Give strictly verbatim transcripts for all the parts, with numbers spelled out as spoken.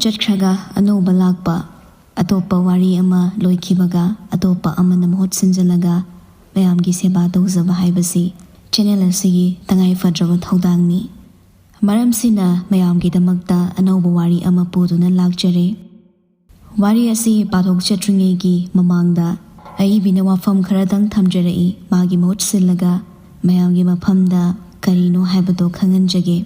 ꯆꯠꯈ꯭ꯔꯒ ꯑꯅꯧꯕ ꯂꯥꯛꯄ, ꯑꯇꯣꯞꯄ ꯋꯥꯔꯤ ꯑꯃ ꯂꯣꯏꯈꯤꯕꯒ ꯑꯇꯣꯞꯄ ꯑꯃꯅ ꯃꯍꯨꯠ ꯁꯤꯟꯖꯤꯜꯂꯒ ꯃꯌꯥꯝꯒꯤ ꯁꯦꯕꯥ ꯇꯧꯖꯕ ꯍꯥꯏꯕꯁꯤ ꯆꯦꯅꯦꯜ ꯑꯁꯤꯒꯤ ꯇꯉꯥꯏ ꯐꯗ꯭ꯔꯕ ꯊꯧꯗꯥꯡꯅꯤ꯫ ꯃꯔꯝꯁꯤꯅ ꯃꯌꯥꯝꯒꯤꯗꯃꯛꯇ ꯑꯅꯧꯕ ꯋꯥꯔꯤ ꯑꯃ ꯄꯨꯗꯨꯅ ꯂꯥꯛꯆꯔꯦ꯫ ꯋꯥꯔꯤ ꯑꯁꯤ ꯄꯥꯊꯣꯛꯆꯗ꯭ꯔꯤꯉꯩꯒꯤ ꯃꯃꯥꯡꯗ ꯑꯏꯕꯤꯅ ꯋꯥꯐꯝ ꯈꯔꯗꯪ ꯊꯝꯖꯔꯛꯏ꯫ ꯃꯥꯒꯤ ꯃꯍꯨꯠ ꯁꯤꯜꯂꯒ ꯃꯌꯥꯝꯒꯤ ꯃꯐꯝꯗ ꯀꯔꯤꯅꯣ ꯍꯥꯏꯕꯗꯣ ꯈꯪꯍꯟꯖꯒꯦ꯫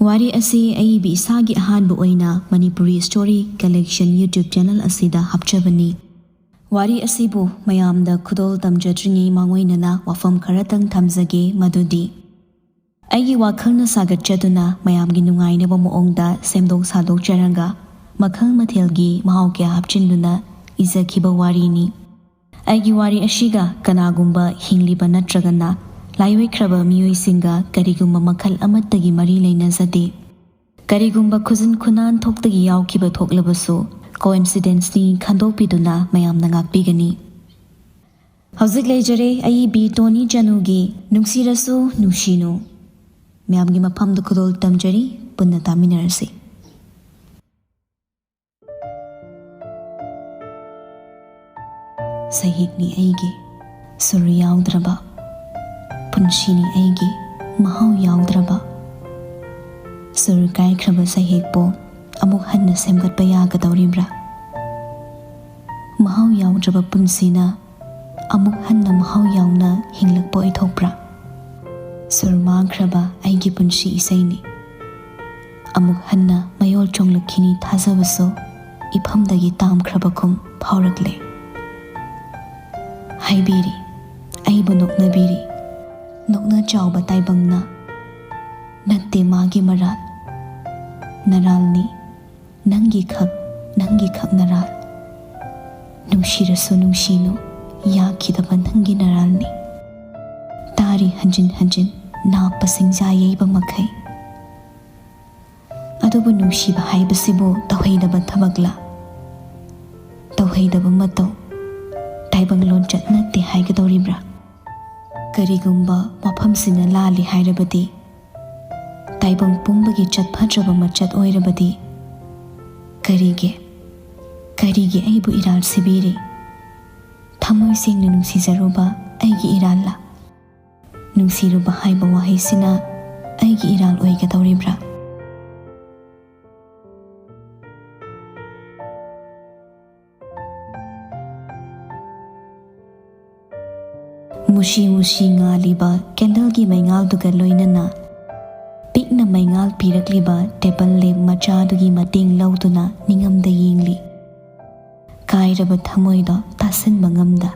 ꯋꯥꯔꯤ ꯑꯁꯤ ꯑꯏꯕꯤ ꯏꯁꯥꯒꯤ ꯑꯍꯥꯟꯕ ꯑꯣꯏꯅ Manipuri story collection YouTube channel ꯑꯁꯤꯗ ꯍꯥꯞꯆꯕꯅꯤ꯫ ꯋꯥꯔꯤ ꯑꯁꯤꯕꯨ ꯃꯌꯥꯝꯗ ꯈꯨꯗꯣꯜ ꯇꯝꯖꯗ꯭ꯔꯤꯉꯩ ꯃꯥꯡꯑꯣꯏꯅꯅ ꯋꯥꯐꯝ ꯈꯔꯇꯪ ꯊꯝꯖꯒꯦ, ꯃꯗꯨꯗꯤ ꯑꯩꯒꯤ ꯋꯥꯈꯜꯅ ꯁꯥꯒꯠꯆꯗꯨꯅ ꯃꯌꯥꯝꯒꯤ ꯅꯨꯡꯉꯥꯏꯅꯕ ꯃꯑꯣꯡꯗ ꯁꯦꯝꯗꯣꯛ ꯁꯥꯗꯣꯛꯆꯔꯒ ꯃꯈꯜ ꯃꯊꯦꯜꯒꯤ ꯃꯍꯥꯎ ꯀꯌꯥ ꯍꯥꯞꯆꯤꯟꯗꯨꯅ ꯏꯖꯈꯤꯕ ꯋꯥꯔꯤꯅꯤ꯫ ꯑꯩꯒꯤ ꯋꯥꯔꯤ ꯑꯁꯤꯒ ꯀꯅꯥꯒꯨꯝꯕ ꯍꯤꯡꯂꯤꯕ ꯅꯠꯇ꯭ꯔꯒꯅ ꯂꯥꯏꯑꯣꯏꯈ꯭ꯔꯕ ꯃꯤꯑꯣꯏꯁꯤꯡꯒ ꯀꯔꯤꯒꯨꯝꯕ ꯃꯈꯜ ꯑꯃꯠꯇꯒꯤ ꯃꯔꯤ ꯂꯩꯅꯖꯗꯦ꯫ ꯀꯔꯤꯒꯨꯝꯕ ꯈꯨꯖꯤꯟ ꯈꯨꯅꯥꯟ ꯊꯣꯛꯇꯒꯤ ꯌꯥꯎꯈꯤꯕ ꯊꯣꯛꯂꯕꯁꯨ, coincidenceꯅꯤ ꯈꯟꯗꯣꯛꯄꯤꯗꯨꯅ ꯃꯌꯥꯝꯅ ꯉꯥꯛꯄꯤꯒꯅꯤ꯫ ꯍꯧꯖꯤꯛ ꯂꯩꯖꯔꯦ ꯑꯏꯕꯤ ꯇꯣꯅꯤ ꯆꯅꯨꯒꯤ ꯅꯨꯡꯁꯤꯔꯁꯨ ꯅꯨꯡꯁꯤꯅꯨ꯫ ꯃꯌꯥꯝꯒꯤ ꯃꯐꯝꯗ ꯈꯨꯗꯣꯜ ꯇꯝꯖꯔꯤ, ꯄꯨꯟꯅ ꯇꯥꯃꯤꯟꯅꯔꯁꯤ꯫ ꯁꯩꯍꯦꯛꯅꯤ ꯑꯩꯒꯤ ꯁꯨꯔ ꯌꯥꯎꯗ꯭ꯔꯕ, ꯄꯨꯟꯁꯤꯅꯤ ꯑꯩꯒꯤ ꯃꯍꯥꯎ ꯌꯥꯎꯗ꯭ꯔꯕ꯫ ꯁꯨꯔ ꯀꯥꯏꯈ꯭ꯔꯕ ꯁꯩꯍꯦꯛꯄꯨ ꯑꯃꯨꯛ ꯍꯟꯅ ꯁꯦꯝꯒꯠꯄ ꯌꯥꯒꯗꯧꯔꯤꯕ꯭ꯔꯥ? ꯃꯍꯥꯎ ꯌꯥꯎꯗ꯭ꯔꯕ ꯄꯨꯟꯁꯤꯅ ꯑꯃꯨꯛ ꯍꯟꯅ ꯃꯍꯥꯎ ꯌꯥꯎꯅ ꯍꯤꯡꯂꯛꯄ ꯑꯣꯏꯊꯣꯛꯄ꯭ꯔꯥ? ꯁꯨꯔ ꯃꯥꯡꯈ꯭ꯔꯕ ꯑꯩꯒꯤ ꯄꯨꯟꯁꯤ ꯏꯁꯩꯅꯤ꯫ ꯑꯃꯨꯛ ꯍꯟꯅ ꯃꯌꯣꯜ ꯆꯣꯡꯂꯛꯈꯤꯅꯤ ꯊꯥꯖꯕꯁꯨ ꯏꯐꯝꯗꯒꯤ ꯇꯥꯝꯈ꯭ꯔꯕꯒꯨꯝ ꯐꯥꯎꯔꯛꯂꯦ꯫ ꯍꯥꯏꯕꯤꯔꯤ, ꯑꯩꯕꯨ ꯅꯣꯛꯅꯕꯤꯔꯤ, ꯅꯣꯛꯅ ꯆꯥꯎꯕ ꯇꯥꯏꯕꯪꯅ꯫ ꯅꯠꯇꯦ ꯃꯥꯒꯤ ꯃꯔꯥꯜ, ꯅꯔꯥꯜꯅꯤ, ꯅꯪꯒꯤ ꯈꯛ, ꯅꯪꯒꯤ ꯈꯛ ꯅꯔꯥꯜ꯫ ꯅꯨꯡꯁꯤꯔꯁꯨ ꯅꯨꯡꯁꯤꯅꯨ, ꯌꯥꯈꯤꯗꯕ ꯅꯪꯒꯤ ꯅꯔꯥꯜꯅꯤ꯫ ꯇꯥꯔꯤ ꯍꯟꯖꯤꯟ ꯍꯟꯖꯤꯟ ꯅꯥꯞꯄ ꯁꯤꯡꯖꯥ ꯌꯩꯕ ꯃꯈꯩ꯫ ꯑꯗꯨꯕꯨ ꯅꯨꯡꯁꯤꯕ ꯍꯥꯏꯕꯁꯤꯕꯨ ꯇꯧꯍꯩꯗꯕ ꯊꯕꯛꯂꯥ? ꯇꯧꯍꯩꯗꯕ ꯃꯇꯧ, ꯇꯥꯏꯕꯪ ꯂꯣꯟꯆꯠ ꯅꯠꯇꯦ ꯍꯥꯏꯒꯗꯧꯔꯤꯕ꯭ꯔꯥ? ꯀꯔꯤꯒꯨꯝꯕ ꯋꯥꯐꯝꯁꯤꯅ ꯂꯥꯜꯂꯤ ꯍꯥꯏꯔꯕꯗꯤ, ꯇꯥꯏꯕꯪ ꯄꯨꯝꯕꯒꯤ ꯆꯠꯐꯗ꯭ꯔꯕ ꯃꯆꯠ ꯑꯣꯏꯔꯕꯗꯤ ꯀꯔꯤꯒꯤ, ꯀꯔꯤꯒꯤ ꯑꯩꯕꯨ ꯏꯔꯥꯜ ꯁꯤꯕꯤꯔꯤ? ꯊꯃꯣꯏ ꯁꯦꯡꯅ ꯅꯨꯡꯁꯤꯖꯔꯨꯕ ꯑꯩꯒꯤ ꯏꯔꯥꯜꯂ? ꯅꯨꯡꯁꯤꯔꯨꯕ ꯍꯥꯏꯕ ꯋꯥꯍꯩꯁꯤꯅ ꯑꯩꯒꯤ ꯏꯔꯥꯜ ꯑꯣꯏꯒꯗꯧꯔꯤꯕ꯭ꯔꯥ? ꯃꯨꯁꯤ ꯃꯨꯁꯤ ꯉꯥꯜꯂꯤꯕ ꯀꯦꯟꯗꯜꯒꯤ ꯃꯩꯉꯥꯜꯗꯨꯒ ꯂꯣꯏꯅꯅ ꯄꯤꯛꯅ ꯃꯩꯉꯥꯜ ꯄꯤꯔꯛꯂꯤꯕ ꯇꯦꯕꯜ ꯂꯦꯝ ꯃꯆꯥꯗꯨꯒꯤ ꯃꯇꯦꯡ ꯂꯧꯗꯨꯅ ꯅꯤꯡꯉꯝꯗ ꯌꯦꯡꯂꯤ꯫ ꯀꯥꯏꯔꯕ ꯊꯃꯣꯏꯗꯣ ꯇꯥꯁꯤꯟꯕ ꯉꯝꯗ,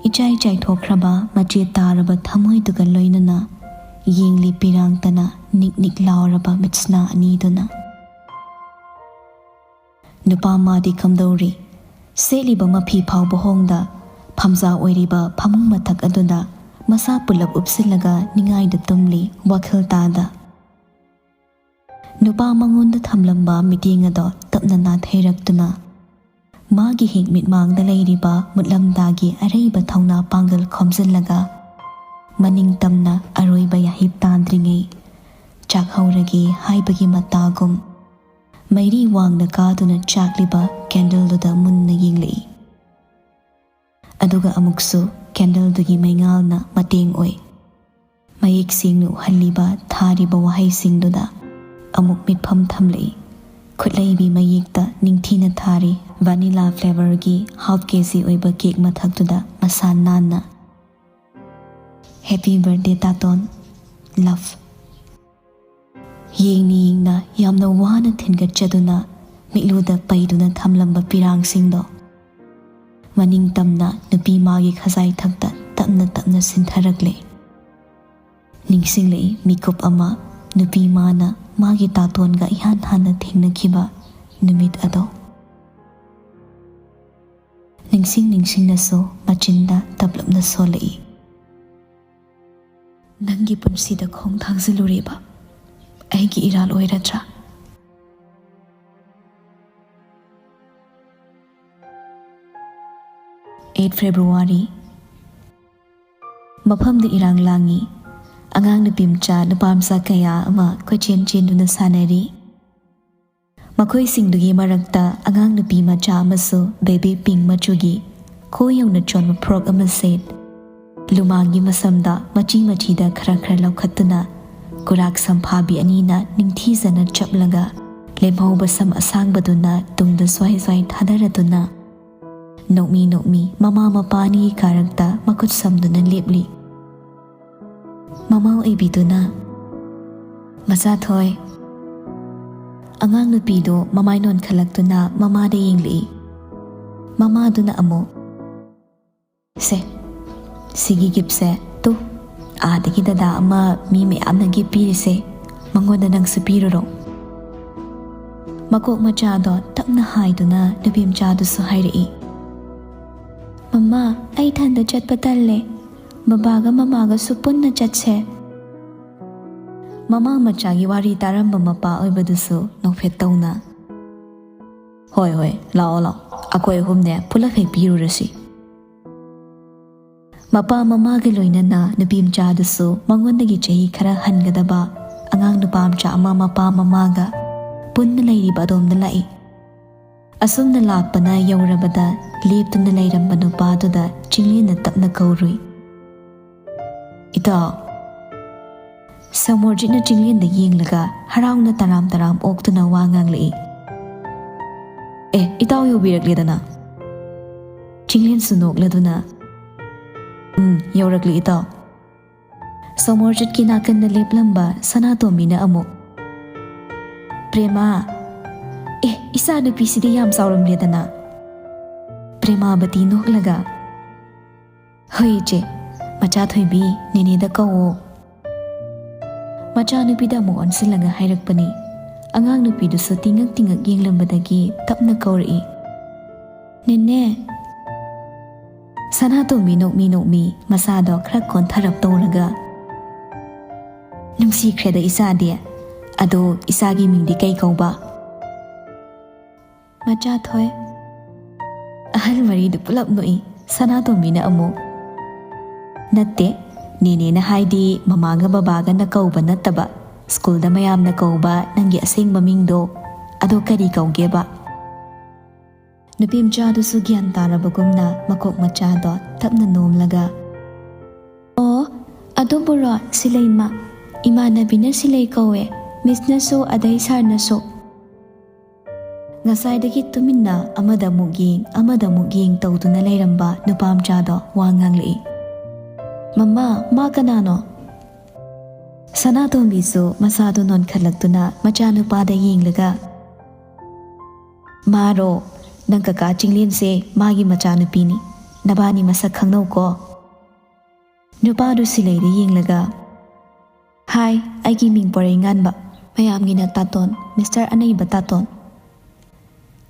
ꯏꯆꯥꯏ ꯆꯥꯏꯊꯣꯛꯈ꯭ꯔꯕ ꯃꯆꯦꯠ ꯇꯥꯔꯕ ꯊꯃꯣꯏꯗꯨꯒ ꯂꯣꯏꯅꯅ ꯌꯦꯡꯂꯤ ꯄꯤꯔꯥꯡꯇꯅ ꯅꯤꯛ ꯅꯤꯛ ꯂꯥꯎꯔꯕ ꯃꯤꯠꯁꯅꯥ ꯑꯅꯤꯗꯨꯅ꯫ ꯅꯨꯄꯥ ꯃꯥꯗꯤ ꯀꯝꯗꯧꯔꯤ? ꯁꯦꯠꯂꯤꯕ ꯃꯐꯤ ꯐꯥꯎꯕ ꯍꯣꯡꯗ, ꯐꯝꯖꯥ ꯑꯣꯏꯔꯤꯕ ꯐꯃꯨꯡ ꯃꯊꯛ ꯑꯗꯨꯗ ꯃꯁꯥ ꯄꯨꯂꯞ ꯎꯞꯁꯤꯜꯂꯒ ꯅꯤꯡꯉꯥꯏꯗ ꯇꯨꯝꯂꯤ, ꯋꯥꯈꯜ ꯇꯥꯗ꯫ ꯅꯨꯄꯥ ꯃꯉꯣꯟꯗ ꯊꯝꯂꯝꯕ ꯃꯤꯠꯌꯦꯡ ꯑꯗꯣ ꯇꯞꯅ ꯅꯥꯊꯩꯔꯛꯇꯨꯅ, ꯃꯥꯒꯤ ꯍꯦꯛ ꯃꯤꯠꯃꯥꯡꯗ ꯂꯩꯔꯤꯕ ꯃꯨꯠꯂꯝꯗꯥꯒꯤ ꯑꯔꯩꯕ ꯊꯧꯅꯥ ꯄꯥꯡꯒꯜ ꯈꯣꯝꯖꯤꯜꯂꯒ, ꯃꯅꯤꯡ ꯇꯝꯅ ꯑꯔꯣꯏꯕ ꯌꯥꯍꯤꯞ ꯇꯥꯟꯗ꯭ꯔꯤꯉꯩ ꯆꯥꯛꯍꯧꯔꯒꯦ ꯍꯥꯏꯕꯒꯤ ꯃꯇꯥꯒꯨꯝ, ꯃꯩꯔꯤ ꯋꯥꯡꯅ ꯀꯥꯗꯨꯅ ꯆꯥꯛꯂꯤꯕ ꯀꯦꯟꯗꯜꯗꯨꯗ ꯃꯨꯟꯅ ꯌꯦꯡꯂꯛꯏ꯫ ꯑꯗꯨꯒ ꯑꯃꯨꯛꯁꯨ ꯀꯦꯟꯗꯜꯗꯨꯒꯤ ꯃꯩꯉꯥꯜꯅ ꯃꯇꯦꯡ ꯑꯣꯏ꯫ ꯃꯌꯦꯛ ꯁꯦꯡꯅ ꯎꯍꯜꯂꯤꯕ ꯊꯥꯔꯤꯕ ꯋꯥꯍꯩꯁꯤꯡꯗꯨꯗ ꯑꯃꯨꯛ ꯃꯤꯠꯐꯝ ꯊꯝꯂꯛꯏ꯫ ꯈꯨꯠꯂꯩꯕꯤ ꯃꯌꯦꯛꯇ ꯅꯤꯡꯊꯤꯅ ꯊꯥꯔꯤ꯫ ꯚꯅꯤꯂꯥ ꯐ꯭ꯂꯦꯚꯔꯒꯤ ꯍꯥꯐ ꯀꯦ ꯖꯤ ꯑꯣꯏꯕ ꯀꯦꯛ ꯃꯊꯛꯇꯨꯗ ꯃꯁꯥ ꯅꯥꯟꯅ "Happy birthday ꯇꯥꯇꯣꯟ, love"꯫ ꯌꯦꯡꯅ ꯌꯦꯡꯅ ꯌꯥꯝꯅ ꯋꯥꯅ ꯊꯤꯟꯒꯠꯆꯗꯨꯅ ꯃꯤꯠꯂꯨꯗ ꯄꯩꯗꯨꯅ ꯊꯝꯂꯝꯕ ꯄꯤꯔꯥꯡꯁꯤꯡꯗꯣ ꯃꯅꯤꯡ ꯇꯝꯅ ꯅꯨꯄꯤ ꯃꯥꯒꯤ ꯈꯖꯥꯏ ꯊꯛꯇ ꯇꯞꯅ ꯇꯞꯅ ꯁꯤꯟꯊꯔꯛꯂꯦ꯫ ꯅꯤꯡꯁꯤꯡꯂꯛꯏ ꯃꯤꯀꯨꯞ ꯑꯃ, ꯅꯨꯄꯤ ꯃꯥꯅ ꯃꯥꯒꯤ ꯇꯥꯇꯣꯟꯒ ꯏꯍꯥꯟ ꯍꯥꯟꯅ ꯊꯦꯡꯅꯈꯤꯕ ꯅꯨꯃꯤꯠ ꯑꯗꯣ꯫ ꯅꯤꯡꯁꯤꯡ ꯅꯤꯡꯁꯤꯡꯅꯁꯨ ꯃꯆꯤꯟꯗ ꯇꯞꯂꯞꯅ ꯁꯣꯜꯂꯛꯏ꯫ "ꯅꯪꯒꯤ ꯄꯨꯟꯁꯤꯗ ꯈꯣꯡ ꯊꯥꯡꯖꯤꯜꯂꯨꯔꯤꯕ ꯑꯩꯒꯤ ꯏꯔꯥꯜ ꯑꯣꯏꯔꯗ꯭ꯔꯥ?" Eight February. ꯃꯐꯝꯗ ꯏꯔꯥꯡ ꯂꯥꯡꯉꯤ꯫ ꯑꯉꯥꯡ ꯅꯨꯄꯤ ꯃꯆꯥ, ꯅꯨꯄꯥ ꯃꯆꯥ ꯀꯌꯥ ꯑꯃ ꯀꯣꯏꯆꯦꯟ ꯆꯦꯟꯗꯨꯅ ꯁꯥꯟꯅꯔꯤ꯫ ꯃꯈꯣꯏꯁꯤꯡꯗꯨꯒꯤ ꯃꯔꯛꯇ ꯑꯉꯥꯡ ꯅꯨꯄꯤ ꯃꯆꯥ ꯑꯃꯁꯨ baby pink ꯃꯆꯨꯒꯤ ꯈꯣꯏ ꯌꯧꯅ ꯆꯣꯟꯕ frock ꯑꯃ ꯁꯦꯠ, ꯂꯨꯃꯥꯡꯒꯤ ꯃꯁꯝꯗ ꯃꯆꯤ ꯃꯆꯤꯗ ꯈꯔ ꯈꯔ ꯂꯧꯈꯠꯇꯨꯅ, ꯀꯨꯔꯥꯛ ꯁꯝꯐꯥꯕꯤ ꯑꯅꯤꯅ ꯅꯤꯡꯊꯤꯖꯅ ꯆꯞꯂꯒ, ꯂꯦꯝꯍꯧꯕ ꯁꯝ ꯑꯁꯥꯡꯕꯗꯨꯅ ꯇꯨꯡꯗ ꯁ꯭ꯋꯥꯏ ꯁ꯭ꯋꯥꯏ ꯊꯥꯗꯔꯗꯨꯅ, ꯅꯣꯛꯃꯤ ꯅꯣꯛꯃꯤ ꯃꯃꯥ ꯃꯄꯥ ꯑꯅꯤꯒꯤ ꯀꯥꯔꯛꯇ ꯃꯈꯨꯠ ꯁꯝꯗꯨꯅ ꯂꯦꯞꯂꯤ꯫ ꯃꯃꯥ ꯑꯣꯏꯕꯤꯗꯨꯅ, "ꯃꯆꯥꯊꯣꯏ"꯫ ꯑꯉꯥꯡ ꯅꯨꯄꯤꯗꯨ ꯃꯃꯥꯏ ꯅꯣꯟꯈꯠꯂꯛꯇꯨꯅ ꯃꯃꯥꯗ ꯌꯦꯡꯂꯛꯏ꯫ ꯃꯃꯥꯗꯨꯅ ꯑꯃꯨꯛ, "ꯁꯦ, ꯁꯤꯒꯤ gift ꯁꯦ ꯇꯨ, ꯑꯥꯗꯒꯤ ꯗꯗꯥ ꯑꯃ ꯃꯤ ꯃꯌꯥꯝꯅ gift ꯄꯤꯔꯤꯁꯦ, ꯃꯉꯣꯟꯗ ꯅꯪꯁꯨ ꯄꯤꯔꯨꯔꯣ"꯫ ꯃꯀꯣꯛ ꯃꯆꯥꯗꯣ ꯇꯞꯅ ꯍꯥꯏꯗꯨꯅ ꯅꯨꯄꯤ ꯃꯆꯥꯗꯨꯁꯨ ꯍꯥꯏꯔꯛꯏ, "ꯃꯃꯥ, ꯑꯩ ꯏꯊꯟꯗ ꯆꯠꯄ ꯇꯜꯂꯦ꯫ ꯕꯕꯥꯒ ꯃꯃꯥꯒꯁꯨ ꯄꯨꯟꯅ ꯆꯠꯁꯦ"꯫ ꯃꯃꯥ ꯃꯆꯥꯒꯤ ꯋꯥꯔꯤ ꯇꯥꯔꯝꯕ ꯃꯄꯥ ꯑꯣꯏꯕꯗꯨꯁꯨ ꯅꯣꯛꯐꯦꯠ ꯇꯧꯅ, "ꯍꯣꯏ, ꯍꯣꯏ, ꯂꯥꯛꯑꯣ, ꯂꯥꯛꯑꯣ꯫ ꯑꯩꯈꯣꯏ ꯑꯍꯨꯝꯅꯦ ꯄꯨꯂꯞ ꯍꯦꯛ ꯄꯤꯔꯨꯔꯁꯤ"꯫ ꯃꯄꯥ ꯃꯃꯥꯒ ꯂꯣꯏꯅꯅ ꯅꯨꯄꯤ ꯃꯆꯥꯗꯨꯁꯨ ꯃꯉꯣꯟꯗꯒꯤ ꯆꯍꯤ ꯈꯔ ꯍꯟꯒꯗꯕ ꯑꯉꯥꯡ ꯅꯨꯄꯥ ꯃꯆꯥ ꯑꯃ ꯃꯄꯥ ꯃꯃꯥꯒ ꯄꯨꯟꯅ ꯂꯩꯔꯤꯕ ꯑꯗꯣꯝꯗ ꯂꯥꯛꯏ꯫ ꯑꯁꯨꯝꯅ ꯂꯥꯛꯄꯅ ꯌꯧꯔꯕꯗ ꯂꯦꯞꯇꯨꯅ ꯂꯩꯔꯝꯕ ꯅꯨꯄꯥꯗꯨꯗ ꯆꯤꯡꯂꯦꯟꯅ ꯇꯞꯅ ꯀꯧꯔꯨꯏ, "ꯏꯇꯥꯎ"꯫ ꯁꯃꯣꯔꯖꯤꯠꯅ ꯆꯤꯡꯂꯦꯟꯗ ꯌꯦꯡꯂꯒ ꯍꯔꯥꯎꯅ ꯇꯔꯥꯝ ꯇꯔꯥꯝ ꯑꯣꯛꯇꯨꯅ ꯋꯥ ꯉꯥꯡꯂꯛꯏ, "ꯑꯦ, ꯏꯇꯥꯎ ꯌꯧꯕꯤꯔꯛꯂꯦꯗꯅ"꯫ ꯆꯤꯡꯂꯦꯟꯁꯨ ꯅꯣꯛꯂꯗꯨꯅ, "ꯎꯝ, ꯌꯧꯔꯛꯂꯦ ꯏꯇꯥꯎ"꯫ ꯁꯃꯣꯔꯖꯤꯠꯀꯤ ꯅꯥꯀꯟꯗ ꯂꯦꯞꯂꯝꯕ ꯁꯅꯥꯇꯣꯝꯕꯤꯅ ꯑꯃꯨꯛ, "ꯄ꯭ꯔꯦꯃꯥ, ꯑꯦ, ꯏꯆꯥꯅꯨꯄꯤꯁꯤꯗꯤ ꯌꯥꯝ ꯆꯥꯎꯔꯝꯂꯦꯗꯅ"꯫ ꯄ꯭ꯔꯦꯃꯥꯕꯇꯤ ꯅꯣꯛꯂꯒ, "ꯍꯣꯏ ꯏꯆꯦ, ꯃꯆꯥ ꯊꯣꯏꯕꯤ, ꯅꯦꯅꯦꯗ ꯀꯧꯋꯣ"꯫ ꯃꯆꯥꯅꯨꯄꯤꯗ ꯑꯃꯨꯛ ꯑꯣꯟꯁꯤꯜꯂꯒ ꯍꯥꯏꯔꯛꯄꯅꯤ꯫ ꯑꯉꯥꯡ ꯅꯨꯄꯤꯗꯨꯁꯨ ꯇꯤꯡꯉꯛ ꯇꯤꯡꯉꯛ ꯌꯦꯡꯂꯝꯕꯗꯒꯤ ꯇꯞꯅ ꯀꯧꯔꯛꯏ, "ꯅꯦꯅꯦ"꯫ ꯁꯅꯥꯇꯣꯝꯕꯤ ꯅꯣꯛꯃꯤ ꯅꯣꯛꯃꯤ ꯃꯁꯥꯗꯣ ꯈꯔ ꯀꯣꯟꯊꯔꯞ ꯇꯧꯔꯒ, "ꯅꯨꯡꯁꯤꯈ꯭ꯔꯦꯗ ꯏꯆꯥꯗꯤ꯫ ꯑꯗꯣ ꯏꯆꯥꯒꯤ ꯃꯤꯡꯗꯤ ꯀꯩ ꯀꯧꯕ?" "ꯃꯆꯥꯊꯣꯏ"꯫ ꯑꯍꯜ ꯃꯔꯤꯗꯨ ꯄꯨꯂꯞ ꯅꯣꯛꯏ꯫ ꯁꯅꯥꯇꯣꯝꯕꯤꯅ ꯑꯃꯨꯛ, "ꯅꯠꯇꯦ, ꯅꯦꯅꯦꯅ ꯍꯥꯏꯗꯤ ꯃꯃꯥꯒ ꯕꯕꯥꯒꯅ ꯀꯧꯕ ꯅꯠꯇꯕ, ꯁ꯭ꯀꯨꯜꯗ ꯃꯌꯥꯝꯅ ꯀꯧꯕ ꯅꯪꯒꯤ ꯑꯁꯦꯡꯕ ꯃꯤꯡꯗꯣ, ꯑꯗꯣ ꯀꯔꯤ ꯀꯧꯒꯦꯕ? ꯅꯨꯄꯤ ꯃꯆꯥꯗꯨꯁꯨ ꯒ꯭ꯌꯥꯟ ꯇꯥꯔꯕꯒꯨꯝꯅ ꯃꯀꯣꯛ ꯃꯆꯥꯗꯣ ꯇꯞꯅ ꯅꯣꯝꯂꯒ, "ꯑꯣ, ꯑꯗꯨꯕꯨꯔꯣ, ꯁꯤꯂꯩꯃ, ꯏꯃꯥꯟꯅꯕꯤꯅ ꯁꯤꯂꯩ ꯀꯧꯋꯦ, ꯃꯤꯁꯅꯁꯨ, ꯑꯗꯩ ꯁꯥꯔꯅꯁꯨ꯫" ꯉꯁꯥꯏꯗꯒꯤ ꯇꯨꯃꯤꯟꯅ ꯑꯃꯗ ꯑꯃꯨꯛ ꯌꯦꯡ, ꯑꯃꯗ ꯑꯃꯨꯛ ꯌꯦꯡ ꯇꯧꯗꯨꯅ ꯂꯩꯔꯝꯕ ꯅꯨꯄꯥ ꯃꯆꯥꯗꯣ ꯋꯥ ꯉꯥꯡꯂꯛꯏ꯫ "ꯃꯃꯥ, ꯃꯥ ꯀꯅꯥꯅꯣ?" ꯁꯅꯥꯇꯣꯝꯕꯤꯁꯨ ꯃꯁꯥꯗꯨ ꯅꯣꯟꯈꯠꯂꯛꯇꯨꯅ ꯃꯆꯥꯅꯨꯄꯥꯗ ꯌꯦꯡꯂꯒ, "ꯃꯥꯔꯣ, ꯅꯪ ꯀꯀꯥ ꯆꯤꯡꯂꯦꯟꯁꯦ ꯃꯥꯒꯤ ꯃꯆꯥꯅꯨꯄꯤꯅꯤ꯫ ꯅꯕꯥꯅꯤ ꯃꯁꯛ ꯈꯪꯅꯧꯀꯣ꯫" ꯅꯨꯄꯥꯗꯨ ꯁꯤꯂꯩꯗ ꯌꯦꯡꯂꯒ, "ꯍꯥꯏ, ꯑꯩꯒꯤ ꯃꯤꯡ ꯄꯣꯔꯩꯉꯥꯟꯕ, ꯃꯌꯥꯝꯒꯤꯅ ꯇꯥꯇꯣꯟ, ꯃꯤꯁꯇꯔ ꯑꯅꯩꯕ ꯇꯥꯇꯣꯟ꯫"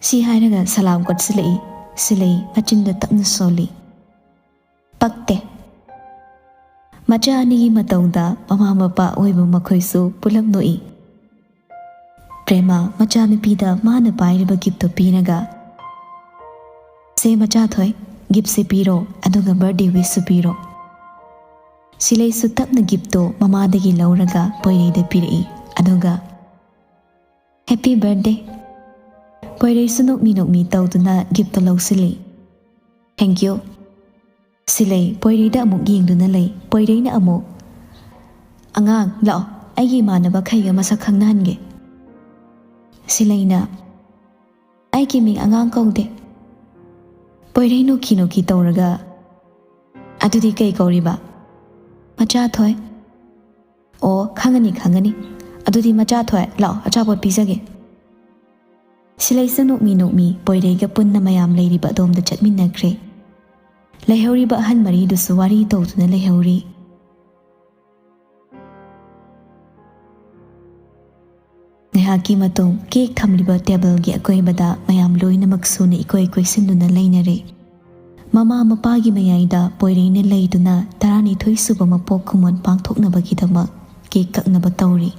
ꯁꯤ ꯍꯥꯏꯔꯒ ꯁꯂꯥꯝ ꯀꯣꯠꯁꯤꯜꯂꯛꯏ꯫ ꯁꯤꯂꯩ ꯃꯆꯤꯟꯗ ꯇꯞꯅ ꯁꯣꯜꯂꯤ꯫ ꯄꯛꯇꯦ꯫ ꯃꯆꯥ ꯑꯅꯤꯒꯤ ꯃꯇꯧꯗ ꯃꯃꯥ ꯃꯄꯥ ꯑꯣꯏꯕ ꯃꯈꯣꯏꯁꯨ ꯄꯨꯂꯞ ꯅꯣꯛꯏ꯫ ꯄ꯭ꯔꯦꯃꯥ ꯃꯆꯥꯅꯨꯄꯤꯗ ꯃꯥꯅ ꯄꯥꯏꯔꯤꯕ ꯒꯤꯐꯇꯣ ꯄꯤꯔꯒ, "ꯁꯦ ꯃꯆꯥꯊꯣꯏ, ꯒꯤꯐꯁꯦ ꯄꯤꯔꯣ, ꯑꯗꯨꯒ ꯕꯥꯔꯗꯦ ꯋꯤꯁꯁꯨ ꯄꯤꯔꯣ꯫" ꯁꯤꯂꯩꯁꯨ ꯇꯞꯅ ꯒꯤꯐꯇꯣ ꯃꯃꯥꯗꯒꯤ ꯂꯧꯔꯒ ꯄꯣꯏꯔꯩꯗ ꯄꯤꯔꯛꯏ꯫ ꯑꯗꯨꯒ, "ꯍꯦꯄꯤ ꯕꯥꯔꯗꯦ꯫" ꯄꯣꯏꯔꯩꯁꯨ ꯅꯣꯛꯃꯤ ꯅꯣꯛꯃꯤ ꯇꯧꯗꯨꯅ ꯒꯤꯐꯇꯣ ꯂꯧꯁꯤꯜꯂꯤ꯫ "Thank you." ꯁꯤꯂꯩ ꯄꯣꯏꯔꯩꯗ ꯑꯃꯨꯛ ꯌꯦꯡꯗꯨꯅ ꯂꯩ꯫ ꯄꯣꯏꯔꯩꯅ ꯑꯃꯨꯛ, "ꯑꯉꯥꯡ, ꯂꯥꯛꯑꯣ, ꯑꯩꯒꯤ ꯏꯃꯥꯟꯅꯕꯈꯩꯒ ꯃꯁꯛ ꯈꯪꯅꯍꯟꯒꯦ꯫" ꯁꯤꯂꯩꯅ, "ꯑꯩꯒꯤ ꯃꯤꯡ ꯑꯉꯥꯡ ꯀꯧꯗꯦ꯫" ꯄꯣꯏꯔꯩ ꯅꯣꯛꯈꯤ ꯅꯣꯛꯈꯤ ꯇꯧꯔꯒ, "ꯑꯗꯨꯗꯤ ꯀꯩ ꯀꯧꯔꯤꯕ?" "ꯃꯆꯥꯊꯣꯏ꯫" "ꯑꯣ, ꯈꯪꯉꯅꯤ, ꯈꯪꯉꯅꯤ꯫ ꯑꯗꯨꯗꯤ ꯃꯆꯥꯊꯣꯏ, ꯂꯥꯛꯑꯣ, ꯑꯆꯥꯄꯣꯠ ꯄꯤꯖꯒꯦ꯫" ꯁꯤꯂꯩꯁꯨ ꯅꯣꯛꯃꯤ ꯅꯣꯛꯃꯤ ꯄꯣꯏꯔꯩꯒ ꯄꯨꯟꯅ ꯃꯌꯥꯝ ꯂꯩꯔꯤꯕ ꯑꯗꯣꯝꯗ ꯆꯠꯃꯤꯟꯅꯈ꯭ꯔꯦ꯫ ꯂꯩꯍꯧꯔꯤꯕ ꯑꯍꯟ ꯃꯔꯤꯗꯨꯁꯨ ꯋꯥꯔꯤ ꯇꯧꯗꯨꯅ ꯂꯩꯍꯧꯔꯤ꯫ ꯉꯥꯏꯍꯥꯛꯀꯤ ꯃꯇꯨꯡ ꯀꯦꯛ ꯊꯝꯂꯤꯕ ꯇꯦꯕꯜꯒꯤ ꯑꯀꯣꯏꯕꯗ ꯃꯌꯥꯝ ꯂꯣꯏꯅꯃꯛ ꯁꯨꯅ ꯏꯀꯣꯏ ꯀꯣꯏꯁꯤꯟꯗꯨꯅ ꯂꯩꯅꯔꯦ꯫ ꯃꯃꯥ ꯃꯄꯥꯒꯤ ꯃꯌꯥꯏꯗ ꯄꯣꯏꯔꯩꯅ ꯂꯩꯗꯨꯅ ꯇꯔꯥꯅꯤꯊꯣꯏ ꯁꯨꯕ ꯃꯄꯣꯛ ꯀꯨꯝꯑꯣꯟ ꯄꯥꯡꯊꯣꯛꯅꯕꯒꯤꯗꯃꯛ ꯀꯦꯛ ꯀꯛꯅꯕ ꯇꯧꯔꯤ꯫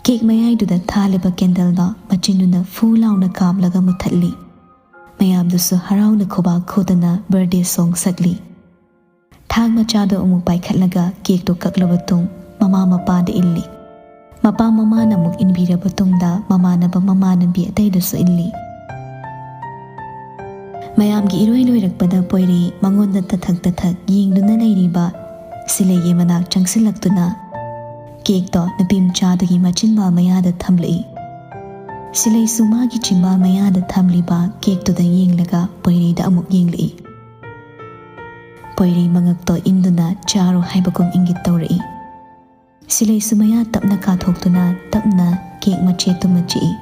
ꯀꯦꯛ ꯃꯌꯥꯏꯗꯨꯗ ꯊꯥꯜꯂꯤꯕ ꯀꯦꯟꯗꯜꯗꯣ ꯃꯆꯤꯟꯗꯨꯅ ꯐꯨ ꯂꯥꯎꯅ ꯀꯥꯝꯂꯒ ꯃꯨꯊꯠꯂꯤ꯫ ꯃꯌꯥꯝꯗꯨꯁꯨ ꯍꯔꯥꯎꯅ ꯈꯨꯕꯥꯛ ꯈꯨꯗꯅ ꯕꯥꯔꯗꯦ ꯁꯣꯡ ꯁꯛꯂꯤ꯫ ꯊꯥꯡ ꯃꯆꯥꯗꯣ ꯑꯃꯨꯛ ꯄꯥꯏꯈꯠꯂꯒ ꯀꯦꯛꯇꯣ ꯀꯛꯂꯕ ꯇꯨꯡ ꯃꯃꯥ ꯃꯄꯥꯗ ꯏꯜꯂꯤ꯫ ꯃꯄꯥ ꯃꯃꯥꯅ ꯑꯃꯨꯛ ꯏꯟꯕꯤꯔꯕ ꯇꯨꯡꯗ ꯃꯃꯥꯟꯅꯕ ꯃꯃꯥꯟꯅꯕꯤ ꯑꯇꯩꯗꯁꯨ ꯏꯜꯂꯤ꯫ ꯃꯌꯥꯝꯒꯤ ꯏꯔꯣꯏ ꯂꯣꯏꯔꯛꯄꯗ ꯄꯣꯏꯔꯩ ꯃꯉꯣꯟꯗ ꯇꯊꯛ ꯇꯊꯛ ꯌꯦꯡꯗꯨꯅ ꯂꯩꯔꯤꯕ ꯁꯤꯂꯩꯒꯤ ꯃꯅꯥꯛ ꯆꯪꯁꯤꯜꯂꯛꯇꯨꯅ ꯀꯦꯛꯇꯣ ꯅꯨꯄꯤ ꯃꯆꯥꯗꯨꯒꯤ ꯃꯆꯤꯟꯕꯥꯜ ꯃꯌꯥꯗ ꯊꯝꯂꯛꯏ꯫ ꯁꯤꯂꯩꯁꯨ ꯃꯥꯒꯤ ꯆꯤꯟꯕꯥꯜ ꯃꯌꯥꯗ ꯊꯝꯂꯤꯕ ꯀꯦꯛꯇꯨꯗ ꯌꯦꯡꯂꯒ ꯄꯣꯏꯔꯩꯗ ꯑꯃꯨꯛ ꯌꯦꯡꯂꯛꯏ꯫ ꯄꯣꯏꯔꯩ ꯃꯉꯛꯇꯣ ꯏꯟꯗꯨꯅ ꯆꯥꯔꯣ ꯍꯥꯏꯕꯒꯨꯝ ꯏꯪꯒꯤꯠ ꯇꯧꯔꯛꯏ꯫ ꯁꯤꯂꯩꯁꯨ ꯃꯌꯥ ꯇꯞꯅ ꯀꯥꯊꯣꯛꯇꯨꯅ ꯇꯞꯅ ꯀꯦꯛ ꯃꯆꯦꯠꯇꯨꯃ ꯆꯤꯛꯏ꯫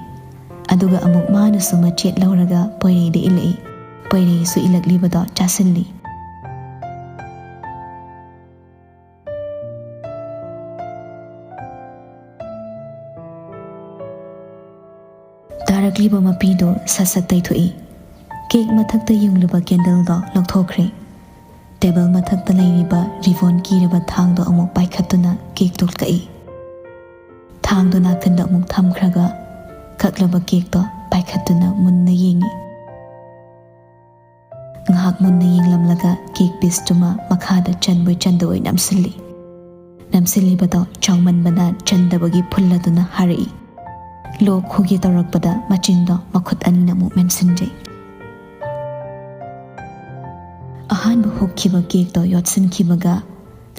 ꯑꯗꯨꯒ ꯑꯃꯨꯛ ꯃꯥꯅꯁꯨ ꯃꯆꯦꯠ ꯂꯧꯔꯒ ꯄꯣꯏꯔꯩꯗ ꯏꯜꯂꯛꯏ꯫ ꯄꯣꯏꯔꯩꯁꯨ ꯏꯜꯂꯛꯂꯤꯕꯗꯣ ꯆꯥꯁꯤꯜꯂꯤ꯫ ꯇꯥꯔꯛꯂꯤꯕ ꯃꯄꯤꯗꯨ ꯁꯠ ꯁꯠ ꯇꯩꯊꯣꯛꯏ꯫ ꯀꯦꯛ ꯃꯊꯛꯇ ꯌꯨꯡꯂꯤꯕ ꯀꯦꯟꯗꯜꯗꯣ ꯂꯧꯊꯣꯛꯈ꯭ꯔꯦ꯫ ꯇꯦꯕꯜ ꯃꯊꯛꯇ ꯂꯩꯔꯤꯕ ꯔꯤꯕꯣꯟ ꯀꯤꯔꯕ ꯊꯥꯡꯗꯣ ꯑꯃꯨꯛ ꯄꯥꯏꯈꯠꯇꯨꯅ ꯀꯦꯛꯇꯨ ꯀꯛꯏ꯫ ꯊꯥꯡꯗꯣ ꯅꯥꯀꯟꯗ ꯑꯃꯨꯛ ꯊꯝꯈ꯭ꯔꯒ ꯀꯛꯂꯕ ꯀꯦꯛꯇꯣ ꯄꯥꯏꯈꯠꯇꯨꯅ ꯃꯨꯟꯅ ꯌꯦꯡꯏ꯫ ꯉꯥꯏꯍꯥꯛ ꯃꯨꯟꯅ ꯌꯦꯡꯂꯝꯂꯒ ꯀꯦꯛ ꯄꯤꯁꯇꯨꯃ ꯃꯈꯥꯗ ꯆꯟꯕꯣꯏ ꯆꯟꯗꯕꯣꯏ ꯅꯝꯁꯤꯜꯂꯤ꯫ ꯅꯝꯁꯤꯜꯂꯤꯕꯗꯣ ꯆꯥꯎꯃꯟꯕꯅ ꯆꯟꯗꯕꯒꯤ ꯐꯨꯜꯂꯗꯨꯅ ꯍꯥꯔꯛꯏ꯫ ꯂꯣꯛ ꯈꯨꯒꯦ ꯇꯧꯔꯛꯄꯗ ꯃꯆꯤꯟꯗꯣ ꯃꯈꯨꯠ ꯑꯅꯤꯅ ꯑꯃꯨꯛ ꯃꯦꯟꯁꯤꯟꯖꯩ꯫ ꯑꯍꯥꯟꯕ ꯍꯨꯛꯈꯤꯕ ꯀꯦꯛꯇꯣ ꯌꯣꯠꯁꯤꯟꯈꯤꯕꯒ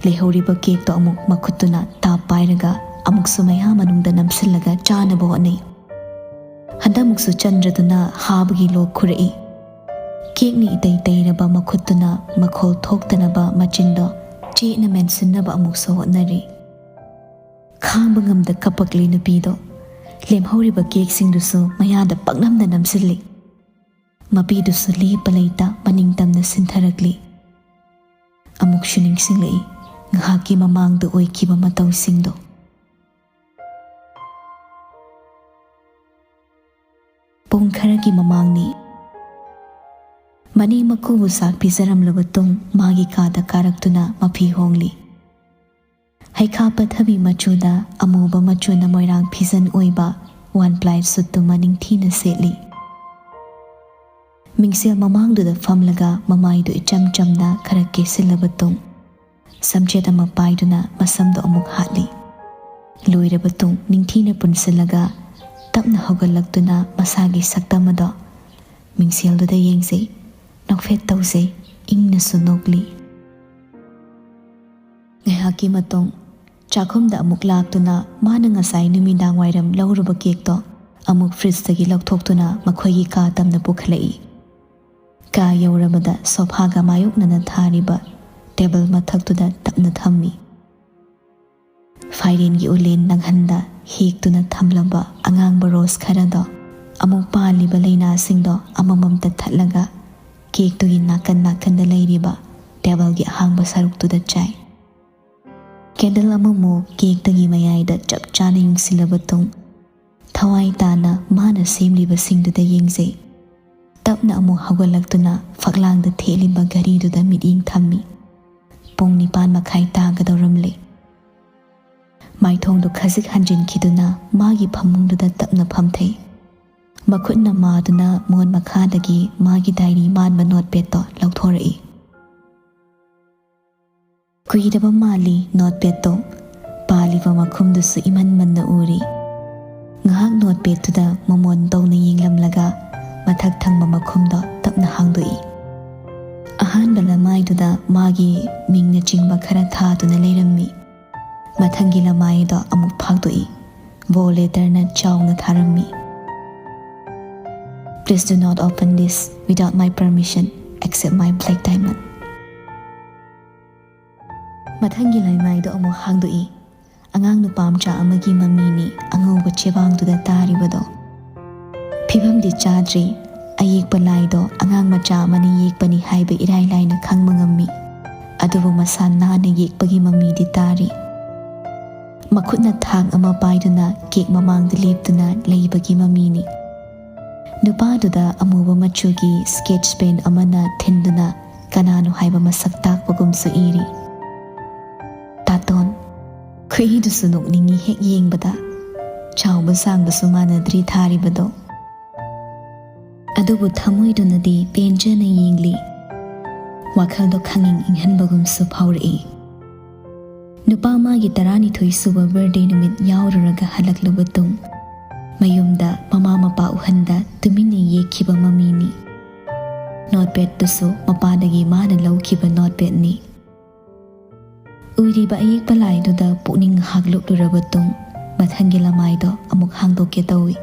ꯂꯩꯍꯧꯔꯤꯕ ꯀꯦꯛꯇꯣ ꯑꯃꯨꯛ ꯃꯈꯨꯠꯇꯨꯅ ꯇꯥꯞ ꯄꯥꯏꯔꯒ ꯑꯃꯨꯛꯁꯨ ꯃꯌꯥ ꯃꯅꯨꯡꯗ ꯅꯝꯁꯤꯜꯂꯒ ꯆꯥꯅꯕ ꯍꯣꯠꯅꯩ꯫ ꯍꯟꯗꯛꯃꯨꯛꯁꯨ ꯆꯟꯗ꯭ꯔꯗꯨꯅ ꯍꯥꯕꯒꯤ ꯂꯣꯛ ꯈꯨꯔꯛꯏ꯫ ꯀꯦꯛꯅ ꯏꯇꯩ ꯇꯩꯔꯕ ꯃꯈꯨꯠꯇꯨꯅ ꯃꯈꯣꯜ ꯊꯣꯛꯇꯅꯕ ꯃꯆꯤꯟꯗꯣ ꯆꯦꯠꯅ ꯃꯦꯟꯁꯤꯟꯅꯕ ꯑꯃꯨꯛꯁꯨ ꯍꯣꯠꯅꯔꯤ꯫ ꯈꯥꯡꯕ ꯉꯝꯗ ꯀꯞꯄꯛꯂꯤ ꯅꯨꯄꯤꯗꯣ꯫ ꯂꯦꯝꯍꯧꯔꯤꯕ ꯀꯦꯛꯁꯤꯡꯗꯨꯁꯨ ꯃꯌꯥꯗ ꯄꯪꯅꯝꯗ ꯅꯝꯁꯤꯜꯂꯤ꯫ ꯃꯄꯤꯗꯨꯁꯨ ꯂꯦꯞꯄ ꯂꯩꯇ ꯃꯅꯤꯡ ꯇꯝꯅ ꯁꯤꯟꯊꯔꯛꯂꯤ꯫ ꯑꯃꯨꯛꯁꯨ ꯅꯤꯡꯁꯤꯡꯂꯛꯏ ꯉꯥꯏꯍꯥꯛꯀꯤ ꯃꯃꯥꯡꯗ ꯑꯣꯏꯈꯤꯕ ꯃꯇꯧꯁꯤꯡꯗꯣ꯫ ꯄꯨꯡ ꯈꯔꯒꯤ ꯃꯃꯥꯡꯅꯤ꯫ ꯃꯅꯦꯝ ꯃꯀꯨꯕꯨ ꯆꯥꯛ ꯄꯤꯖꯔꯝꯂꯕ ꯇꯨꯡ ꯃꯥꯒꯤ ꯀꯥꯗ ꯀꯥꯔꯛꯇꯨꯅ ꯃꯐꯤ ꯍꯣꯡꯂꯤ꯫ ꯍꯩꯈꯥ ꯄꯠꯊꯕꯤ ꯃꯆꯨꯗ ꯑꯃꯨꯕ ꯃꯆꯨꯅ ꯃꯣꯏꯔꯥꯡ ꯐꯤꯖꯟ ꯑꯣꯏꯕ ꯋꯥꯟ ꯄ꯭ꯂꯥꯏ ꯁꯨꯠꯇꯨꯃ ꯅꯤꯡꯊꯤꯅ ꯁꯦꯠꯂꯤ꯫ ꯃꯤꯡꯁꯦꯜ ꯃꯃꯥꯡꯗꯨꯗ ꯐꯝꯂꯒ ꯃꯃꯥꯏꯗꯨ ꯏꯆꯝ ꯆꯝꯅ ꯈꯔ ꯀꯦꯁꯤꯜꯂꯕ ꯇꯨꯡ, ꯁꯝꯆꯦꯠ ꯑꯃ ꯄꯥꯏꯗꯨꯅ ꯃꯁꯝꯗꯣ ꯑꯃꯨꯛ ꯍꯥꯠꯂꯤ꯫ ꯂꯣꯏꯔꯕ ꯇꯨꯡ ꯅꯤꯡꯊꯤꯅ ꯄꯨꯟꯁꯤꯜꯂꯒ ꯇꯞꯅ ꯍꯧꯒꯠꯂꯛꯇꯨꯅ ꯃꯁꯥꯒꯤ ꯁꯛꯇꯝ ꯑꯗꯣ ꯃꯤꯡꯁꯦꯜꯗꯨꯗ ꯌꯦꯡꯖꯩ, ꯅꯣꯛꯐꯦꯠ ꯇꯧꯖꯩ, ꯏꯪꯅꯁꯨ ꯅꯣꯛꯂꯤ꯫ ꯉꯥꯏꯍꯥꯛꯀꯤ ꯃꯇꯨꯡ ꯆꯥꯛꯈꯨꯝꯗ ꯑꯃꯨꯛ ꯂꯥꯛꯇꯨꯅ ꯃꯥꯅ ꯉꯁꯥꯏ ꯅꯨꯃꯤꯗꯥꯡ ꯋꯥꯏꯔꯝ ꯂꯧꯔꯨꯕ ꯀꯦꯛꯇꯣ ꯑꯃꯨꯛ ꯐ꯭ꯔꯤꯖꯇꯒꯤ ꯂꯧꯊꯣꯛꯇꯨꯅ ꯃꯈꯣꯏꯒꯤ ꯀꯥ ꯇꯝꯅ ꯄꯨꯈꯠꯂꯛꯏ꯫ ꯀꯥ ꯌꯧꯔꯕꯗ ꯁꯣꯐꯥꯒ ꯃꯥꯌꯣꯛꯅꯅ ꯊꯥꯔꯤꯕ ꯇꯦꯕꯜ ꯃꯊꯛꯇꯨꯗ ꯇꯞꯅ ꯊꯝꯃꯤ꯫ ꯐꯥꯏꯔꯦꯟꯒꯤ ꯎꯂꯦꯟ ꯅꯪꯍꯟꯗ ꯍꯦꯛꯇꯨꯅ ꯊꯝꯂꯝꯕ ꯑꯉꯥꯡꯕ ꯔꯣꯁ ꯈꯔꯗꯣ ꯑꯃꯨꯛ ꯄꯥꯜꯂꯤꯕ ꯂꯩꯅꯥꯁꯤꯡꯗꯣ ꯑꯃꯃꯝꯇ ꯊꯠꯂꯒ ꯀꯦꯛꯇꯨꯒꯤ ꯅꯥꯀꯟ ꯅꯥꯀꯟꯗ ꯂꯩꯔꯤꯕ ꯇꯦꯕꯜꯒꯤ ꯑꯍꯥꯡꯕ ꯁꯔꯨꯛꯇꯨꯗ ꯆꯥꯏ꯫ ꯀꯦꯟꯗꯜ ꯑꯃꯃꯨꯛ ꯀꯦꯛꯇꯒꯤ ꯃꯌꯥꯏꯗ ꯆꯞ ꯆꯥꯅ ꯌꯨꯡꯁꯤꯜꯂꯕ ꯇꯨꯡ ꯊꯋꯥꯏ ꯇꯥꯅ ꯃꯥꯅ ꯁꯦꯝꯂꯤꯕꯁꯤꯡꯗꯨꯗ ꯌꯦꯡꯖꯩ꯫ ꯇꯞꯅ ꯑꯃꯨꯛ ꯍꯧꯒꯠꯂꯛꯇꯨꯅ ꯐꯛꯂꯥꯡꯗ ꯊꯦꯠꯂꯤꯕ ꯘꯔꯤꯗꯨꯗ ꯃꯤꯠꯌꯦꯡ ꯊꯝꯃꯤ꯫ ꯄꯨꯡ ꯅꯤꯄꯥꯟ ꯃꯈꯥꯏ ꯇꯥꯒꯗꯧꯔꯝꯂꯦ꯫ ꯃꯥꯏꯊꯣꯡꯗꯨ ꯈꯖꯤꯛ ꯍꯟꯖꯤꯟꯈꯤꯗꯨꯅ ꯃꯥꯒꯤ ꯐꯃꯨꯡꯗꯨꯗ ꯇꯞꯅ ꯐꯝꯊꯩ꯫ ꯃꯈꯨꯠꯅ ꯃꯥꯗꯨꯅ ꯃꯣꯟ ꯃꯈꯥꯗꯒꯤ ꯃꯥꯒꯤ ꯗꯥꯏꯔꯤ ꯃꯥꯟꯕ ꯅꯣꯠꯄꯦꯗꯇꯣ ꯂꯧꯊꯣꯔꯛꯏ꯫ ꯀꯨꯏꯔꯕ ꯃꯥꯜꯂꯤ ꯅꯣꯠꯄꯦꯗꯇꯣ ꯄꯥꯜꯂꯤꯕ ꯃꯈꯨꯝꯗꯨꯁꯨ ꯏꯃꯟ ꯃꯟꯅ ꯎꯔꯤ꯫ ꯉꯥꯏꯍꯥꯛ ꯅꯣꯠꯄꯦꯗꯇꯨꯗ ꯃꯃꯣꯟ ꯇꯧꯅ ꯌꯦꯡꯂꯝꯂꯒ ꯃꯊꯛ ꯊꯪꯕ ꯃꯈꯨꯝꯗꯣ ꯇꯞꯅ ꯍꯥꯡꯗꯣꯛꯏ꯫ ꯑꯍꯥꯟꯕ ꯂꯃꯥꯏꯗꯨꯗ ꯃꯥꯒꯤ ꯃꯤꯡꯅꯆꯤꯡꯕ ꯈꯔ ꯊꯥꯗꯨꯅ ꯂꯩꯔꯝꯃꯤ꯫ ꯃꯊꯪꯒꯤ ꯂꯃꯥꯏꯗꯣ ꯑꯃꯨꯛ ꯐꯥꯛꯇꯣꯛꯏ꯫ ꯕꯣ ꯂꯦꯇꯔꯅ ꯆꯥꯎꯅ ꯊꯥꯔꯝꯃꯤ꯫ Please do not open this without my permission, except my black diamond. ꯃꯊꯪꯒꯤ ꯂꯩꯃꯥꯏꯗꯣ ꯑꯃꯨꯛ ꯍꯥꯡꯗꯣꯛꯏ꯫ ꯑꯉꯥꯡ ꯅꯨꯄꯥ ꯃꯆꯥ ꯑꯃꯒꯤ ꯃꯃꯤꯅꯤ ꯑꯉꯧꯕ ꯆꯦꯕꯥꯡꯗꯨꯗ ꯇꯥꯔꯤꯕꯗꯣ꯫ ꯐꯤꯕꯝꯗꯤ ꯆꯥꯗ꯭ꯔꯤ꯫ ꯑꯌꯦꯛꯄ ꯂꯥꯏꯗꯣ ꯑꯉꯥꯡ ꯃꯆꯥ ꯑꯃꯅ ꯌꯦꯛꯄꯅꯤ ꯍꯥꯏꯕ ꯏꯔꯥꯏ ꯂꯥꯏꯅ ꯈꯪꯕ ꯉꯝꯃꯤ꯫ ꯑꯗꯨꯕꯨ ꯃꯁꯥ ꯅꯥꯟꯅ ꯌꯦꯛꯄꯒꯤ ꯃꯃꯤꯗꯤ ꯇꯥꯔꯤ꯫ ꯃꯈꯨꯠꯅ ꯊꯥꯡ ꯑꯃ ꯄꯥꯏꯗꯨꯅ ꯀꯦꯛ ꯃꯃꯥꯡꯗ ꯂꯦꯞꯇꯨꯅ ꯂꯩꯕꯒꯤ ꯃꯃꯤꯅꯤ꯫ ꯅꯨꯄꯥꯗꯨꯗ ꯑꯃꯨꯕ ꯃꯆꯨꯒꯤ ꯁ꯭ꯀꯦꯠꯆ ꯄꯦꯟ ꯑꯃꯅ ꯊꯤꯟꯗꯨꯅ ꯀꯅꯥꯅꯣ ꯍꯥꯏꯕ ꯃꯁꯛ ꯇꯥꯛꯄꯒꯨꯝꯁꯨ ꯏꯔꯤ꯫ ꯇꯥꯇꯣꯟ꯫ ꯈꯨꯏꯗꯨꯁꯨ ꯅꯣꯛꯅꯤꯡꯉꯤ ꯍꯦꯛ ꯌꯦꯡꯕꯗ꯫ ꯆꯥꯎꯕ ꯁꯥꯡꯕꯁꯨ ꯃꯥꯟꯅꯗ꯭ꯔꯤ ꯊꯥꯔꯤꯕꯗꯣ꯫ ꯑꯗꯨꯕꯨ ꯊꯃꯣꯏꯗꯨꯅꯗꯤ ꯄꯦꯟꯖꯅ ꯌꯦꯡꯂꯤ꯫ ꯋꯥꯈꯜꯗꯣ ꯈꯪꯏꯪ ꯏꯪꯍꯟꯕꯒꯨꯝꯁꯨ ꯐꯥꯎꯔꯛꯏ꯫ ꯅꯨꯄꯥ ꯃꯥꯒꯤ ꯇꯔꯥꯅꯤꯊꯣꯏ ꯁꯨꯕ ꯕꯔꯊꯗꯦ ꯅꯨꯃꯤꯠ ꯌꯥꯎꯔꯨꯔꯒ ꯍꯜꯂꯛꯂꯕ ꯇꯨꯡ, ꯃꯌꯨꯝꯗ ꯃꯃꯥ ꯃꯄꯥ ꯎꯍꯟꯗ ꯇꯨꯃꯤꯟꯅ ꯌꯦꯛꯈꯤꯕ ꯃꯃꯤꯅꯤ꯫ ꯅꯣꯠꯄꯦꯗꯇꯨꯁꯨ ꯃꯄꯥꯗꯒꯤ ꯃꯥꯅ ꯂꯧꯈꯤꯕ ꯅꯣꯠꯄꯦꯗꯅꯤ꯫ ꯎꯔꯤꯕ ꯑꯌꯦꯛꯄ ꯂꯥꯏꯗꯨꯗ ꯄꯨꯛꯅꯤꯡ ꯉꯥꯏꯍꯥꯛ ꯂꯨꯞꯂꯨꯔꯕ ꯇꯨꯡ, ꯃꯊꯪꯒꯤ ꯂꯃꯥꯏꯗꯣ ꯑꯃꯨꯛ ꯍꯥꯡꯗꯣꯛꯀꯦ ꯇꯧꯏ꯫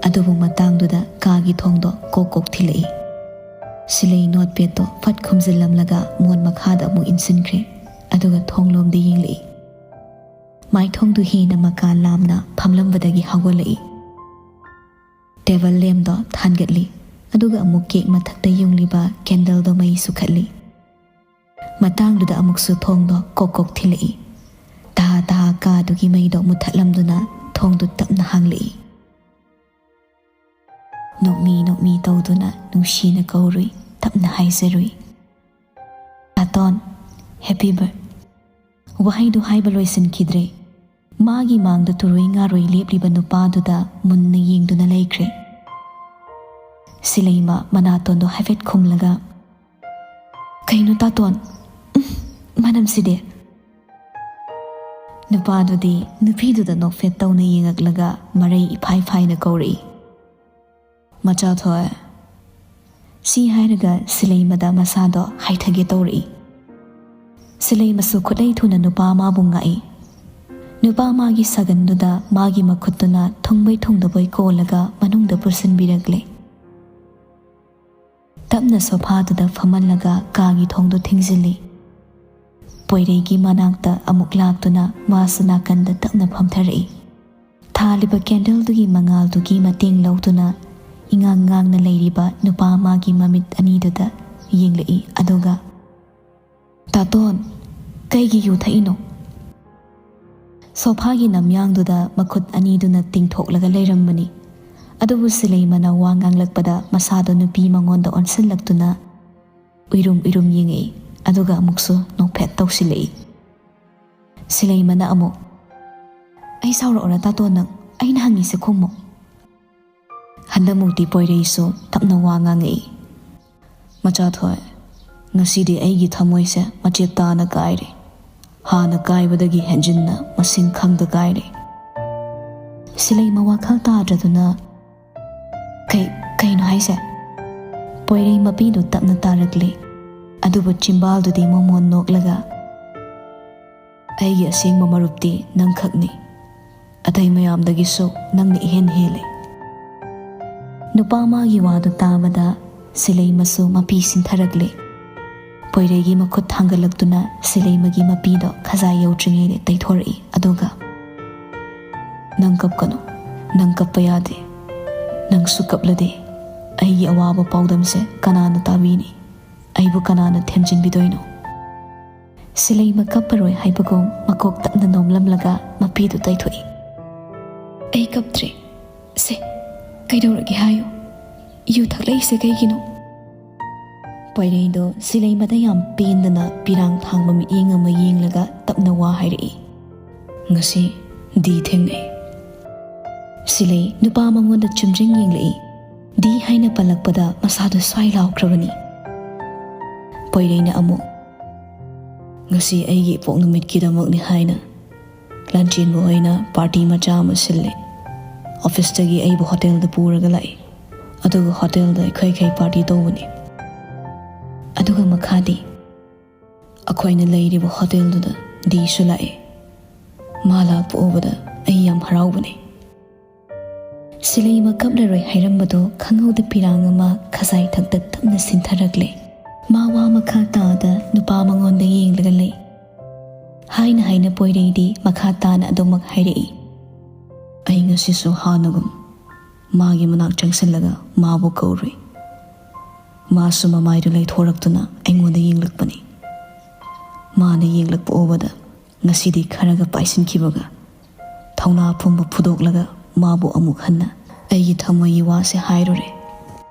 ꯑꯗꯨꯕꯨ ꯃꯇꯥꯡꯗꯨꯗ ꯀꯥꯒꯤ ꯊꯣꯡꯗꯣ ꯀꯣꯛ ꯀꯣꯛ ꯊꯤꯜꯂꯛꯏ꯫ ꯁꯤꯂꯩ ꯅꯣꯠꯄꯦꯗꯇꯣ ꯐꯠ ꯈꯨꯝꯖꯤꯜꯂꯝꯂꯒ ꯃꯣꯟ ꯃꯈꯥꯗ ꯑꯃꯨꯛ ꯏꯟꯁꯤꯟꯈ꯭ꯔꯦ, ꯑꯗꯨꯒ ꯊꯣꯡꯂꯣꯝꯗ ꯌꯦꯡꯂꯛꯏ꯫ ꯃꯥꯏꯊꯣꯡꯗꯨ ꯍꯦꯟꯅ ꯃꯀꯥ ꯂꯥꯝꯅ ꯐꯝꯂꯝꯕꯗꯒꯤ ꯍꯧꯒꯠꯂꯛꯏ꯫ ꯇꯦꯕꯜ ꯂꯦꯝꯗꯣ ꯊꯥꯟꯒꯠꯂꯤ, ꯑꯗꯨꯒ ꯑꯃꯨꯛ ꯀꯦꯛ ꯃꯊꯛꯇ ꯌꯨꯡꯂꯤꯕ ꯀꯦꯟꯗꯜꯗꯣ ꯃꯩ ꯁꯨꯈꯠꯂꯤ꯫ ꯃꯇꯥꯡꯗꯨꯗ ꯑꯃꯨꯛꯁꯨ ꯊꯣꯡꯗꯣ ꯀꯣꯛ ꯀꯣꯛ ꯊꯤꯜꯂꯛꯏ꯫ ꯇꯍꯥ ꯇꯍꯥ ꯀꯥꯗꯨꯒꯤ ꯃꯩꯗꯣ ꯃꯨꯊꯠꯂꯝꯗꯨꯅ ꯊꯣꯡꯗꯨ ꯇꯞꯅ ꯍꯥꯡꯂꯛꯏ꯫ ꯅꯣꯛꯃꯤ ꯅꯣꯛꯃꯤ ꯇꯧꯗꯨꯅ ꯅꯨꯡꯁꯤꯅ ꯀꯧꯔꯨꯏ, ꯇꯞꯅ ꯍꯥꯏꯖꯔꯨꯏ, "ꯇꯥꯇꯣꯟ, ꯍꯦꯄꯤ ꯕꯔ-," ꯋꯥꯍꯩꯗꯨ ꯍꯥꯏꯕ ꯂꯣꯏꯁꯤꯟꯈꯤꯗ꯭ꯔꯦ꯫ ꯃꯥꯒꯤ ꯃꯥꯡꯗ ꯇꯨꯔꯣꯏ ꯉꯥꯔꯣꯏ ꯂꯦꯞꯂꯤꯕ ꯅꯨꯄꯥꯗꯨꯗ ꯃꯨꯟꯅ ꯌꯦꯡꯗꯨꯅ ꯂꯩꯈ꯭ꯔꯦ꯫ ꯁꯤꯂꯩꯃ ꯃꯅꯥꯇꯣꯟꯗꯣ ꯍꯥꯏꯐꯦꯠ ꯈꯨꯝꯂꯒ, "ꯀꯩꯅꯣ ꯇꯥꯇꯣꯟ? ꯎꯝ, ꯃꯅꯝꯁꯤꯗꯤ?" ꯅꯨꯄꯥꯗꯨꯗꯤ ꯅꯨꯄꯤꯗꯨꯗ ꯅꯣꯛꯐꯦꯠ ꯇꯧꯅ ꯌꯦꯡꯉꯛꯂꯒ ꯃꯔꯩ ꯏꯐꯥꯏ ꯐꯥꯏꯅ ꯀꯧꯔꯛꯏ, "ꯃꯆꯥꯊꯣꯏ!" ꯁꯤ ꯍꯥꯏꯔꯒ ꯁꯤꯂꯩꯃꯗ ꯃꯁꯥꯗꯣ ꯍꯥꯏꯊꯒꯦ ꯇꯧꯔꯛꯏ꯫ ꯁꯤꯂꯩꯃꯁꯨ ꯈꯨꯠꯂꯩ ꯊꯨꯅ ꯅꯨꯄꯥ ꯑꯃꯕꯨ ꯉꯥꯛꯏ꯫ ꯅꯨꯄꯥ ꯑꯃꯒꯤ ꯁꯥꯒꯟꯗꯨꯗ ꯃꯥꯒꯤ ꯃꯈꯨꯠꯇꯨꯅ ꯊꯨꯡꯕꯩ ꯊꯨꯡꯗꯕꯣꯏ ꯀꯣꯜꯂꯒ ꯃꯅꯨꯡꯗ ꯄꯨꯁꯤꯟꯕꯤꯔꯛꯂꯦ꯫ ꯇꯞꯅ ꯁꯣꯐꯥꯗꯨꯗ ꯐꯝꯍꯜꯂꯒ ꯀꯥꯒꯤ ꯊꯣꯡꯗꯨ ꯊꯤꯡꯖꯤꯜꯂꯤ꯫ ꯄꯣꯏꯔꯩꯒꯤ ꯃꯅꯥꯛꯇ ꯑꯃꯨꯛ ꯂꯥꯛꯇꯨꯅ ꯃꯥꯁꯨ ꯅꯥꯀꯟꯗ ꯇꯞꯅ ꯐꯝꯊꯔꯛꯏ꯫ ꯊꯥꯜꯂꯤꯕ ꯀꯦꯟꯗꯜꯗꯨꯒꯤ ꯃꯉꯥꯜꯗꯨꯒꯤ ꯃꯇꯦꯡ ꯂꯧꯗꯨꯅ ꯏꯉꯥꯡ ꯉꯥꯡꯅ ꯂꯩꯔꯤꯕ ꯅꯨꯄꯥ ꯑꯃꯒꯤ ꯃꯃꯤꯠ ꯑꯅꯤꯗꯨꯗ ꯌꯦꯡꯂꯛꯏ, ꯑꯗꯨꯒ, "ꯇꯥꯇꯣꯟ, ꯀꯩꯒꯤ ꯌꯨ ꯊꯛꯏꯅꯣ?" ꯁꯣꯐꯥꯒꯤ ꯅꯝꯌꯥꯡꯗꯨꯗ ꯃꯈꯨꯠ ꯑꯅꯤꯗꯨꯅ ꯇꯤꯡꯊꯣꯛꯂꯒ ꯂꯩꯔꯝꯕꯅꯤ꯫ ꯑꯗꯨꯕꯨ ꯁꯤꯂꯩꯃꯅ ꯋꯥ ꯉꯥꯡꯂꯛꯄꯗ ꯃꯁꯥꯗꯣ ꯅꯨꯄꯤ ꯃꯉꯣꯟꯗ ꯑꯣꯟꯁꯤꯜꯂꯛꯇꯨꯅ ꯎꯏꯔꯨꯝ ꯎꯏꯔꯨꯝ ꯌꯦꯡꯉꯛꯏ, ꯑꯗꯨꯒ ꯑꯃꯨꯛꯁꯨ ꯅꯣꯛꯐꯦꯠ ꯇꯧꯁꯤꯜꯂꯛꯏ꯫ ꯁꯤꯂꯩꯃꯅ ꯑꯃꯨꯛ, "ꯑꯩ ꯁꯥꯎꯔꯛꯑꯣꯔꯥ ꯇꯥꯇꯣꯟ ꯅꯪ? ꯑꯩꯅ ꯍꯪꯉꯤꯁꯦ ꯈꯨꯝꯃꯣ꯫" ꯍꯟꯗꯛꯃꯨꯛꯇꯤ ꯄꯣꯏꯔꯩꯁꯨ ꯇꯞꯅ ꯋꯥ ꯉꯥꯡꯉꯛꯏ꯫ "ꯃꯆꯥꯊꯣꯏ, ꯉꯁꯤꯗꯤ ꯑꯩꯒꯤ ꯊꯃꯣꯏꯁꯦ ꯃꯆꯦꯠ ꯇꯥꯅ ꯀꯥꯏꯔꯦ꯫ ꯍꯥꯟꯅ ꯀꯥꯏꯕꯗꯒꯤ ꯍꯦꯟꯖꯤꯟꯅ ꯃꯁꯤꯡ ꯈꯪꯗ ꯀꯥꯏꯔꯦ꯫" ꯁꯤꯂꯩꯃ ꯋꯥꯈꯜ ꯇꯥꯗ꯭ꯔꯗꯨꯅ, "ꯀꯩ, ꯀꯩꯅꯣ ꯍꯥꯏꯁꯦ?" ꯄꯣꯏꯔꯩ ꯃꯄꯤꯗꯨ ꯇꯞꯅ ꯇꯥꯔꯛꯂꯦ꯫ ꯑꯗꯨꯕꯨ ꯆꯤꯝꯕꯥꯜꯗꯨꯗꯤ ꯃꯣꯃꯣꯟ ꯅꯣꯛꯂꯒ, "ꯑꯩꯒꯤ ꯑꯁꯦꯡꯕ ꯃꯔꯨꯞꯇꯤ ꯅꯪꯈꯛꯅꯤ꯫ ꯑꯇꯩ ꯃꯌꯥꯝꯗꯒꯤꯁꯨ ꯅꯪꯅ ꯏꯍꯦꯟ ꯍꯦꯜꯂꯤ꯫" ꯅꯨꯄꯥ ꯃꯥꯒꯤ ꯋꯥꯗꯨ ꯇꯥꯕꯗ ꯁꯤꯂꯩꯃꯁꯨ ꯃꯄꯤ ꯁꯤꯟꯊꯔꯛꯂꯦ꯫ ꯄꯣꯏꯔꯩꯒꯤ ꯃꯈꯨꯠ ꯊꯥꯡꯒꯠꯂꯛꯇꯨꯅ ꯁꯤꯂꯩꯃꯒꯤ ꯃꯄꯤꯗꯣ ꯈꯖꯥꯏ ꯌꯧꯗ꯭ꯔꯤꯉꯩꯗ ꯇꯩꯊꯣꯔꯛꯏ꯫ ꯑꯗꯨꯒ, "ꯅꯪ ꯀꯞꯀꯅꯨ꯫ ꯅꯪ ꯀꯞꯄ ꯌꯥꯗꯦ꯫ ꯅꯪꯁꯨ ꯀꯞꯂꯗꯤ ꯑꯩꯒꯤ ꯑꯋꯥꯕ ꯄꯥꯎꯗꯝꯁꯦ ꯀꯅꯥꯅ ꯇꯥꯕꯤꯅꯤ? ꯑꯩꯕꯨ ꯀꯅꯥꯅ ꯊꯦꯝꯖꯤꯟꯕꯤꯗꯣꯏꯅꯣ?" ꯁꯤꯂꯩꯃ ꯀꯞꯄꯔꯣꯏ ꯍꯥꯏꯕꯒꯨꯝ ꯃꯀꯣꯛ ꯇꯞꯅ ꯅꯣꯝꯂꯝꯂꯒ ꯃꯄꯤꯗꯨ ꯇꯩꯊꯣꯛꯏ꯫ "ꯑꯩ ꯀꯞꯇ꯭ꯔꯦ꯫ ꯁꯦ, ꯀꯩꯗꯧꯔꯒꯦ ꯍꯥꯏꯌꯨ? ꯌꯨ ꯊꯛꯂꯛꯏꯁꯦ ꯀꯩꯒꯤꯅꯣ?" ꯄꯣꯏꯔꯩꯗꯣ ꯁꯤꯂꯩꯃꯗ ꯌꯥꯝ ꯄꯦꯟꯗꯅ ꯄꯤꯔꯥꯡ ꯊꯥꯡꯕ ꯃꯤꯠꯌꯦꯡ ꯑꯃ ꯌꯦꯡꯂꯒ ꯇꯞꯅ ꯋꯥ ꯍꯥꯏꯔꯛꯏ꯫ "ꯉꯁꯤ ꯗꯤ ꯊꯦꯡꯅꯩ꯫" ꯁꯤꯂꯩ ꯅꯨꯄꯥ ꯃꯉꯣꯟꯗ ꯆꯨꯝꯗ꯭ꯔꯤꯡ ꯌꯦꯡꯂꯛꯏ꯫ ꯗꯤ ꯍꯥꯏꯅ ꯄꯜꯂꯛꯄꯗ ꯃꯁꯥꯗꯨ ꯁ꯭ꯋꯥꯏ ꯂꯥꯎꯈ꯭ꯔꯕꯅꯤ꯫ ꯄꯣꯏꯔꯩꯅ ꯑꯃꯨꯛ, "ꯉꯁꯤ ꯑꯩꯒꯤ ꯏꯄꯣꯛ ꯅꯨꯃꯤꯠꯀꯤꯗꯃꯛꯅꯤ ꯍꯥꯏꯅ ꯂꯥꯟꯆꯦꯟꯕ ꯍꯣꯏꯅ ꯄꯥꯔꯇꯤ ꯃꯆꯥ ꯑꯃ ꯁꯤꯜꯂꯦ꯫ ꯑꯣꯐꯤꯁꯇꯒꯤ ꯑꯩꯕꯨ ꯍꯣꯇꯦꯜꯗ ꯄꯨꯔꯒ ꯂꯥꯛꯏ꯫ ꯑꯗꯨꯒ ꯍꯣꯇꯦꯜꯗ ꯑꯩꯈꯣꯏꯈꯩ ꯄꯥꯔꯇꯤ ꯇꯧꯕꯅꯤ꯫" ꯑꯗꯨꯒ ꯃꯈꯥꯗꯤ, "ꯑꯩꯈꯣꯏꯅ ꯂꯩꯔꯤꯕ ꯍꯣꯇꯦꯜꯗꯨꯗ ꯗꯤꯁꯨ ꯂꯥꯛꯑꯦ꯫ ꯃꯥ ꯂꯥꯛꯄ ꯎꯕꯗ ꯑꯩ ꯌꯥꯝ ꯍꯔꯥꯎꯕꯅꯦ꯫" ꯁꯤꯂꯩꯃ ꯀꯞꯂꯔꯣꯏ ꯍꯥꯏꯔꯝꯕꯗꯨ ꯈꯪꯍꯧꯗ ꯄꯤꯔꯥꯡ ꯑꯃ ꯈꯖꯥꯏ ꯊꯛꯇ ꯇꯞꯅ ꯁꯤꯟꯊꯔꯛꯂꯦ꯫ ꯃꯥ ꯋꯥ ꯃꯈꯥ ꯇꯥꯗ ꯅꯨꯄꯥ ꯃꯉꯣꯟꯗ ꯌꯦꯡꯂꯒ ꯂꯩ꯫ ꯍꯥꯏꯅ ꯍꯥꯏꯅ ꯄꯣꯏꯔꯩꯗꯤ ꯃꯈꯥ ꯇꯥꯅ ꯑꯗꯨꯃꯛ ꯍꯥꯏꯔꯛꯏ꯫ "ꯑꯩ ꯉꯁꯤꯁꯨ ꯍꯥꯟꯅꯒꯨꯝ ꯃꯥꯒꯤ ꯃꯅꯥꯛ ꯆꯪꯁꯤꯜꯂꯒ ꯃꯥꯕꯨ ꯀꯧꯔꯨꯏ꯫ ꯃꯥꯁꯨ ꯃꯃꯥꯏꯗꯨ ꯂꯩꯊꯣꯔꯛꯇꯨꯅ ꯑꯩꯉꯣꯟꯗ ꯌꯦꯡꯂꯛꯄꯅꯤ꯫ ꯃꯥꯅ ꯌꯦꯡꯂꯛꯄ ꯎꯕꯗ ꯉꯁꯤꯗꯤ ꯈꯔꯒ ꯄꯥꯏꯁꯤꯟꯈꯤꯕꯒ ꯊꯧꯅꯥ ꯄꯨꯝꯕ ꯐꯨꯗꯣꯛꯂꯒ ꯃꯥꯕꯨ ꯑꯃꯨꯛ ꯍꯟꯅ ꯑꯩꯒꯤ ꯊꯃꯣꯏꯒꯤ ꯋꯥꯁꯦ ꯍꯥꯏꯔꯨꯔꯦ꯫"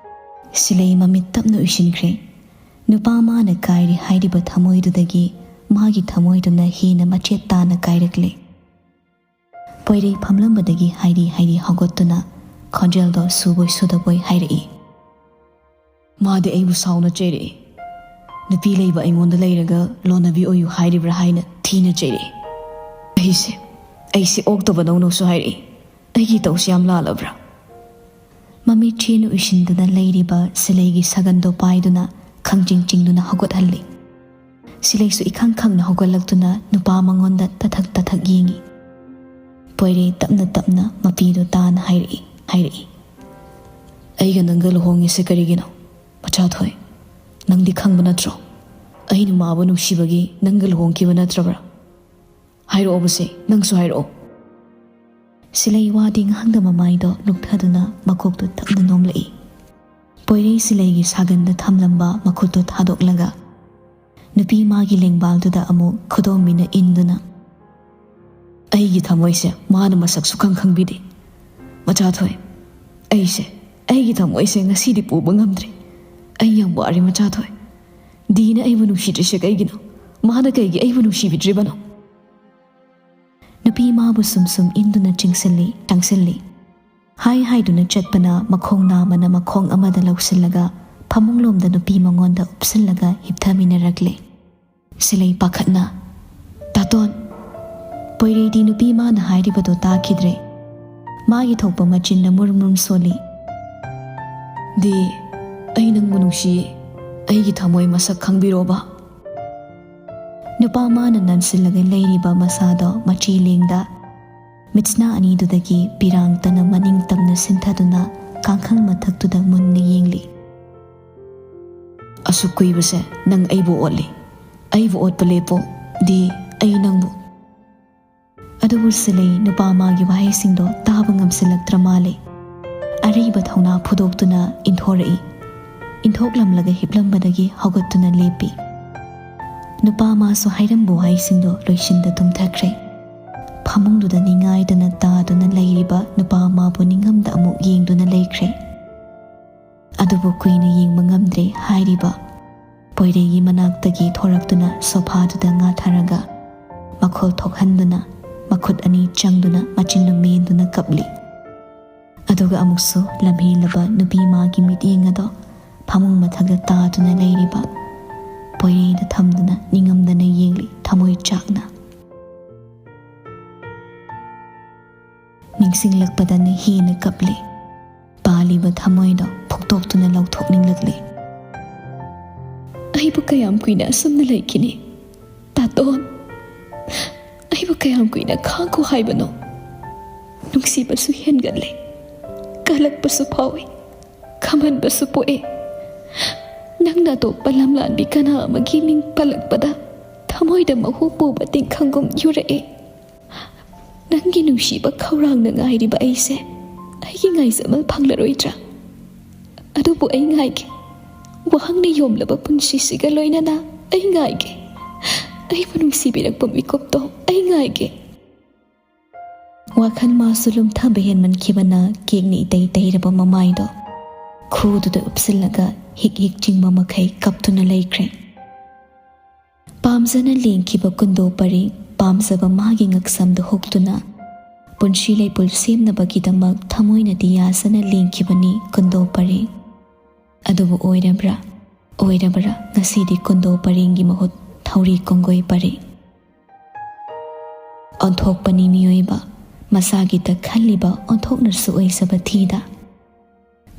ꯁꯤꯂꯩ ꯃꯃꯤꯠ ꯇꯞꯅ ꯎꯏꯁꯤꯟꯈ꯭ꯔꯦ꯫ ꯅꯨꯄꯥ ꯃꯥꯅ ꯀꯥꯏꯔꯦ ꯍꯥꯏꯔꯤꯕ ꯊꯃꯣꯏꯗꯨꯗꯒꯤ ꯃꯥꯒꯤ ꯊꯃꯣꯏꯗꯨꯅ ꯍꯦꯟꯅ ꯃꯆꯦꯠ ꯇꯥꯅ ꯀꯥꯏꯔꯛꯂꯦ꯫ ꯄꯣꯏꯔꯩ ꯐꯝꯂꯝꯕꯗꯒꯤ ꯍꯥꯏꯔꯤ ꯍꯥꯏꯔꯤ ꯍꯧꯒꯠꯇꯨꯅ ꯈꯣꯟꯖꯦꯜꯗꯣ ꯁꯨꯕꯣꯏ ꯁꯨꯗꯕꯣꯏ ꯍꯥꯏꯔꯛꯏ꯫ "ꯃꯥꯗꯤ ꯑꯩꯕꯨ ꯁꯥꯎꯅ ꯆꯩꯔꯛꯏ꯫ ꯅꯨꯄꯤ ꯂꯩꯕ ꯑꯩꯉꯣꯟꯗ ꯂꯩꯔꯒ ꯂꯣꯟꯅꯕꯤ ꯑꯣꯏꯌꯨ ꯍꯥꯏꯔꯤꯕ꯭ꯔꯥ ꯍꯥꯏꯅ ꯊꯤꯅ ꯆꯩꯔꯛꯏ꯫ ꯑꯩꯁꯦ, ꯑꯩꯁꯦ ꯑꯣꯛꯇꯕꯗꯧꯅꯁꯨ ꯍꯥꯏꯔꯛꯏ꯫ ꯑꯩꯒꯤ ꯇꯧꯁꯤ ꯌꯥꯝ ꯂꯥꯜꯂꯕ꯭ꯔꯥ?" ꯃꯃꯤꯠ ꯆꯦꯅ ꯎꯏꯁꯤꯟꯗꯨꯅ ꯂꯩꯔꯤꯕ ꯁꯤꯂꯩꯒꯤ ꯁꯥꯒꯟꯗꯣ ꯄꯥꯏꯗꯨꯅ ꯈꯪꯖꯤꯡ ꯆꯤꯡꯗꯨꯅ ꯍꯧꯒꯠꯍꯜꯂꯤ꯫ ꯁꯤꯂꯩꯁꯨ ꯏꯈꯪ ꯈꯪꯅ ꯍꯧꯒꯠꯂꯛꯇꯨꯅ ꯅꯨꯄꯥ ꯃꯉꯣꯟꯗ ꯇꯊꯛ ꯇꯊꯛ ꯌꯦꯡꯉꯤ꯫ ꯄꯣꯏꯔꯩ ꯇꯞꯅ ꯇꯞꯅ ꯃꯄꯤꯗꯣ ꯇꯥꯅ ꯍꯥꯏꯔꯛꯏ, ꯍꯥꯏꯔꯛꯏ, "ꯑꯩꯒ ꯅꯪꯒ ꯂꯨꯍꯣꯡꯉꯤꯁꯦ ꯀꯔꯤꯒꯤꯅꯣ? ꯃꯆꯥꯊꯣꯏ, ꯅꯪꯗꯤ ꯈꯪꯕ ꯅꯠꯇ꯭ꯔꯣ? ꯑꯩꯅ ꯃꯥꯕꯨ ꯅꯨꯡꯁꯤꯕꯒꯤ ꯅꯪꯒ ꯂꯨꯍꯣꯡꯈꯤꯕ ꯅꯠꯇ꯭ꯔꯕ꯭ꯔꯥ? ꯍꯥꯏꯔꯛꯑꯣꯕꯁꯦ, ꯅꯪꯁꯨ ꯍꯥꯏꯔꯛꯑꯣ꯫" ꯁꯤꯂꯩ ꯋꯥꯗꯤ ꯉꯥꯡꯗ ꯃꯃꯥꯏꯗꯣ ꯂꯨꯞꯊꯗꯨꯅ ꯃꯀꯣꯛꯇꯣ ꯇꯞꯅ ꯅꯣꯝꯂꯛꯏ꯫ ꯄꯣꯏꯔꯩ ꯁꯤꯂꯩꯒꯤ ꯁꯥꯒꯟꯗ ꯊꯝꯂꯝꯕ ꯃꯈꯨꯠꯇꯣ ꯊꯥꯗꯣꯛꯂꯒ ꯅꯨꯄꯤ ꯃꯥꯒꯤ ꯂꯦꯡꯕꯥꯜꯗꯨꯗ ꯑꯃꯨꯛ ꯈꯨꯗꯣꯝꯕꯤꯅ ꯏꯟꯗꯨꯅ, "ꯑꯩꯒꯤ ꯊꯃꯣꯏꯁꯦ ꯃꯥꯅ ꯃꯁꯛ ꯁꯨꯈꯪ ꯈꯪꯕꯤꯗꯦ꯫ ꯃꯆꯥꯊꯣꯏ, ꯑꯩꯁꯦ, ꯑꯩꯒꯤ ꯊꯃꯣꯏꯁꯦ ꯉꯁꯤꯗꯤ ꯄꯨꯕ ꯉꯝꯗ꯭ꯔꯦ꯫ ꯑꯩ ꯌꯥꯝ ꯋꯥꯔꯦ ꯃꯆꯥꯊꯣꯏ꯫ ꯗꯤꯅ ꯑꯩꯕꯨ ꯅꯨꯡꯁꯤꯗ꯭ꯔꯤꯁꯦ ꯀꯩꯒꯤꯅꯣ? ꯃꯥꯅ ꯀꯩꯒꯤ ꯑꯩꯕꯨ ꯅꯨꯡꯁꯤꯕꯤꯗ꯭ꯔꯤꯕꯅꯣ?" ꯅꯨꯄꯤ ꯃꯥꯕꯨ ꯁꯨꯝ ꯁꯨꯝ ꯏꯟꯗꯨꯅ ꯆꯤꯡꯁꯤꯜꯂꯤ, ꯆꯪꯁꯤꯜꯂꯤ꯫ ꯍꯥꯏ ꯍꯥꯏꯗꯨꯅ ꯆꯠꯄꯅ ꯃꯈꯣꯡ ꯅꯥꯝꯃꯅ ꯃꯈꯣꯡ ꯑꯃꯗ ꯂꯧꯁꯤꯜꯂꯒ ꯐꯃꯨꯡꯂꯣꯝꯗ ꯅꯨꯄꯤ ꯃꯉꯣꯟꯗ ꯎꯞꯁꯤꯜꯂꯒ ꯍꯤꯞꯊꯃꯤꯟꯅꯔꯛꯂꯦ꯫ ꯁꯤꯂꯩ ꯄꯥꯈꯠꯅ, "ꯇꯥꯇꯣꯟ!" ꯄꯣꯏꯔꯩꯗꯤ ꯅꯨꯄꯤ ꯃꯥꯅ ꯍꯥꯏꯔꯤꯕꯗꯣ ꯇꯥꯈꯤꯗ꯭ꯔꯦ꯫ ꯃꯥꯒꯤ ꯊꯣꯛꯄ ꯃꯆꯤꯟꯅ ꯃꯨꯔꯨꯝ ꯃꯨꯔꯨꯝ ꯁꯣꯜꯂꯤ꯫ "ꯗꯤ, ꯑꯩ ꯅꯪꯕꯨ ꯅꯨꯡꯁꯤꯌꯦ꯫ ꯑꯩꯒꯤ ꯊꯃꯣꯏ ꯃꯁꯛ ꯈꯪꯕꯤꯔꯣꯕ꯫" ꯅꯨꯄꯥ ꯃꯥꯅ ꯅꯟꯁꯤꯜꯂꯒ ꯂꯩꯔꯤꯕ ꯃꯁꯥꯗꯣ ꯃꯆꯤ ꯂꯦꯡꯗ ꯃꯤꯠꯁꯅꯥ ꯑꯅꯤꯗꯨꯗꯒꯤ ꯄꯤꯔꯥꯡ ꯇꯅ ꯃꯅꯤꯡ ꯇꯝꯅ ꯁꯤꯟꯊꯗꯨꯅ ꯀꯥꯡꯈꯪ ꯃꯊꯛꯇꯨꯗ ꯃꯨꯟꯅ ꯌꯦꯡꯂꯤ꯫ "ꯑꯁꯨꯛ ꯀꯨꯏꯕꯁꯦ ꯅꯪ ꯑꯩꯕꯨ ꯑꯣꯠꯂꯤ꯫ ꯑꯩꯕꯨ ꯑꯣꯠꯄ ꯂꯦꯞꯄꯣ꯫ ꯗꯤ, ꯑꯩ ꯅꯪꯕꯨ꯫" ꯑꯗꯨꯕꯨ ꯁꯤꯂꯩ ꯅꯨꯄꯥ ꯃꯥꯒꯤ ꯋꯥꯍꯩꯁꯤꯡꯗꯣ ꯇꯥꯕ ꯉꯝꯁꯤꯜꯂꯛꯇ꯭ꯔ ꯃꯥꯜꯂꯦ꯫ ꯑꯔꯩꯕ ꯊꯧꯅꯥ ꯐꯨꯗꯣꯛꯇꯨꯅ ꯏꯟꯊꯣꯔꯛꯏ꯫ ꯏꯟꯊꯣꯛꯂꯝꯂꯒ ꯍꯤꯞꯂꯝꯕꯗꯒꯤ ꯍꯧꯒꯠꯇꯨꯅ ꯂꯦꯞꯄꯤ꯫ ꯅꯨꯄꯥ ꯃꯥꯁꯨ ꯍꯥꯏꯔꯝꯕ ꯋꯥꯍꯩꯁꯤꯡꯗꯣ ꯂꯣꯏꯁꯤꯟꯗ ꯇꯨꯝꯊꯈ꯭ꯔꯦ꯫ ꯐꯃꯨꯡꯗꯨꯗ ꯅꯤꯡꯉꯥꯏꯗꯅ ꯇꯥꯗꯨꯅ ꯂꯩꯔꯤꯕ ꯅꯨꯄꯥ ꯃꯥꯕꯨ ꯅꯤꯡꯉꯝꯗ ꯑꯃꯨꯛ ꯌꯦꯡꯗꯨꯅ ꯂꯩꯈ꯭ꯔꯦ꯫ ꯑꯗꯨꯕꯨ ꯀꯨꯏꯅ ꯌꯦꯡꯕ ꯉꯝꯗ꯭ꯔꯦ ꯍꯥꯏꯔꯤꯕ ꯄꯣꯏꯔꯩꯒꯤ ꯃꯅꯥꯛꯇꯒꯤ ꯊꯣꯔꯛꯇꯨꯅ ꯁꯣꯐꯥꯗꯨꯗ ꯉꯥꯊꯔꯒ ꯃꯈꯣꯜ ꯊꯣꯛꯍꯟꯗꯨꯅ ꯃꯈꯨꯠ ꯑꯅꯤ ꯆꯪꯗꯨꯅ ꯃꯆꯤꯟꯗꯨ ꯃꯦꯟꯗꯨꯅ ꯀꯞꯂꯤ꯫ ꯑꯗꯨꯒ ꯑꯃꯨꯛꯁꯨ ꯂꯝꯍꯦꯜꯂꯕ ꯅꯨꯄꯤ ꯃꯥꯒꯤ ꯃꯤꯠꯌꯦꯡ ꯑꯗꯣ ꯐꯃꯨꯡ ꯃꯊꯛꯇ ꯇꯥꯗꯨꯅ ꯂꯩꯔꯤꯕ ꯄꯣꯏꯔꯩꯗ ꯊꯝꯗꯨꯅ ꯅꯤꯡꯉꯝꯗꯅ ꯌꯦꯡꯂꯤ, ꯊꯃꯣꯏ ꯆꯥꯛꯅ꯫ ꯅꯤꯡꯁꯤꯡꯂꯛꯄꯗꯅ ꯍꯦꯟꯅ ꯀꯞꯂꯤ꯫ ꯄꯥꯜꯂꯤꯕ ꯊꯃꯣꯏꯗꯣ ꯐꯨꯛꯇꯣꯛꯇꯨꯅ ꯂꯧꯊꯣꯛꯅꯤꯡꯂꯛꯂꯤ꯫ ꯑꯩꯕꯨ ꯀꯌꯥꯝ ꯀꯨꯏꯅ ꯑꯁꯨꯝꯅ ꯂꯩꯈꯤꯅꯤ? ꯇꯥꯇꯣꯟ, ꯑꯩꯕꯨ ꯀꯌꯥꯝ ꯀꯨꯏꯅ ꯈꯥꯡꯈꯣ ꯍꯥꯏꯕꯅꯣ? ꯅꯨꯡꯁꯤꯕꯁꯨ ꯍꯦꯟꯒꯠꯂꯦ, ꯀꯜꯂꯛꯄꯁꯨ ꯐꯥꯎꯏ, ꯈꯝꯍꯟꯕꯁꯨ ꯄꯣꯛꯑꯦ꯫ ꯅꯪꯅ ꯑꯇꯣꯞꯄ ꯂꯝꯂꯥꯟꯕꯤ ꯀꯅꯥ ꯑꯃꯒꯤ ꯃꯤꯡ ꯄꯜꯂꯛꯄꯗ ꯊꯃꯣꯏꯗ ꯃꯍꯨ ꯄꯨꯕ ꯇꯤꯡꯈꯪꯒꯨꯝ ꯌꯨꯔꯛꯑꯦ꯫ ꯅꯪꯒꯤ ꯅꯨꯡꯁꯤꯕ ꯈꯧꯔꯥꯡꯅ ꯉꯥꯏꯔꯤꯕ ꯑꯩꯁꯦ ꯑꯩꯒꯤ ꯉꯥꯏꯖꯃꯜ ꯐꯪꯂꯔꯣꯏꯗ꯭ꯔꯥ? ꯑꯗꯨꯕꯨ ꯑꯩ ꯉꯥꯏꯒꯦ꯫ ꯋꯥꯍꯪꯅ ꯌꯣꯝꯂꯕ ꯄꯨꯟꯁꯤꯁꯤꯒ ꯂꯣꯏꯅꯅ ꯑꯩ ꯉꯥꯏꯒꯦ꯫ ꯑꯩꯕꯨ ꯅꯨꯡꯁꯤꯕꯤꯔꯛꯄ ꯃꯤꯀꯨꯞꯇꯣ ꯑꯩ ꯉꯥꯏꯒꯦ꯫ ꯋꯥꯈꯜ ꯃꯥꯁꯨ ꯂꯨꯝꯊꯕ ꯍꯦꯟꯃꯟꯈꯤꯕꯅ ꯀꯦꯛꯅ ꯏꯇꯩ ꯇꯩꯔꯕ ꯃꯃꯥꯏꯗꯣ ꯈꯨꯗꯨꯗ ꯎꯞꯁꯤꯜꯂꯒ ꯍꯤꯛ ꯍꯤꯛ ꯆꯤꯡꯕ ꯃꯈꯩ ꯀꯞꯇꯨꯅ ꯂꯩꯈ꯭ꯔꯦ꯫ ꯄꯥꯝꯖꯅ ꯂꯦꯡꯈꯤꯕ ꯀꯨꯟꯗꯣ ꯄꯔꯤ, ꯄꯥꯝꯖꯕ ꯃꯥꯒꯤ ꯉꯛꯁꯝꯗ ꯍꯨꯛꯇꯨꯅ ꯄꯨꯟꯁꯤ ꯂꯩꯄꯨꯜ ꯁꯦꯝꯅꯕꯒꯤꯗꯃꯛ ꯊꯃꯣꯏꯅꯗꯤ ꯌꯥꯁꯅ ꯂꯦꯡꯈꯤꯕꯅꯤ ꯀꯨꯟꯗꯣ ꯄꯔꯤ꯫ ꯑꯗꯨꯕꯨ ꯑꯣꯏꯔꯕ꯭ꯔꯥ? ꯑꯣꯏꯔꯕ꯭ꯔꯥ? ꯉꯁꯤꯗꯤ ꯀꯨꯟꯗꯣ ꯄꯔꯦꯡꯒꯤ ꯃꯍꯨꯠ ꯊꯧꯔꯤ ꯀꯣꯡꯒꯣꯏ ꯄꯔꯦꯡ꯫ ꯑꯣꯟꯊꯣꯛꯄꯅꯤ ꯃꯤꯑꯣꯏꯕ, ꯃꯁꯥꯒꯤꯇ ꯈꯜꯂꯤꯕ ꯑꯣꯟꯊꯣꯛꯅꯁꯨ ꯑꯣꯏꯖꯕ ꯊꯤꯗ꯫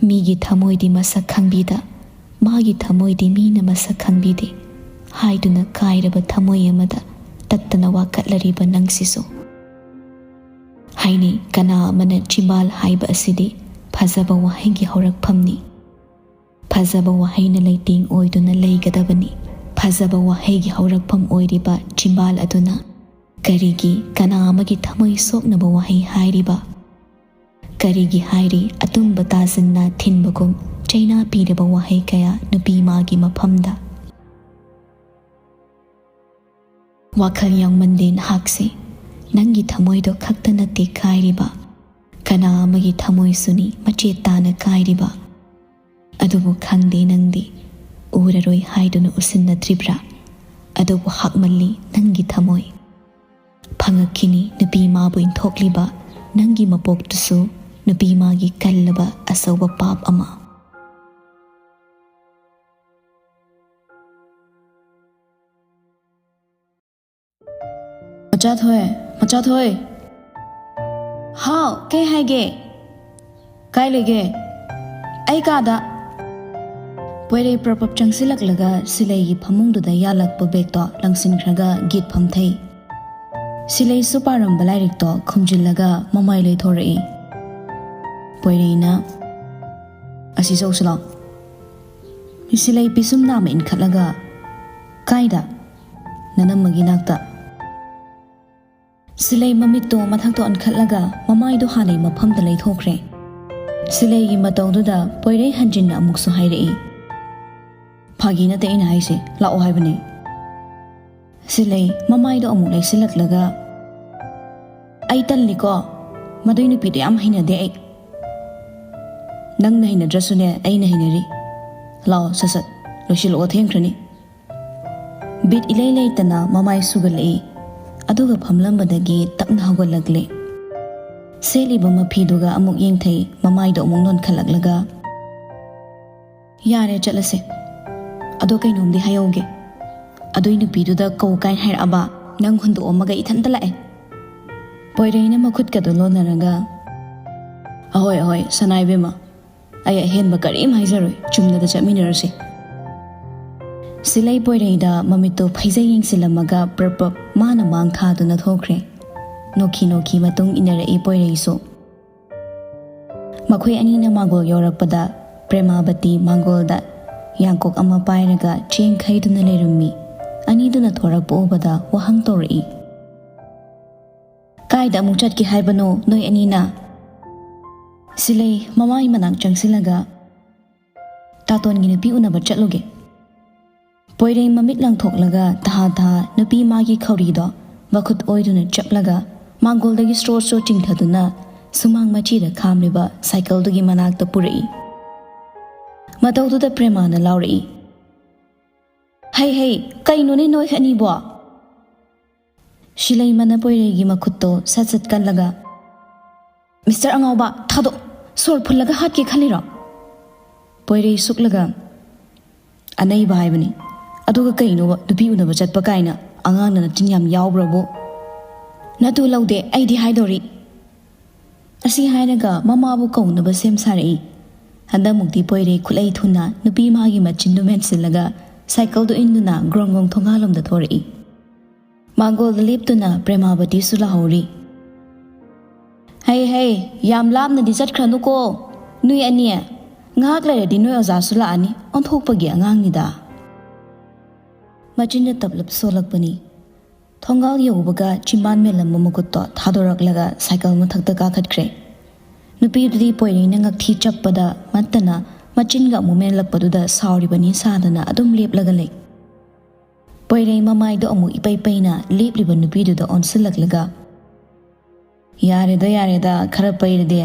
ꯃꯤꯒꯤ ꯊꯃꯣꯏꯗꯤ ꯃꯁꯛ ꯈꯪꯕꯤꯗ, ꯃꯥꯒꯤ ꯊꯃꯣꯏꯗꯤ ꯃꯤꯅ ꯃꯁꯛ ꯈꯪꯕꯤꯗꯦ ꯍꯥꯏꯗꯨꯅ ꯀꯥꯏꯔꯕ ꯊꯃꯣꯏ ꯑꯃꯗ ꯇꯠꯇꯅ ꯋꯥꯀꯠꯂꯔꯤꯕ ꯅꯪꯁꯤꯁꯨ꯫ ꯍꯥꯏꯅꯩ, ꯀꯅꯥ ꯑꯃꯅ ꯆꯤꯝꯕꯥꯜ ꯍꯥꯏꯕ ꯑꯁꯤꯗꯤ ꯐꯖꯕ ꯋꯥꯍꯩꯒꯤ ꯍꯧꯔꯛꯐꯝꯅꯤ꯫ ꯐꯖꯕ ꯋꯥꯍꯩꯅ ꯂꯩꯇꯦꯡ ꯑꯣꯏꯗꯨꯅ ꯂꯩꯒꯗꯕꯅꯤ꯫ ꯐꯖꯕ ꯋꯥꯍꯩꯒꯤ ꯍꯧꯔꯛꯐꯝ ꯑꯣꯏꯔꯤꯕ ꯆꯤꯝꯕꯥꯜ ꯑꯗꯨꯅ ꯀꯔꯤꯒꯤ ꯀꯅꯥ ꯑꯃꯒꯤ ꯊꯃꯣꯏ ꯁꯣꯛꯅꯕ ꯋꯥꯍꯩ ꯍꯥꯏꯔꯤꯕ? ꯀꯔꯤꯒꯤ ꯍꯥꯏꯔꯤ ꯑꯇꯨꯝꯕ ꯇꯥꯁꯤꯟꯅ ꯊꯤꯟꯕꯒꯨꯝ ꯆꯩꯅꯥ ꯄꯤꯔꯕ ꯋꯥꯍꯩ ꯀꯌꯥ ꯅꯨꯄꯤ ꯃꯥꯒꯤ ꯃꯐꯝꯗ? ꯋꯥꯈꯜ ꯌꯥꯎꯃꯟꯗꯦ ꯅꯍꯥꯛꯁꯦ꯫ ꯅꯪꯒꯤ ꯊꯃꯣꯏꯗꯣ ꯈꯛꯇ ꯅꯠꯇꯦ ꯀꯥꯏꯔꯤꯕ, ꯀꯅꯥ ꯑꯃꯒꯤ ꯊꯃꯣꯏꯁꯨꯅꯤ ꯃꯆꯦꯠ ꯇꯥꯅ ꯀꯥꯏꯔꯤꯕ꯫ ꯑꯗꯨꯕꯨ ꯈꯪꯗꯦ ꯅꯪꯗꯤ, ꯎꯔꯔꯣꯏ ꯍꯥꯏꯗꯨꯅ ꯎꯁꯤꯟꯅꯗ꯭ꯔꯤꯕ꯭ꯔꯥ? ꯑꯗꯨꯕꯨ ꯍꯥꯛꯃꯜꯂꯤ ꯅꯪꯒꯤ ꯊꯃꯣꯏ꯫ ꯐꯪꯉꯛꯈꯤꯅꯤ ꯅꯨꯄꯤ ꯃꯥꯕꯨ ꯏꯟꯊꯣꯛꯂꯤꯕ ꯅꯪꯒꯤ ꯃꯄꯣꯛꯇꯨꯁꯨ ꯅꯨꯄꯤ ꯃꯥꯒꯤ ꯀꯜꯂꯕ ꯑꯆꯧꯕ ꯄꯥꯞ ꯑꯃ꯫ ꯃꯆꯥꯊꯣꯏ, ꯃꯆꯥꯊꯣꯏ꯫ ꯍꯥꯎ, ꯀꯩ ꯍꯥꯏꯒꯦ? ꯀꯥꯏ ꯂꯩꯒꯦ? ꯑꯩ ꯀꯥꯗ꯫ ꯄꯣꯏꯔꯩ ꯄ꯭ꯔꯞ ꯄ꯭ꯔꯞ ꯆꯪꯁꯤꯜꯂꯛꯂꯒ ꯁꯤꯂꯩꯒꯤ ꯐꯃꯨꯡꯗꯨꯗ ꯌꯥꯜꯂꯛꯄ ꯕꯦꯒꯇꯣ ꯂꯪꯁꯤꯟꯈ꯭ꯔꯒ ꯒꯤꯠ ꯐꯝꯊꯩ꯫ ꯁꯤꯂꯩꯁꯨ ꯄꯥꯔꯝꯕ ꯂꯥꯏꯔꯤꯛꯇꯣ ꯈꯨꯝꯖꯤꯜꯂꯒ ꯃꯃꯥꯏ ꯂꯩꯊꯣꯔꯛꯏ꯫ ꯄꯣꯏꯔꯩꯅ, "ꯑꯁꯤ ꯆꯧꯁꯤ ꯂꯥꯎ꯫" ꯁꯤꯂꯩ ꯄꯤꯁꯨꯝ ꯅꯥꯝꯃ ꯏꯟꯈꯠꯂꯒ, "ꯀꯥꯏꯗ?" "ꯅꯅꯝꯃꯒꯤ ꯅꯥꯛꯇ꯫" ꯁꯤꯂꯩ ꯃꯃꯤꯠꯇꯣ ꯃꯊꯛꯇ ꯑꯣꯟꯈꯠꯂꯒ ꯃꯃꯥꯏꯗꯣ ꯍꯥꯟꯅꯩ ꯃꯐꯝꯗ ꯂꯩꯊꯣꯛꯈ꯭ꯔꯦ꯫ ꯁꯤꯂꯩꯒꯤ ꯃꯇꯧꯗꯨꯗ ꯄꯣꯏꯔꯩ ꯍꯟꯖꯤꯟꯅ ꯑꯃꯨꯛꯁꯨ ꯍꯥꯏꯔꯛꯏ, "ꯐꯥꯒꯤ ꯅꯠꯇꯦ ꯑꯩꯅ ꯍꯥꯏꯁꯦ, ꯂꯥꯛꯑꯣ ꯍꯥꯏꯕꯅꯦ꯫" ꯁꯤꯂꯩ ꯃꯃꯥꯏꯗꯣ ꯑꯃꯨꯛ ꯂꯩꯁꯤꯜꯂꯛꯂꯒ, "ꯑꯩ ꯇꯜꯂꯤꯀꯣ, ꯃꯗꯨꯏ ꯅꯨꯄꯤꯗꯣ ꯌꯥꯝ ꯍꯩꯅꯗꯦ ꯑꯩ꯫" "ꯅꯪꯅ ꯍꯩꯅꯗ꯭ꯔꯁꯨꯅꯦ, ꯑꯩꯅ ꯍꯩꯅꯔꯤ꯫ ꯂꯥꯛꯑꯣ ꯁꯠ ꯁꯠ, ꯂꯣꯏꯁꯤꯜꯂꯛꯑꯣ, ꯊꯦꯡꯈ꯭ꯔꯅꯤ꯫" ꯕꯤꯠ ꯏꯂꯩ ꯂꯩꯇꯅ ꯃꯃꯥꯏ ꯁꯨꯒꯠꯂꯛꯏ꯫ ꯑꯗꯨꯒ ꯐꯝꯂꯝꯕꯗꯒꯤ ꯇꯞꯅ ꯍꯧꯒꯠꯂꯛꯂꯦ꯫ ꯁꯦꯠꯂꯤꯕ ꯃꯐꯤꯗꯨꯒ ꯑꯃꯨꯛ ꯌꯦꯡꯊꯩ, ꯃꯃꯥꯏꯗꯣ ꯑꯃꯨꯛ ꯅꯣꯟꯈꯠꯂꯛꯂꯒ, "ꯌꯥꯔꯦ, ꯆꯠꯂꯁꯦ꯫ ꯑꯗꯣ ꯀꯩꯅꯣꯝꯗꯤ ꯍꯥꯏꯍꯧꯒꯦ꯫ ꯑꯗꯨꯏ ꯅꯨꯄꯤꯗꯨꯗ ꯀꯧ ꯀꯥꯏꯅ ꯍꯥꯏꯔꯛꯑꯕ, ꯅꯪ ꯍꯨꯟꯗꯣꯛꯑꯝꯃꯒ ꯏꯊꯟꯇ ꯂꯥꯛꯑꯦ꯫" ꯄꯣꯏꯔꯩꯅ ꯃꯈꯨꯠꯀꯗꯣ ꯂꯣꯟꯅꯔꯒ, "ꯑꯍꯣꯏ, ꯑꯍꯣꯏ, ꯁꯅꯥ ꯏꯕꯦꯝꯃ, ꯑꯩ ꯑꯍꯦꯟꯕ ꯀꯔꯤꯝ ꯍꯥꯏꯖꯔꯣꯏ, ꯆꯨꯝꯅꯗ ꯆꯠꯃꯤꯟꯅꯔꯁꯤ꯫" ꯁꯤꯂꯩ ꯄꯣꯏꯔꯩꯗ ꯃꯃꯤꯠꯇꯣ ꯐꯩꯖꯩ ꯌꯦꯡꯁꯤꯜꯂꯝꯃꯒ ꯄ꯭ꯔꯞ ꯄ꯭ꯔꯞ ꯃꯥꯅ ꯃꯥꯡ ꯊꯥꯗꯨꯅ ꯊꯣꯛꯈ꯭ꯔꯦ꯫ ꯅꯣꯛꯈꯤ ꯅꯣꯛꯈꯤ ꯃꯇꯨꯡ ꯏꯟꯅꯔꯛꯏ ꯄꯣꯏꯔꯩꯁꯨ꯫ ꯃꯈꯣꯏ ꯑꯅꯤꯅ ꯃꯥꯡꯒꯣꯜ ꯌꯧꯔꯛꯄꯗ ꯄ꯭ꯔꯦꯃꯥꯕꯇꯤ ꯃꯥꯡꯒꯣꯜꯗ ꯌꯥꯡꯀꯣꯛ ꯑꯃ ꯄꯥꯏꯔꯒ ꯆꯦꯡ ꯈꯩꯗꯨꯅ ꯂꯩꯔꯝꯃꯤ꯫ ꯑꯅꯤꯗꯨꯅ ꯊꯣꯔꯛꯄ ꯎꯕꯗ ꯋꯥꯍꯪ ꯇꯧꯔꯛꯏ, "ꯀꯥꯏꯗ ꯑꯃꯨꯛ ꯆꯠꯀꯦ ꯍꯥꯏꯕꯅꯣ ꯅꯣꯏ ꯑꯅꯤꯅ?" ꯁꯤꯂꯩ ꯃꯃꯥꯏ ꯃꯅꯥꯛ ꯆꯪꯁꯤꯜꯂꯒ, "ꯇꯥꯇꯣꯟꯒꯤ ꯅꯨꯄꯤ ꯎꯅꯕ ꯆꯠꯂꯨꯒꯦ꯫" ꯄꯣꯏꯔꯩ ꯃꯃꯤꯠ ꯂꯪꯊꯣꯛꯂꯒ ꯇꯍꯥ ꯇꯍꯥ ꯅꯨꯄꯤ ꯃꯥꯒꯤ ꯈꯧꯔꯤꯗꯣ ꯃꯈꯨꯠ ꯑꯣꯏꯗꯨꯅ ꯆꯞꯂꯒ ꯃꯥꯡꯒꯣꯜꯗꯒꯤ ꯁ꯭ꯔꯣ ꯁ꯭ꯔꯣ ꯆꯤꯡꯊꯗꯨꯅ ꯁꯨꯃꯥꯡ ꯃꯆꯤꯗ ꯈꯥꯝꯂꯤꯕ ꯁꯥꯏꯀꯜꯗꯨꯒꯤ ꯃꯅꯥꯛꯇ ꯄꯨꯔꯛꯏ꯫ ꯃꯇꯧꯗꯨꯗ ꯄ꯭ꯔꯦꯃꯥꯅ ꯂꯥꯎꯔꯛꯏ, "ꯍꯩ ꯍꯩ, ꯀꯩꯅꯣꯅꯦ ꯅꯣꯏ ꯑꯅꯤꯕꯣ?" ꯁꯤꯂꯩꯃꯅ ꯄꯣꯏꯔꯩꯒꯤ ꯃꯈꯨꯠꯇꯣ ꯁꯠ ꯁꯠ ꯀꯜꯂꯒ, "ꯃꯤꯁꯇꯔ ꯑꯉꯥꯎꯕ, ꯊꯥꯗꯣꯛ꯫ ꯁꯣꯔ ꯐꯨꯜꯂꯒ ꯍꯥꯠꯀꯦ ꯈꯜꯂꯤꯔꯣ?" ꯄꯣꯏꯔꯩ ꯁꯨꯛꯂꯒ, "ꯑꯅꯩꯕ ꯍꯥꯏꯕꯅꯤ꯫ ꯑꯗꯨꯒ ꯀꯩꯅꯣꯕ ꯅꯨꯄꯤ ꯎꯅꯕ ꯆꯠꯄ ꯀꯥꯏꯅ ꯑꯉꯥꯡꯅ ꯅꯆꯤꯟ ꯌꯥꯝ ꯌꯥꯎꯕ꯭ꯔꯕꯨ?" "ꯅꯇꯨ ꯂꯧꯗꯦ, ꯑꯩꯗꯤ ꯍꯥꯏꯗꯣꯔꯤ꯫" ꯑꯁꯤ ꯍꯥꯏꯔꯒ ꯃꯃꯥꯕꯨ ꯀꯧꯅꯕ ꯁꯦꯝ ꯁꯥꯔꯛꯏ꯫ ꯍꯟꯗꯛꯃꯨꯛꯇꯤ ꯄꯣꯏꯔꯩ ꯈꯨꯠꯂꯩ ꯊꯨꯅ ꯅꯨꯄꯤ ꯃꯥꯒꯤ ꯃꯆꯤꯟꯗꯨ ꯃꯦꯟꯁꯤꯜꯂꯒ ꯁꯥꯏꯀꯜꯗꯨ ꯏꯟꯗꯨꯅ ꯒ꯭ꯔꯣꯡ ꯒ꯭ꯔꯣꯡ ꯊꯣꯡꯒꯥꯜꯂꯣꯝꯗ ꯊꯣꯔꯛꯏ꯫ ꯃꯥꯡꯒꯣꯜꯗ ꯂꯦꯞꯇꯨꯅ ꯄ꯭ꯔꯦꯃꯥꯕꯇꯤꯁꯨ ꯂꯥꯎꯍꯧꯔꯤ꯫ "ꯍꯩ, ꯍꯩ, ꯌꯥꯝ ꯂꯥꯞꯅꯗꯤ ꯆꯠꯈ꯭ꯔꯅꯨꯀꯣ, ꯅꯣꯏ ꯑꯅꯤ꯫ ꯉꯥꯏꯍꯥꯛ ꯂꯩꯔꯗꯤ ꯅꯣꯏ ꯑꯣꯖꯥꯁꯨ ꯂꯥꯛꯑꯅꯤ, ꯑꯣꯟꯊꯣꯛꯄꯒꯤ ꯑꯉꯥꯡꯅꯤꯗ꯫" ꯃꯆꯤꯟꯗ ꯇꯞꯂꯞ ꯁꯣꯜꯂꯛꯄꯅꯤ꯫ ꯊꯣꯡꯒꯥꯜ ꯌꯧꯕꯒ ꯆꯤꯝꯕꯥꯟ ꯃꯦꯜꯂꯝꯕ ꯃꯈꯨꯠꯇꯣ ꯊꯥꯗꯣꯔꯛꯂꯒ ꯁꯥꯏꯀꯜ ꯃꯊꯛꯇ ꯀꯥꯈꯠꯈ꯭ꯔꯦ꯫ ꯅꯨꯄꯤꯗꯨꯗꯤ ꯄꯣꯏꯔꯩꯅ ꯉꯛꯊꯤ ꯆꯞꯄꯗ ꯃꯠꯇꯅ ꯃꯆꯤꯟꯒ ꯑꯃꯨꯛ ꯃꯦꯜꯂꯛꯄꯗꯨꯗ ꯁꯥꯎꯔꯤꯕꯅꯤ ꯁꯥꯗꯅ ꯑꯗꯨꯝ ꯂꯦꯞꯂꯒ ꯂꯩ꯫ ꯄꯣꯏꯔꯩ ꯃꯃꯥꯏꯗꯣ ꯑꯃꯨꯛ ꯏꯄꯩ ꯄꯩꯅ ꯂꯦꯞꯂꯤꯕ ꯅꯨꯄꯤꯗꯨꯗ ꯑꯣꯟꯁꯤꯜꯂꯛꯂꯒ, "ꯌꯥꯔꯦꯗ, ꯌꯥꯔꯦꯗ, ꯈꯔ ꯄꯩꯔꯗꯤ꯫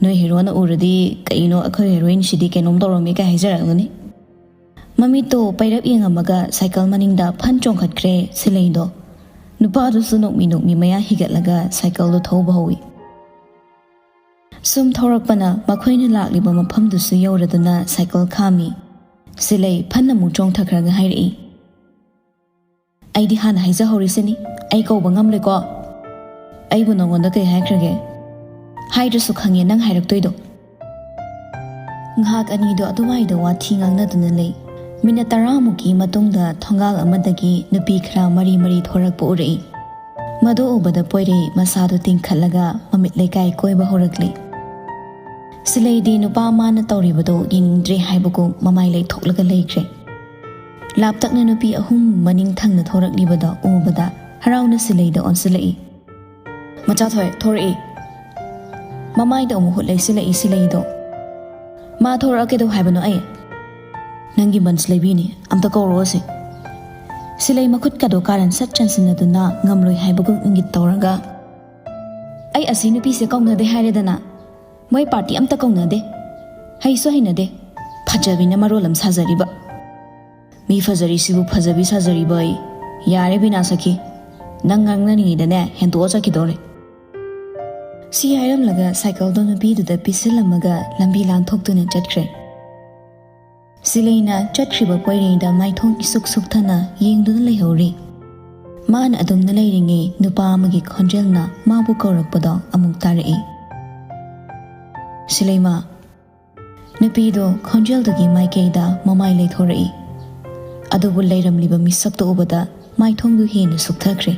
ꯅꯣꯏ ꯍꯦꯔꯣꯅ ꯎꯔꯗꯤ, 'ꯀꯩꯅꯣ, ꯑꯩꯈꯣꯏ ꯍꯦꯔꯣꯏꯟꯁꯤꯗꯤ ꯀꯩꯅꯣꯝ ꯇꯧꯔꯝꯃꯦ' ꯀꯥꯏ ꯍꯥꯏꯖꯔꯛꯂꯅꯤ꯫" ꯃꯃꯤꯠꯇꯣ ꯄꯩꯔꯞ ꯌꯦꯡꯉꯝꯃꯒ ꯁꯥꯏꯀꯜ ꯃꯅꯤꯡꯗ ꯐꯟ ꯆꯣꯡꯈꯠꯈ꯭ꯔꯦ ꯁꯤꯂꯩꯗꯣ꯫ ꯅꯨꯄꯥꯗꯨꯁꯨ ꯅꯣꯛꯃꯤ ꯅꯣꯛꯃꯤ ꯃꯌꯥ ꯍꯤꯒꯠꯂꯒ ꯁꯥꯏꯀꯜꯗꯣ ꯊꯧꯕ ꯍꯧꯏ꯫ ꯁꯨꯝ ꯊꯧꯔꯛꯄꯅ ꯃꯈꯣꯏꯅ ꯂꯥꯛꯂꯤꯕ ꯃꯐꯝꯗꯨꯁꯨ ꯌꯧꯔꯗꯨꯅ ꯁꯥꯏꯀꯜ ꯈꯥꯝꯃꯤ꯫ ꯁꯤꯂꯩ ꯐꯟ ꯑꯃꯨꯛ ꯆꯣꯡꯊꯈ꯭ꯔꯒ ꯍꯥꯏꯔꯛꯏ, "ꯑꯩꯗꯤ ꯍꯥꯟꯅ ꯍꯥꯏꯖꯍꯧꯔꯤꯁꯤꯅꯤ, ꯑꯩ ꯀꯧꯕ ꯉꯝꯂꯣꯏꯀꯣ꯫ ꯑꯩꯕꯨ ꯅꯉꯣꯟꯗ ꯀꯩ ꯍꯥꯏꯈ꯭ꯔꯒꯦ?" "ꯍꯥꯏꯗ꯭ꯔꯁꯨ ꯈꯪꯉꯦ ꯅꯪ ꯍꯥꯏꯔꯛꯇꯣꯏꯗꯣ꯫" ꯉꯥꯏꯍꯥꯛ ꯑꯅꯤꯗꯣ ꯑꯗꯨꯋꯥꯏꯗ ꯋꯥꯊꯤ ꯉꯥꯡꯅꯗꯨꯅ ꯂꯩ꯫ ꯃꯤꯅꯠ ꯇꯔꯥꯃꯨꯛꯀꯤ ꯃꯇꯨꯡꯗ ꯊꯣꯡꯒꯥꯜ ꯑꯃꯗꯒꯤ ꯅꯨꯄꯤ ꯈꯔ ꯃꯔꯤ ꯃꯔꯤ ꯊꯣꯔꯛꯄ ꯎꯔꯛꯏ꯫ ꯃꯗꯨ ꯎꯕꯗ ꯄꯣꯏꯔꯩ ꯃꯁꯥꯗꯨ ꯇꯤꯡꯈꯠꯂꯒ ꯃꯃꯤꯠ ꯂꯩꯀꯥꯏ ꯀꯣꯏꯕ ꯍꯧꯔꯛꯂꯤ꯫ ꯁꯤꯂꯩꯗꯤ ꯅꯨꯄꯥ ꯃꯥꯅ ꯇꯧꯔꯤꯕꯗꯨ ꯌꯦꯡꯅꯤꯡꯗ꯭ꯔꯦ ꯍꯥꯏꯕꯒꯨꯝ ꯃꯃꯥꯏ ꯂꯩꯊꯣꯛꯂꯒ ꯂꯩꯈ꯭ꯔꯦ꯫ ꯂꯥꯞꯇꯛꯅ ꯅꯨꯄꯤ ꯑꯍꯨꯝ ꯃꯅꯤꯡ ꯊꯪꯅ ꯊꯣꯔꯛꯂꯤꯕꯗꯣ ꯎꯕꯗ ꯍꯔꯥꯎꯅ ꯁꯤꯂꯩꯗ ꯑꯣꯟꯁꯤꯜꯂꯛꯏ꯫ "ꯃꯆꯥꯊꯣꯏ, ꯊꯣꯔꯛꯏ꯫" ꯃꯃꯥꯏꯗ ꯑꯃꯨꯛ ꯍꯨꯠ ꯂꯩꯁꯤꯜꯂꯛꯏ ꯁꯤꯂꯩꯗꯣ꯫ "ꯃꯥ ꯊꯣꯔꯛꯑ ꯀꯩꯗꯧ ꯍꯥꯏꯕꯅꯣ ꯑꯩ?" "ꯅꯪꯒꯤ ꯃꯟꯁ ꯂꯩꯕꯤꯅꯤ, ꯑꯝꯇ ꯀꯧꯔꯛꯑꯣꯁꯦ꯫" ꯁꯤꯂꯩ ꯃꯈꯨꯠꯀꯗꯣ ꯀꯥꯔꯟ ꯁꯠ ꯆꯟꯁꯤꯟꯅꯗꯨꯅ ꯉꯝꯂꯣꯏ ꯍꯥꯏꯕꯒꯨꯝ ꯏꯪꯒꯤꯠ ꯇꯧꯔꯒ, "ꯑꯩ ꯑꯁꯤ ꯅꯨꯄꯤꯁꯦ ꯀꯧꯅꯗꯦ ꯍꯥꯏꯔꯦꯗꯅ꯫ ꯃꯣꯏ ꯄꯥꯔꯇꯤ ꯑꯝꯇ ꯀꯧꯅꯗꯦ꯫ ꯍꯩꯁꯨ ꯍꯩꯅꯗꯦ꯫ ꯐꯖꯕꯤꯅ ꯃꯔꯣꯜ ꯑꯃ ꯁꯥꯖꯔꯤꯕ꯫ ꯃꯤ ꯐꯖꯔꯤꯁꯤꯕꯨ ꯐꯖꯕꯤ ꯁꯥꯖꯔꯤꯕ ꯑꯩ꯫ ꯌꯥꯔꯦ ꯕꯤꯅꯥ ꯁꯈꯤ, ꯅꯪ ꯉꯥꯡꯅꯔꯤꯉꯩꯗꯅꯦ ꯍꯦꯟꯇꯣꯛꯑ ꯆꯠꯈꯤꯗꯧꯔꯦ꯫" ꯁꯤ ꯍꯥꯏꯔꯝꯂꯒ ꯁꯥꯏꯀꯜꯗꯣ ꯅꯨꯄꯤꯗꯨꯗ ꯄꯤꯁꯤꯜꯂꯝꯃꯒ ꯂꯝꯕꯤ ꯂꯥꯟꯊꯣꯛꯇꯨꯅ ꯆꯠꯈ꯭ꯔꯦ꯫ ꯁꯤꯂꯩꯅ ꯆꯠꯈ꯭ꯔꯤꯕ ꯄꯣꯏꯔꯩꯗ ꯃꯥꯏꯊꯣꯡ ꯏꯁꯨꯛ ꯁꯨꯛꯊꯅ ꯌꯦꯡꯗꯨꯅ ꯂꯩꯍꯧꯔꯤ꯫ ꯃꯥꯅ ꯑꯗꯨꯝꯅ ꯂꯩꯔꯤꯉꯩ ꯅꯨꯄꯥ ꯑꯃꯒꯤ ꯈꯣꯟꯖꯦꯜꯅ ꯃꯥꯕꯨ ꯀꯧꯔꯛꯄꯗꯣ ꯑꯃꯨꯛ ꯇꯥꯔꯛꯏ꯫ "ꯁꯤꯂꯩꯃ!" ꯅꯨꯄꯤꯗꯣ ꯈꯣꯟꯖꯦꯜꯗꯨꯒꯤ ꯃꯥꯏꯀꯩꯗ ꯃꯃꯥꯏ ꯂꯩꯊꯣꯔꯛꯏ꯫ ꯑꯗꯨꯕꯨ ꯂꯩꯔꯝꯂꯤꯕ ꯃꯤꯁꯛꯇꯣ ꯎꯕꯗ ꯃꯥꯏꯊꯣꯡꯗꯨ ꯍꯦꯟꯅ ꯁꯨꯛꯊꯈ꯭ꯔꯦ꯫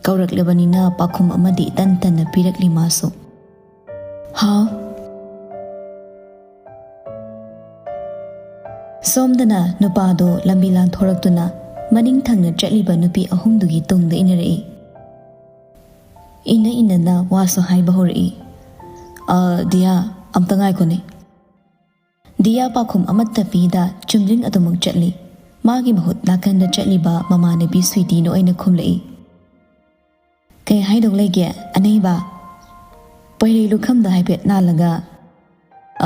ꯀꯧꯔꯛꯂꯕꯅꯤꯅ ꯄꯥꯎꯈꯨꯝ ꯑꯃꯗꯤ ꯏꯇꯟ ꯇꯟꯅ ꯄꯤꯔꯛꯂꯤ ꯃꯥꯁꯨ꯫ "ꯍꯥꯎ?" ꯁꯣꯝꯗꯅ ꯅꯨꯄꯥꯗꯣ ꯂꯝꯕꯤ ꯂꯥꯟꯊꯣꯔꯛꯇꯨꯅ ꯃꯅꯤꯡ ꯊꯪꯅ ꯆꯠꯂꯤꯕ ꯅꯨꯄꯤ ꯑꯍꯨꯝꯗꯨꯒꯤ ꯇꯨꯡꯗ ꯏꯟꯅꯔꯛꯏ꯫ ꯏꯟꯅ ꯏꯟꯅꯅ ꯋꯥꯁꯨ ꯍꯥꯏꯕ ꯍꯧꯔꯛꯏ꯫ "ꯑ, ꯗꯤꯌꯥ, ꯑꯝꯇ ꯉꯥꯏꯈꯣꯅꯦ꯫" ꯗꯤꯌꯥ ꯄꯥꯎꯈꯨꯝ ꯑꯃꯠꯇ ꯄꯤꯗ ꯆꯨꯝꯗ꯭ꯔꯤꯡ ꯑꯗꯨꯃꯛ ꯆꯠꯂꯤ꯫ ꯃꯥꯒꯤ ꯃꯍꯨꯠ ꯅꯥꯀꯟꯗ ꯆꯠꯂꯤꯕ ꯃꯃꯥꯟꯅꯕꯤ ꯁ꯭ꯋꯤꯇꯤꯅ ꯑꯣꯏꯅ ꯈꯨꯝꯂꯛꯏ꯫ "ꯀꯩ ꯍꯥꯏꯗꯧ ꯂꯩꯒꯦ, ꯑꯅꯩꯕ?" ꯄꯣꯏꯔꯩ ꯂꯨꯈꯝꯗ ꯍꯥꯏꯐꯦꯠ ꯅꯥꯜꯂꯒ,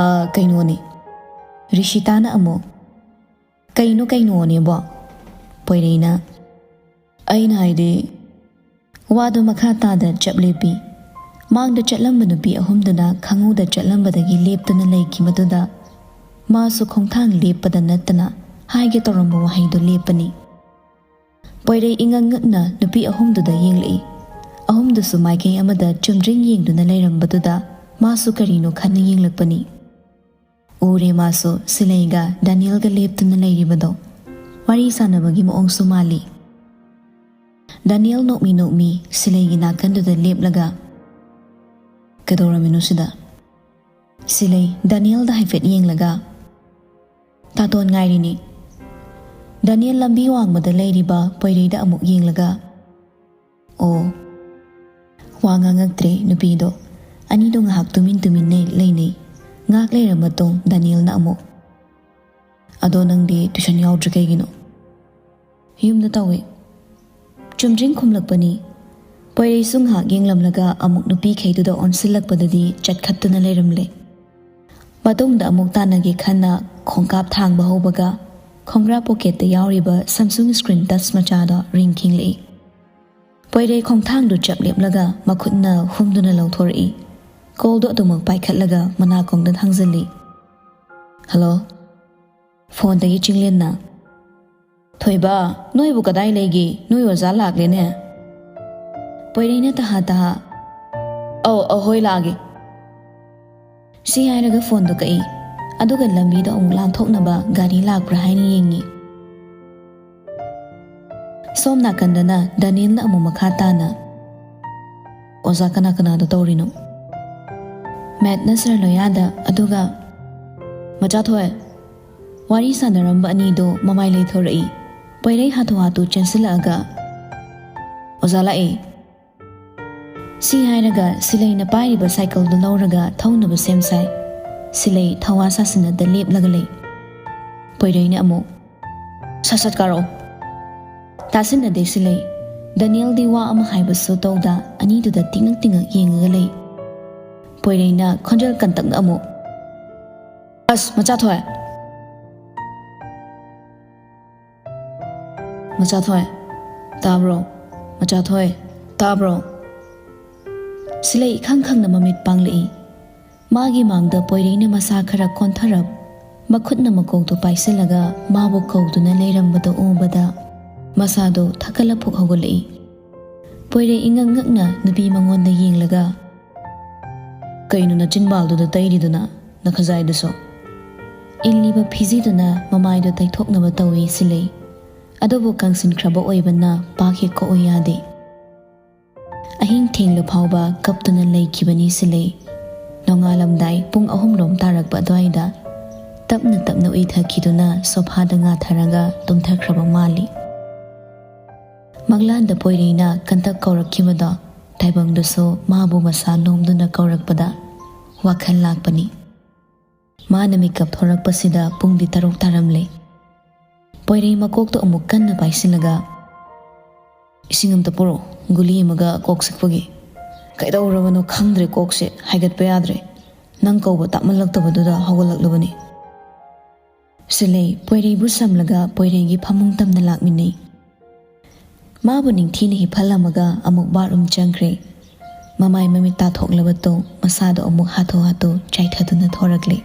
"ꯑ, ꯀꯩꯅꯣꯅꯦ꯫" ꯔꯤꯁꯤꯇꯥꯅ ꯑꯃꯨꯛ, "ꯀꯩꯅꯣ ꯀꯩꯅꯣꯅꯦꯕꯣ?" ꯄꯣꯏꯔꯩꯅ, "ꯑꯩꯅ ꯍꯥꯏꯗꯤ꯫" ꯋꯥꯗꯨ ꯃꯈꯥ ꯇꯥꯗ ꯆꯞ ꯂꯦꯞꯄꯤ꯫ ꯃꯥꯡꯗ ꯆꯠꯂꯝꯕ ꯅꯨꯄꯤ ꯑꯍꯨꯝꯗꯨꯅ ꯈꯪꯍꯧꯗ ꯆꯠꯂꯝꯕꯗꯒꯤ ꯂꯦꯞꯇꯨꯅ ꯂꯩꯈꯤꯕꯗꯨꯗ ꯃꯥꯁꯨ ꯈꯣꯡꯊꯥꯡ ꯂꯦꯞꯄꯗ ꯅꯠꯇꯅ ꯍꯥꯏꯒꯦ ꯇꯧꯔꯝꯕ ꯋꯥꯍꯩꯗꯨ ꯂꯦꯞꯄꯅꯤ꯫ ꯄꯣꯏꯔꯩ ꯏꯉꯛ ꯉꯛꯅ ꯅꯨꯄꯤ ꯑꯍꯨꯝꯗꯨꯗ ꯌꯦꯡꯂꯛꯏ꯫ ꯑꯍꯨꯝꯗꯨꯁꯨ ꯃꯥꯏꯀꯩ ꯑꯃꯗ ꯆꯨꯝꯗ꯭ꯔꯤꯡ ꯌꯦꯡꯗꯨꯅ ꯂꯩꯔꯝꯕꯗꯨꯗ ꯃꯥꯁꯨ ꯀꯔꯤꯅꯣ ꯈꯟꯅ ꯌꯦꯡꯂꯛꯄꯅꯤ꯫ ꯎꯔꯦ ꯃꯥꯁꯨ ꯁꯤꯂꯩꯒ ꯗꯥꯅꯤꯌꯦꯜꯒ ꯂꯦꯞꯇꯨꯅ ꯂꯩꯔꯤꯕꯗꯣ꯫ ꯋꯥꯔꯤ ꯁꯥꯟꯅꯕꯒꯤ ꯃꯑꯣꯡꯁꯨ ꯃꯥꯜꯂꯤ꯫ ꯗꯥꯅꯤꯌꯦꯜ ꯅꯣꯛꯃꯤ ꯅꯣꯛꯃꯤ ꯁꯤꯂꯩꯒꯤ ꯅꯥꯀꯟꯗꯨꯗ ꯂꯦꯞꯂꯒ, "ꯀꯩꯗꯧꯔꯝꯃꯤꯅꯣ ꯁꯤꯗ?" ꯁꯤꯂꯩ ꯗꯥꯅꯤꯌꯦꯜꯗ ꯍꯥꯏꯐꯦꯠ ꯌꯦꯡꯂꯒ, "ꯇꯥꯇꯣꯟ ꯉꯥꯏꯔꯤꯅꯤ꯫" ꯗꯥꯅꯤꯌꯦꯜ ꯂꯝꯕꯤ ꯋꯥꯡꯃꯗ ꯂꯩꯔꯤꯕ ꯄꯣꯏꯔꯩꯗ ꯑꯃꯨꯛ ꯌꯦꯡꯂꯒ, "ꯑꯣ꯫" ꯋꯥ ꯉꯥꯡꯉꯛꯇ꯭ꯔꯦ ꯅꯨꯄꯤꯗꯣ꯫ ꯑꯅꯤꯗꯣ ꯉꯥꯏꯍꯥꯛ ꯇꯨꯃꯤꯟ ꯇꯨꯃꯤꯟꯅ ꯂꯩꯅꯩ꯫ ꯉꯥꯏꯍꯥꯛ ꯂꯩꯔ ꯃꯇꯨꯡ ꯗꯥꯅꯤꯌꯦꯜꯅ ꯑꯃꯨꯛ, "ꯑꯗꯣ ꯅꯪꯗꯤ ꯇ꯭ꯌꯨꯁꯟ ꯌꯥꯎꯗ꯭ꯔꯤ ꯀꯩꯒꯤꯅꯣ?" "ꯌꯨꯝꯗ ꯇꯧꯋꯦ꯫" ꯆꯨꯝꯗ꯭ꯔꯤꯡ ꯈꯨꯝꯂꯛꯄꯅꯤ꯫ ꯄꯣꯏꯔꯩꯁꯨ ꯉꯥꯏꯍꯥꯛ ꯌꯦꯡꯂꯝꯂꯒ ꯑꯃꯨꯛ ꯅꯨꯄꯤꯈꯩꯗꯨꯗ ꯑꯣꯟꯁꯤꯜꯂꯛꯄꯗꯗꯤ ꯆꯠꯈꯠꯇꯨꯅ ꯂꯩꯔꯝꯂꯦ꯫ ꯃꯇꯨꯡꯗ ꯑꯃꯨꯛ ꯇꯥꯟꯅꯒꯦ ꯈꯟꯅ ꯈꯣꯡꯀꯥꯞ ꯊꯥꯡꯕ ꯍꯧꯕꯒ ꯈꯣꯡꯒ꯭ꯔꯥ ꯄꯣꯀꯦꯠꯇ ꯌꯥꯎꯔꯤꯕ ꯁꯦꯝꯁꯨꯡ ꯁ꯭ꯀ꯭ꯔꯤꯟ ꯇꯆ ꯃꯆꯥꯗꯣ ꯔꯤꯡ ꯈꯤꯡꯂꯛꯏ꯫ ꯄꯣꯏꯔꯩ ꯈꯣꯡꯊꯥꯡꯗꯨ ꯆꯞ ꯂꯦꯞꯂꯒ ꯃꯈꯨꯠꯅ ꯍꯨꯝꯗꯨꯅ ꯂꯧꯊꯣꯔꯛꯏ꯫ ꯀꯣꯜꯗꯨ ꯑꯗꯨꯃꯛ ꯄꯥꯏꯈꯠꯂꯒ ꯃꯅꯥꯀꯣꯡꯗ ꯊꯥꯡꯖꯜꯂꯤ꯫ "ꯍꯜꯂꯣ?" ꯐꯣꯟꯗꯒꯤ ꯆꯤꯡꯂꯦꯟꯅ, "ꯊꯣꯏꯕ, ꯅꯣꯏꯕꯨ ꯀꯗꯥꯏ ꯂꯩꯒꯦ? ꯅꯣꯏ ꯑꯣꯖꯥ ꯂꯥꯛꯂꯦꯅꯦ?" ꯄꯣꯏꯔꯩꯅ ꯇꯍꯥ ꯇꯍꯥ, "ꯑꯧ, ꯑꯧ, ꯍꯣꯏ, ꯂꯥꯛꯑꯒꯦ"꯫ ꯁꯤ ꯍꯥꯏꯔꯒ ꯐꯣꯟꯗꯣ ꯀꯛꯏ꯫ ꯑꯗꯨꯒ ꯂꯝꯕꯤꯗ ꯑꯃꯨꯛ ꯂꯥꯟꯊꯣꯛꯅꯕ ꯒꯥꯔꯤ ꯂꯥꯛꯄ꯭ꯔꯥ ꯍꯥꯏꯅ ꯌꯦꯡꯉꯤ꯫ ꯁꯣꯝ ꯅꯥꯀꯟꯗꯅ ꯗꯅꯤꯜꯅ ꯑꯃꯨꯛ ꯃꯈꯥ ꯇꯥꯅ, "ꯑꯣꯖꯥ, ꯀꯅꯥ ꯀꯅꯥꯗꯣ ꯇꯧꯔꯤꯅꯣ?" ꯃꯦꯠꯅ ꯁꯔ ꯂꯣꯌꯥꯗ, ꯑꯗꯨꯒ, "ꯃꯆꯥꯊꯣꯏ"꯫ ꯋꯥꯔꯤ ꯁꯥꯟꯅꯔꯝꯕ ꯑꯅꯤꯗꯣ ꯃꯃꯥꯏ ꯂꯩꯊꯣꯔꯛꯏ꯫ ꯄꯣꯏꯔꯩ ꯍꯥꯊꯨ ꯍꯥꯊꯨ ꯆꯦꯟꯁꯤꯜꯂꯛꯑꯒ, "ꯑꯣꯖꯥ ꯂꯥꯛꯑꯦ"꯫ ꯁꯤ ꯍꯥꯏꯔꯒ ꯁꯤꯂꯩꯅ ꯄꯥꯏꯔꯤꯕ ꯁꯥꯏꯀꯜꯗꯨ ꯂꯧꯔꯒ ꯊꯧꯅꯕ ꯁꯦꯝ ꯁꯥꯏ꯫ ꯁꯤꯂꯩ ꯊꯋꯥ ꯁꯥꯁꯤꯟꯅꯗ ꯂꯦꯞꯂꯒ ꯂꯩ꯫ ꯄꯣꯏꯔꯩꯅ ꯑꯃꯨꯛ, "ꯁꯠ ꯁꯠ ꯀꯥꯔꯛꯑꯣ"꯫ ꯇꯥꯁꯤꯟꯅꯗꯦ ꯁꯤꯂꯩ꯫ ꯗꯅꯤꯌꯦꯜꯗꯤ ꯋꯥ ꯑꯃ ꯍꯥꯏꯕꯁꯨ ꯇꯧꯗ ꯑꯅꯤꯗꯨꯗ ꯇꯤꯡꯉꯛ ꯇꯤꯡꯉꯛ ꯌꯦꯡꯉꯒ ꯂꯩ꯫ ꯄꯣꯏꯔꯩꯅ ꯈꯣꯟꯖꯦꯜ ꯀꯟꯇꯛꯅ ꯑꯃꯨꯛ, "ꯑꯁ, ꯃꯆꯥꯊꯣꯏ!" "ꯃꯆꯥꯊꯣꯏ, ꯇꯥꯕ꯭ꯔꯣ? ꯃꯆꯥꯊꯣꯏ, ꯇꯥꯕ꯭ꯔꯣ?" ꯁꯤꯂꯩ ꯏꯈꯪ ꯈꯪꯅ ꯃꯃꯤꯠ ꯄꯥꯡꯂꯛꯏ꯫ ꯃꯥꯒꯤ ꯃꯥꯡꯗ ꯄꯣꯏꯔꯩꯅ ꯃꯁꯥ ꯈꯔ ꯀꯣꯟꯊꯔꯞ, ꯃꯈꯨꯠꯅ ꯃꯀꯣꯛꯇꯨ ꯄꯥꯏꯁꯤꯜꯂꯒ ꯃꯥꯕꯨ ꯀꯧꯗꯨꯅ ꯂꯩꯔꯝꯕꯗꯨ ꯎꯕꯗ ꯃꯁꯥꯗꯨ ꯊꯛꯀꯠꯂ ꯐꯨꯛ ꯍꯧꯒꯠꯂꯛꯏ꯫ ꯄꯣꯏꯔꯩ ꯏꯉꯛ ꯉꯛꯅ ꯅꯨꯄꯤ ꯃꯉꯣꯟꯗ ꯌꯦꯡꯂꯒ, "ꯀꯩꯅꯣ ꯅꯆꯤꯟꯕꯥꯜꯗꯨꯗ ꯇꯩꯔꯤꯗꯨꯅ, ꯅꯈꯖꯥꯏꯗꯨꯁꯨ?" ꯏꯜꯂꯤꯕ ꯐꯤꯖꯤꯗꯨꯅ ꯃꯃꯥꯏꯗꯨ ꯇꯩꯊꯣꯛꯅꯕ ꯇꯧꯏ ꯁꯤꯂꯩ꯫ ꯑꯗꯨꯕꯨ ꯀꯪꯁꯤꯟꯈ꯭ꯔꯕ ꯑꯣꯏꯕꯅ ꯄꯥꯛ ꯍꯦꯛ ꯀꯣꯛꯎ ꯌꯥꯗꯦ꯫ ꯑꯍꯤꯡ ꯊꯦꯡꯂ ꯐꯥꯎꯕ ꯀꯞꯇꯨꯅ ꯂꯩꯈꯤꯕꯅꯤ ꯁꯤꯂꯩ꯫ ꯅꯣꯡꯉꯥꯜꯂꯝꯗꯥꯏ ꯄꯨꯡ ꯑꯍꯨꯝ ꯂꯣꯝ ꯇꯥꯔꯛꯄ ꯑꯗꯨꯋꯥꯏꯗ ꯇꯞꯅ ꯇꯞꯅ ꯎꯏꯊꯈꯤꯗꯨꯅ ꯁꯣꯐꯥꯗ ꯉꯥꯊꯔꯒ ꯇꯨꯝꯊꯈ꯭ꯔꯕ ꯃꯥꯜꯂꯤ꯫ ꯃꯪꯂꯥꯟꯗ ꯄꯣꯏꯔꯩꯅ ꯀꯟꯇꯛ ꯀꯧꯔꯛꯈꯤꯕꯗꯣ ꯇꯥꯏꯕꯪꯗꯁꯨ ꯃꯥꯕꯨ ꯃꯁꯥ ꯅꯣꯝꯗꯨꯅ ꯀꯧꯔꯛꯄꯗ ꯋꯥꯈꯜ ꯂꯥꯛꯄꯅꯤ꯫ ꯃꯥꯅ ꯃꯤꯀꯞ ꯊꯣꯔꯛꯄꯁꯤꯗ ꯄꯨꯡꯗꯤ ꯇꯔꯨꯛ ꯇꯥꯔꯝꯂꯦ꯫ ꯄꯣꯏꯔꯩ ꯃꯀꯣꯛꯇꯣ ꯑꯃꯨꯛ ꯀꯟꯅ ꯄꯥꯏꯁꯤꯜꯂꯒ, "ꯏꯁꯤꯡ ꯑꯝꯇ ꯄꯨꯔꯛꯑꯣ, ꯒꯨꯂꯤ ꯑꯃꯒ ꯀꯣꯛ ꯆꯤꯛꯄꯒꯤ꯫ ꯀꯩꯗꯧꯔꯕꯅꯣ ꯈꯪꯗ꯭ꯔꯦ, ꯀꯣꯛꯁꯦ ꯍꯥꯏꯒꯠꯄ ꯌꯥꯗ꯭ꯔꯦ꯫ ꯅꯪ ꯀꯧꯕ ꯇꯥꯃꯜꯂꯛꯇꯕꯗꯨꯗ ꯍꯧꯒꯠꯂꯛꯂꯕꯅꯤ"꯫ ꯁꯤꯂꯩ ꯄꯣꯏꯔꯩꯕꯨ ꯁꯝꯂꯒ ꯄꯣꯏꯔꯩꯒꯤ ꯐꯃꯨꯡ ꯇꯝꯅ ꯂꯥꯛꯃꯤꯟꯅꯩ꯫ ꯃꯥꯕꯨ ꯅꯤꯡꯊꯤꯅ ꯍꯤꯞꯍꯜꯂꯝꯃꯒ ꯑꯃꯨꯛ ꯕꯥꯠꯔꯨꯝ ꯆꯪꯈ꯭ꯔꯦ꯫ ꯃꯃꯥꯏ ꯃꯃꯤꯠ ꯇꯥꯊꯣꯛꯂꯕ ꯇꯨꯡ ꯃꯁꯥꯗꯣ ꯑꯃꯨꯛ ꯍꯥꯊꯨ ꯍꯥꯊꯨ ꯆꯥꯏꯊꯗꯨꯅ ꯊꯣꯔꯛꯂꯦ꯫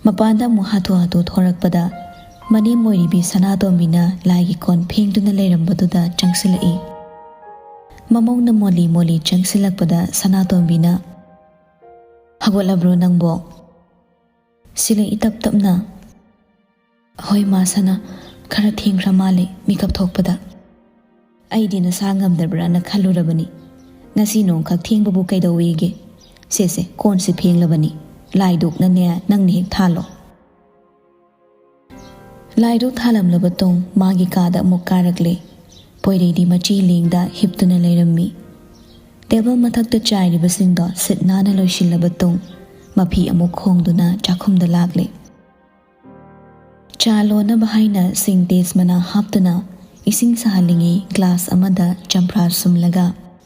ꯃꯄꯥꯟꯗ ꯑꯃꯨꯛ ꯍꯥꯊꯨ ꯍꯥꯊꯨ ꯊꯣꯔꯛꯄꯗ ꯃꯅꯦꯝ ꯑꯣꯏꯔꯤꯕꯤ ꯁꯅꯥꯇꯣꯝꯕꯤꯅ ꯂꯥꯏꯒꯤ ꯀꯣꯟ ꯐꯦꯡꯗꯨꯅ ꯂꯩꯔꯝꯕꯗꯨꯗ ꯆꯪꯁꯤꯜꯂꯛꯏ꯫ ꯃꯃꯧꯅ ꯃꯣꯜꯂꯤ ꯃꯣꯜꯂꯤ ꯆꯪꯁꯤꯜꯂꯛꯄꯗ ꯁꯅꯥꯇꯣꯝꯕꯤꯅ, "ꯍꯧꯒꯠꯂꯕ꯭ꯔꯣ ꯅꯪꯕꯣ?" ꯁꯤꯂꯩ ꯏꯇꯞ ꯇꯞꯅ, "ꯍꯣꯏ ꯃꯥ ꯁꯅꯥ, ꯈꯔ ꯊꯦꯡꯈ꯭ꯔ ꯃꯥꯜꯂꯦ ꯃꯤꯀꯞ ꯊꯣꯛꯄꯗ꯫ ꯑꯩꯗꯤ ꯅꯁꯥ ꯉꯝꯗꯕ꯭ꯔꯥꯅ ꯈꯜꯂꯨꯔꯕꯅꯤ꯫ ꯉꯁꯤ ꯅꯣꯡꯈꯛ ꯊꯦꯡꯕꯕꯨ ꯀꯩꯗꯧꯋꯦꯒꯦ? ꯁꯦ ꯁꯦ, ꯀꯣꯟꯁꯤ ꯐꯦꯡꯂꯕꯅꯤ, ꯂꯥꯏ ꯙꯨꯛꯅꯅꯦ ꯅꯪꯅ ꯍꯦꯛ ꯊꯥꯜꯂꯣ꯫" ꯂꯥꯏ ꯙꯨꯛ ꯊꯥꯜꯂꯝꯂꯕ ꯇꯨꯡ ꯃꯥꯒꯤ ꯀꯥꯗ ꯑꯃꯨꯛ ꯀꯥꯔꯛꯂꯦ꯫ ꯄꯣꯏꯔꯩꯗꯤ ꯃꯆꯤ ꯂꯦꯡꯗ ꯍꯤꯞꯇꯨꯅ ꯂꯩꯔꯝꯃꯤ꯫ ꯇꯦꯕꯜ ꯃꯊꯛꯇ ꯆꯥꯏꯔꯤꯕꯁꯤꯡꯗꯣ ꯁꯤꯠ ꯅꯥꯟꯅ ꯂꯣꯏꯁꯤꯜꯂꯕ ꯇꯨꯡ ꯃꯐꯤ ꯑꯃꯨꯛ ꯈꯣꯡꯗꯨꯅ ꯆꯥꯛꯈꯨꯝꯗ ꯂꯥꯛꯂꯦ꯫ ꯆꯥ ꯂꯣꯟꯅꯕ ꯍꯥꯏꯅ ꯁꯤꯡꯇꯦꯖ ꯃꯅꯥ ꯍꯥꯞꯇꯨꯅ ꯏꯁꯤꯡ ꯁꯥꯍꯜꯂꯤꯉꯩ ꯒ꯭ꯂꯥꯁ ꯑꯃꯗ ꯆꯝꯄ꯭ꯔꯥ ꯁꯨꯝꯂꯒ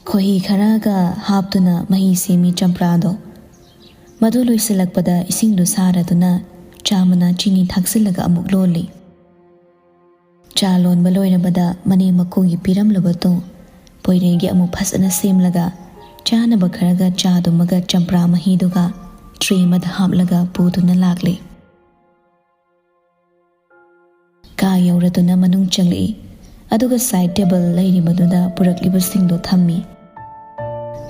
ꯈꯣꯏꯍꯤ ꯈꯔꯒ ꯍꯥꯞꯇꯨꯅ ꯃꯍꯤ ꯁꯦꯝꯃꯤ ꯆꯝꯄ꯭ꯔꯥꯗꯣ꯫ ꯃꯗꯨ ꯂꯣꯏꯁꯤꯜꯂꯛꯄꯗ ꯏꯁꯤꯡꯗꯨ ꯁꯥꯔꯗꯨꯅ ꯆꯥ ꯃꯅꯥ ꯆꯤꯅꯤ ꯊꯥꯛꯆꯤꯜꯂꯒ ꯑꯃꯨꯛ ꯂꯣꯜꯂꯤ꯫ ꯆꯥ ꯂꯣꯟꯕ ꯂꯣꯏꯔꯕꯗ ꯃꯅꯦꯝ ꯃꯀꯨꯒꯤ ꯄꯤꯔꯝꯂꯕ ꯇꯨꯡ ꯄꯣꯏꯔꯩꯒꯤ ꯑꯃꯨꯛ ꯐꯖꯅ ꯁꯦꯝꯂꯒ ꯆꯥꯅꯕ ꯈꯔꯒ ꯆꯥꯗꯨꯃꯒ ꯆꯝꯄ꯭ꯔꯥ ꯃꯍꯤꯗꯨꯒ ꯇ꯭ꯔꯦ ꯑꯃꯗ ꯍꯥꯞꯂꯒ ꯄꯨꯗꯨꯅ ꯂꯥꯛꯂꯦ꯫ ꯀꯥ ꯌꯧꯔꯗꯨꯅ ꯃꯅꯨꯡ ꯆꯪꯂꯛꯏ꯫ ꯑꯗꯨꯒ ꯁꯥꯏꯠ ꯇꯦꯕꯜ ꯂꯩꯔꯤꯕꯗꯨꯗ ꯄꯨꯔꯛꯂꯤꯕꯁꯤꯡꯗꯣ ꯊꯝꯃꯤ꯫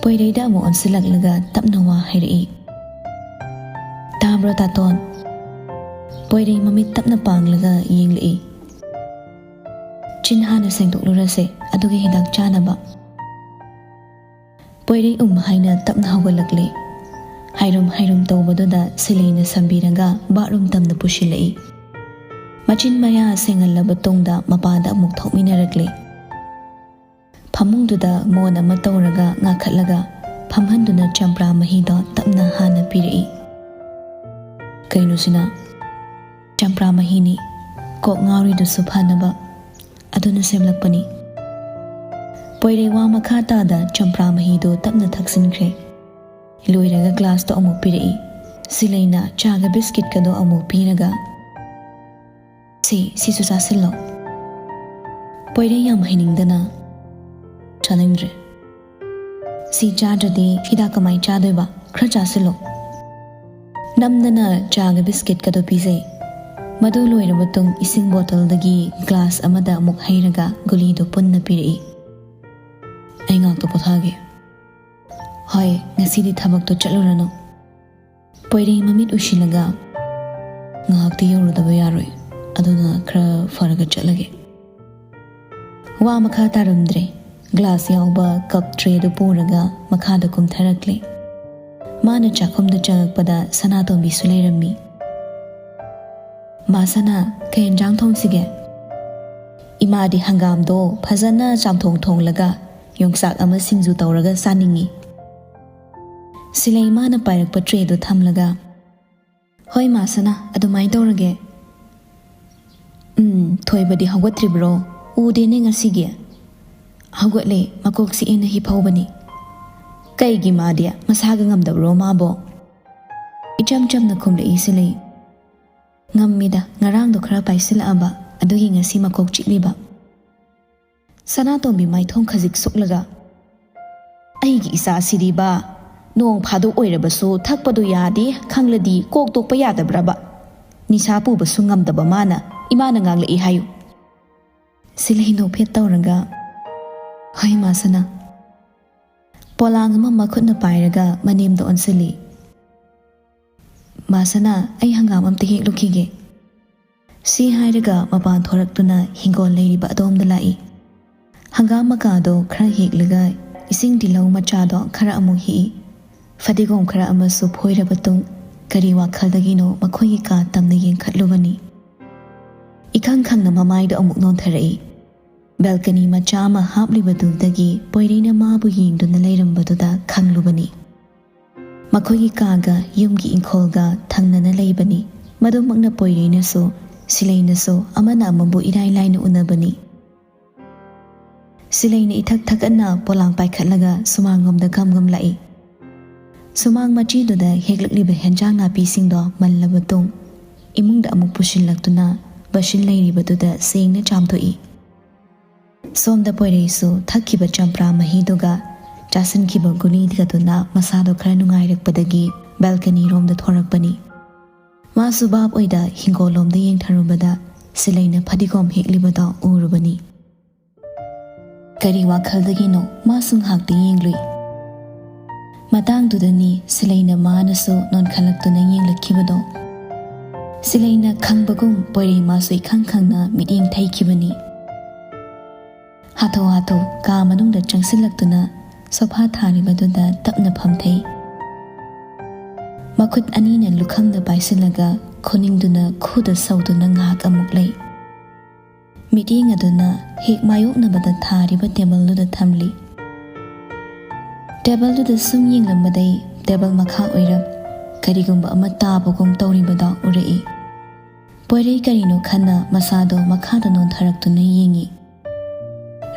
ꯄꯣꯏꯔꯩꯗ ꯑꯃꯨꯛ ꯑꯣꯟꯁꯤꯜꯂꯛꯂꯒ ꯇꯞꯅ ꯋꯥ ꯍꯥꯏꯔꯛꯏ꯫ "ꯇꯥꯕ꯭ꯔꯣ ꯇꯥꯇꯣꯟ?" ꯄꯣꯏꯔꯩ ꯃꯃꯤꯠ ꯇꯞꯅ ꯄꯥꯡꯂꯒ ꯌꯦꯡꯂꯛꯏ꯫ "ꯆꯤꯟ ꯍꯥꯟꯅ ꯁꯦꯡꯗꯣꯛꯂꯨꯔꯁꯦ, ꯑꯗꯨꯒ ꯍꯤꯗꯥꯛ ꯆꯥꯅꯕ꯫" ꯄꯣꯏꯔꯩ ꯎꯝ ꯍꯥꯏꯅ ꯇꯞꯅ ꯍꯧꯒꯠꯂꯛꯂꯦ꯫ ꯍꯥꯏꯔꯨꯝ ꯍꯥꯏꯔꯨꯝ ꯇꯧꯕꯗꯨꯗ ꯁꯤꯂꯩꯅ ꯁꯝꯕꯤꯔꯒ ꯕꯥꯠꯔꯨꯝ ꯇꯝꯅ ꯄꯨꯁꯤꯜꯂꯛꯏ꯫ ꯃꯆꯤꯟ ꯃꯌꯥ ꯁꯦꯡꯍꯜꯂꯕ ꯇꯨꯡꯗ ꯃꯄꯥꯟꯗ ꯑꯃꯨꯛ ꯊꯣꯛꯃꯤꯟꯅꯔꯛꯂꯦ꯫ ꯐꯃꯨꯡꯗꯨꯗ ꯃꯣꯟ ꯑꯃ ꯇꯧꯔꯒ ꯉꯥꯈꯠꯂꯒ ꯐꯝꯍꯟꯗꯨꯅ ꯆꯝꯄ꯭ꯔꯥ ꯃꯍꯤꯗꯣ ꯇꯞꯅ ꯍꯥꯟꯅ ꯄꯤꯔꯛꯏ꯫ "ꯀꯩꯅꯣ ꯁꯤꯅ?" "ꯆꯝꯄ꯭ꯔꯥ ꯃꯍꯤꯅꯤ, ꯀꯣꯛ ꯉꯥꯎꯔꯤꯗꯨꯁꯨ ꯐꯅꯕ, ꯑꯗꯨꯅ ꯁꯦꯝꯂꯛꯄꯅꯤ꯫" ꯄꯣꯏꯔꯩ ꯋꯥ ꯃꯈꯥ ꯇꯥꯗ ꯆꯝꯄ꯭ꯔꯥ ꯃꯍꯤꯗꯨ ꯇꯞꯅ ꯊꯛꯆꯤꯟꯈ꯭ꯔꯦ꯫ ꯂꯣꯏꯔꯒ ꯒ꯭ꯂꯥꯁꯇꯣ ꯑꯃꯨꯛ ꯄꯤꯔꯛꯏ꯫ ꯁꯤꯂꯩꯅ ꯆꯥꯒ ꯕꯤꯁꯀꯤꯠꯀꯗꯣ ꯑꯃꯨꯛ ꯄꯤꯔꯒ, "ꯁꯤ, ꯁꯤꯁꯨ ꯆꯥꯁꯤꯜꯂꯣ꯫" ꯄꯣꯏꯔꯩ ꯌꯥꯝ ꯍꯩꯅꯤꯡꯗꯅ, "ꯆꯥꯅꯤꯡꯗ꯭ꯔꯦ꯫ ꯁꯤ ꯆꯥꯗ꯭ꯔꯗꯤ ꯍꯤꯗꯥꯛ ꯀꯃꯥꯏ ꯆꯥꯗꯣꯏꯕ? ꯈꯔ ꯆꯥꯁꯤꯜꯂꯣ꯫" ꯅꯝꯗꯅ ꯆꯥꯒ ꯕꯤꯁꯀꯤꯠꯀꯗꯣ ꯄꯤꯖꯩ꯫ ꯃꯗꯨ ꯂꯣꯏꯔꯕ ꯃꯇꯨꯡ ꯏꯁꯤꯡ ꯕꯣꯇꯜꯗꯒꯤ ꯒ꯭ꯂꯥꯁ ꯑꯃꯗ ꯑꯃꯨꯛ ꯍꯩꯔꯒ ꯒꯨꯂꯤꯗꯣ ꯄꯨꯟꯅ ꯄꯤꯔꯛꯏ꯫ ꯑꯩ ꯉꯥꯛꯇ ꯄꯣꯊꯥꯒꯦ꯫ ꯍꯣꯏ, ꯉꯁꯤꯗꯤ ꯊꯕꯛꯇꯣ ꯆꯠꯂꯨꯔꯅꯨ꯫ ꯄꯣꯏꯔꯩ ꯃꯃꯤꯠ ꯎꯏꯁꯤꯜꯂꯒ, "ꯉꯥꯏꯍꯥꯛꯇꯤ ꯌꯧꯔꯨꯗꯕ ꯌꯥꯔꯣꯏ, ꯑꯗꯨꯅ ꯈꯔ ꯐꯔꯒ ꯆꯠꯂꯒꯦ꯫" ꯋꯥ ꯃꯈꯥ ꯇꯥꯔꯝꯗ꯭ꯔꯦ꯫ ꯒ꯭ꯂꯥꯁ ꯌꯥꯎꯕ ꯀꯞ ꯇ꯭ꯔꯦꯗꯨ ꯄꯨꯔꯒ ꯃꯈꯥꯗ ꯀꯨꯝꯊꯔꯛꯂꯦ꯫ ꯃꯥꯅ ꯆꯥꯛꯈꯨꯝꯗ ꯆꯪꯉꯛꯄꯗ ꯁꯅꯥꯇꯣꯝꯕꯤꯁꯨ ꯂꯩꯔꯝꯃꯤ꯫ "ꯃꯥ ꯁꯅꯥ, ꯀꯩ ꯌꯦꯟꯖꯥꯡ ꯊꯣꯡꯁꯤꯒꯦ?" "ꯏꯃꯥꯗꯤ ꯍꯪꯒꯥꯝꯗꯣ ꯐꯖꯅ ꯆꯥꯝꯊꯣꯡ ꯊꯣꯡꯂꯒ ꯌꯣꯡꯆꯥꯛ ꯑꯃ ꯁꯤꯡꯖꯨ ꯇꯧꯔꯒ ꯆꯥꯅꯤꯡꯉꯤ꯫" ꯁꯤꯂꯩ ꯃꯥꯅ ꯄꯥꯏꯔꯛꯄ ꯇ꯭ꯔꯦꯗꯨ ꯊꯝꯂꯒ, "ꯍꯣꯏ ꯃꯥ ꯁꯅꯥ, ꯑꯗꯨꯃꯥꯏꯅ ꯇꯧꯔꯒꯦ꯫ ꯎꯝ, ꯊꯣꯏꯕꯗꯤ ꯍꯧꯒꯠꯇ꯭ꯔꯤꯕ꯭ꯔꯣ? ꯎꯗꯦꯅꯦ ꯉꯁꯤꯒꯤ꯫" "ꯍꯧꯒꯠꯂꯦ, ꯃꯀꯣꯛ ꯆꯤꯛꯑꯦꯅ ꯍꯤꯞꯍꯧꯕꯅꯤ꯫" "ꯀꯩꯒꯤ ꯃꯥꯗꯤ? ꯃꯁꯥꯒ ꯉꯝꯗꯕ꯭ꯔꯣ ꯃꯥꯕꯣ?" ꯏꯆꯝ ꯆꯝꯅ ꯈꯨꯝꯂꯛꯏ ꯁꯤꯂꯩ꯫ "ꯉꯝꯃꯤꯗ, ꯉꯔꯥꯡꯗꯣ ꯈꯔ ꯄꯥꯏꯁꯤꯜꯂꯛꯑꯕ, ꯑꯗꯨꯒꯤ ꯉꯁꯤ ꯃꯀꯣꯛ ꯆꯤꯛꯂꯤꯕ꯫" ꯁꯅꯥꯇꯣꯝꯕꯤ ꯃꯥꯏꯊꯣꯡ ꯈꯖꯤꯛ ꯁꯨꯛꯂꯒ, "ꯑꯩꯒꯤ ꯏꯆꯥꯁꯤꯗꯤꯕ, ꯅꯣꯡ ꯐꯥꯗꯣꯛ ꯑꯣꯏꯔꯕꯁꯨ ꯊꯛꯄꯗꯣ ꯌꯥꯗꯦ ꯈꯪꯂꯗꯤ ꯀꯣꯛ ꯇꯣꯛꯄ ꯌꯥꯗꯕ꯭ꯔꯕ? ꯅꯤꯁꯥ ꯄꯨꯕꯁꯨ ꯉꯝꯗꯕ ꯃꯥꯅ ꯏꯃꯥꯅ ꯉꯥꯡꯂꯛꯏ ꯍꯥꯏꯌꯨ꯫" ꯁꯤꯂꯩ ꯅꯣꯛꯐꯦꯠ ꯇꯧꯔꯒ, "ꯍꯣꯏ ꯃꯥ ꯁꯅꯥ꯫" ꯄꯣꯂꯥꯡ ꯑꯃ ꯃꯈꯨꯠꯅ ꯄꯥꯏꯔꯒ ꯃꯅꯦꯝꯗ ꯑꯣꯟꯁꯤꯜꯂꯤ꯫ "ꯃꯥ ꯁꯅꯥ, ꯑꯩ ꯍꯪꯒꯥꯝ ꯑꯝꯇ ꯍꯦꯛꯂꯨꯈꯤꯒꯦ꯫" ꯁꯤ ꯍꯥꯏꯔꯒ ꯃꯄꯥꯟ ꯊꯣꯔꯛꯇꯨꯅ ꯍꯤꯡꯒꯣꯜ ꯂꯩꯔꯤꯕ ꯑꯗꯣꯝꯗ ꯂꯥꯛꯏ꯫ ꯍꯪꯒꯥꯝ ꯃꯀꯥꯗꯣ ꯈꯔ ꯍꯦꯛꯂꯒ ꯏꯁꯤꯡ ꯇꯤꯜꯍꯧ ꯃꯆꯥꯗꯣ ꯈꯔ ꯑꯃꯨꯛ ꯍꯦꯛꯏ꯫ ꯐꯗꯤꯒꯣꯝ ꯈꯔ ꯑꯃꯁꯨ ꯐꯣꯏꯔꯕ ꯇꯨꯡ ꯀꯔꯤ ꯋꯥꯈꯜꯗꯒꯤꯅꯣ ꯃꯈꯣꯏꯒꯤ ꯀꯥ ꯇꯝꯅ ꯌꯦꯡꯈꯠꯂꯨꯕꯅꯤ꯫ ꯏꯈꯪ ꯈꯪꯅ ꯃꯃꯥꯏꯗꯣ ꯑꯃꯨꯛ ꯅꯣꯟꯊꯔꯛꯏ꯫ ꯕꯦꯜꯀꯅꯤ ꯃꯆꯥ ꯑꯃ ꯍꯥꯞꯂꯤꯕꯗꯨꯗꯒꯤ ꯄꯣꯏꯔꯩꯅ ꯃꯥꯕꯨ ꯌꯦꯡꯗꯨꯅ ꯂꯩꯔꯝꯕꯗꯨꯗ ꯈꯪꯂꯨꯕꯅꯤ꯫ ꯃꯈꯣꯏꯒꯤ ꯀꯥꯒ ꯌꯨꯝꯒꯤ ꯏꯪꯈꯣꯜꯒ ꯊꯪꯅꯅ ꯂꯩꯕꯅꯤ꯫ ꯃꯗꯨꯃꯛꯅ ꯄꯣꯏꯔꯩꯅꯁꯨ ꯁꯤꯂꯩꯅꯁꯨ ꯑꯃꯅ ꯑꯃꯕꯨ ꯏꯔꯥꯏ ꯂꯥꯏꯅ ꯎꯅꯕꯅꯤ꯫ ꯁꯤꯂꯩꯅ ꯏꯊꯛ ꯊꯛꯀꯠꯅ ꯄꯣꯂꯥꯡ ꯄꯥꯏꯈꯠꯂꯒ ꯁꯨꯃꯥꯡꯂꯣꯝꯗ ꯒꯝ ꯒꯝ ꯂꯥꯛꯏ꯫ ꯁꯨꯃꯥꯡ ꯃꯆꯤꯗꯨꯗ ꯍꯦꯛꯂꯛꯂꯤꯕ ꯍꯦꯟꯖꯥꯡ ꯅꯥꯄꯤꯁꯤꯡꯗꯣ ꯃꯜꯂꯕ ꯇꯨꯡ ꯏꯃꯨꯡꯗ ꯑꯃꯨꯛ ꯄꯨꯁꯤꯜꯂꯛꯇꯨꯅ ꯕꯁꯤꯟ ꯂꯩꯔꯤꯕꯗꯨꯗ ꯁꯦꯡꯅ ꯆꯥꯝꯊꯣꯛꯏ꯫ ꯁꯣꯝꯗ ꯄꯣꯏꯔꯩꯁꯨ ꯊꯛꯈꯤꯕ ꯆꯝꯄ꯭ꯔꯥ ꯃꯍꯤꯗꯨꯒ ꯆꯥꯁꯤꯟꯈꯤꯕ ꯒꯨꯂꯤꯒꯗꯨꯅ ꯃꯁꯥꯗꯣ ꯈꯔ ꯅꯨꯡꯉꯥꯏꯔꯛꯄꯗꯒꯤ ꯕꯦꯜꯀꯅꯤ ꯔꯣꯝꯗ ꯊꯣꯔꯛꯄꯅꯤ꯫ ꯃꯥꯁꯨ ꯚꯥꯞ ꯑꯣꯏꯗ ꯍꯤꯡꯒꯣꯜꯂꯣꯝꯗ ꯌꯦꯡꯊꯔꯨꯕꯗ ꯁꯤꯂꯩꯅ ꯐꯗꯤꯒꯣꯝ ꯍꯦꯛꯂꯤꯕꯗꯣ ꯎꯔꯨꯕꯅꯤ꯫ ꯀꯔꯤ ꯋꯥꯈꯜꯗꯒꯤꯅꯣ ꯃꯥꯁꯨ ꯉꯥꯏꯍꯥꯛꯇꯤ ꯌꯦꯡꯂꯨꯏ꯫ ꯃꯇꯥꯡꯗꯨꯗꯅꯤ ꯁꯤꯂꯩꯅ ꯃꯥꯅꯁꯨ ꯅꯣꯟꯈꯠꯂꯛꯇꯨꯅ ꯌꯦꯡꯂꯛꯈꯤꯕꯗꯣ꯫ ꯁꯤꯂꯩꯅ ꯈꯪꯕꯒꯨꯝ ꯄꯣꯏꯔꯩ ꯃꯥꯁꯨ ꯏꯈꯪ ꯈꯪꯅ ꯃꯤꯠꯌꯦꯡ ꯊꯩꯈꯤꯕꯅꯤ꯫ ꯍꯥꯊꯨ ꯍꯥꯊꯨ ꯀꯥ ꯃꯅꯨꯡꯗ ꯆꯪꯁꯤꯜꯂꯛꯇꯨꯅ ꯁꯣꯐꯥ ꯊꯥꯔꯤꯕꯗꯨꯗ ꯇꯞꯅ ꯐꯝꯊꯩ꯫ ꯃꯈꯨꯠ ꯑꯅꯤꯅ ꯂꯨꯈꯝꯗ ꯄꯥꯏꯁꯤꯜꯂꯒ ꯈꯨꯅꯤꯡꯗꯨꯅ ꯈꯨꯗ ꯁꯧꯗꯨꯅ ꯉꯥꯏꯍꯥꯛ ꯑꯃꯨꯛ ꯂꯩ꯫ ꯃꯤꯠꯌꯦꯡ ꯑꯗꯨꯅ ꯍꯦꯛ ꯃꯥꯌꯣꯛꯅꯕꯗ ꯊꯥꯔꯤꯕ ꯇꯦꯕꯜꯗꯨꯗ ꯊꯝꯂꯤ꯫ ꯇꯦꯕꯜꯗꯨꯗ ꯁꯨꯝ ꯌꯦꯡꯂꯝꯕꯗꯩ ꯇꯦꯕꯜ ꯃꯈꯥ ꯑꯣꯏꯔꯞ ꯀꯔꯤꯒꯨꯝꯕ ꯑꯃ ꯇꯥꯕꯒꯨꯝ ꯇꯧꯔꯤꯕꯗꯣ ꯎꯔꯛꯏ꯫ ꯄꯣꯏꯔꯩ ꯀꯔꯤꯅꯣ ꯈꯟꯅ ꯃꯁꯥꯗꯣ ꯃꯈꯥꯗ ꯅꯣꯟꯊꯔꯛꯇꯨꯅ ꯌꯦꯡꯉꯤ꯫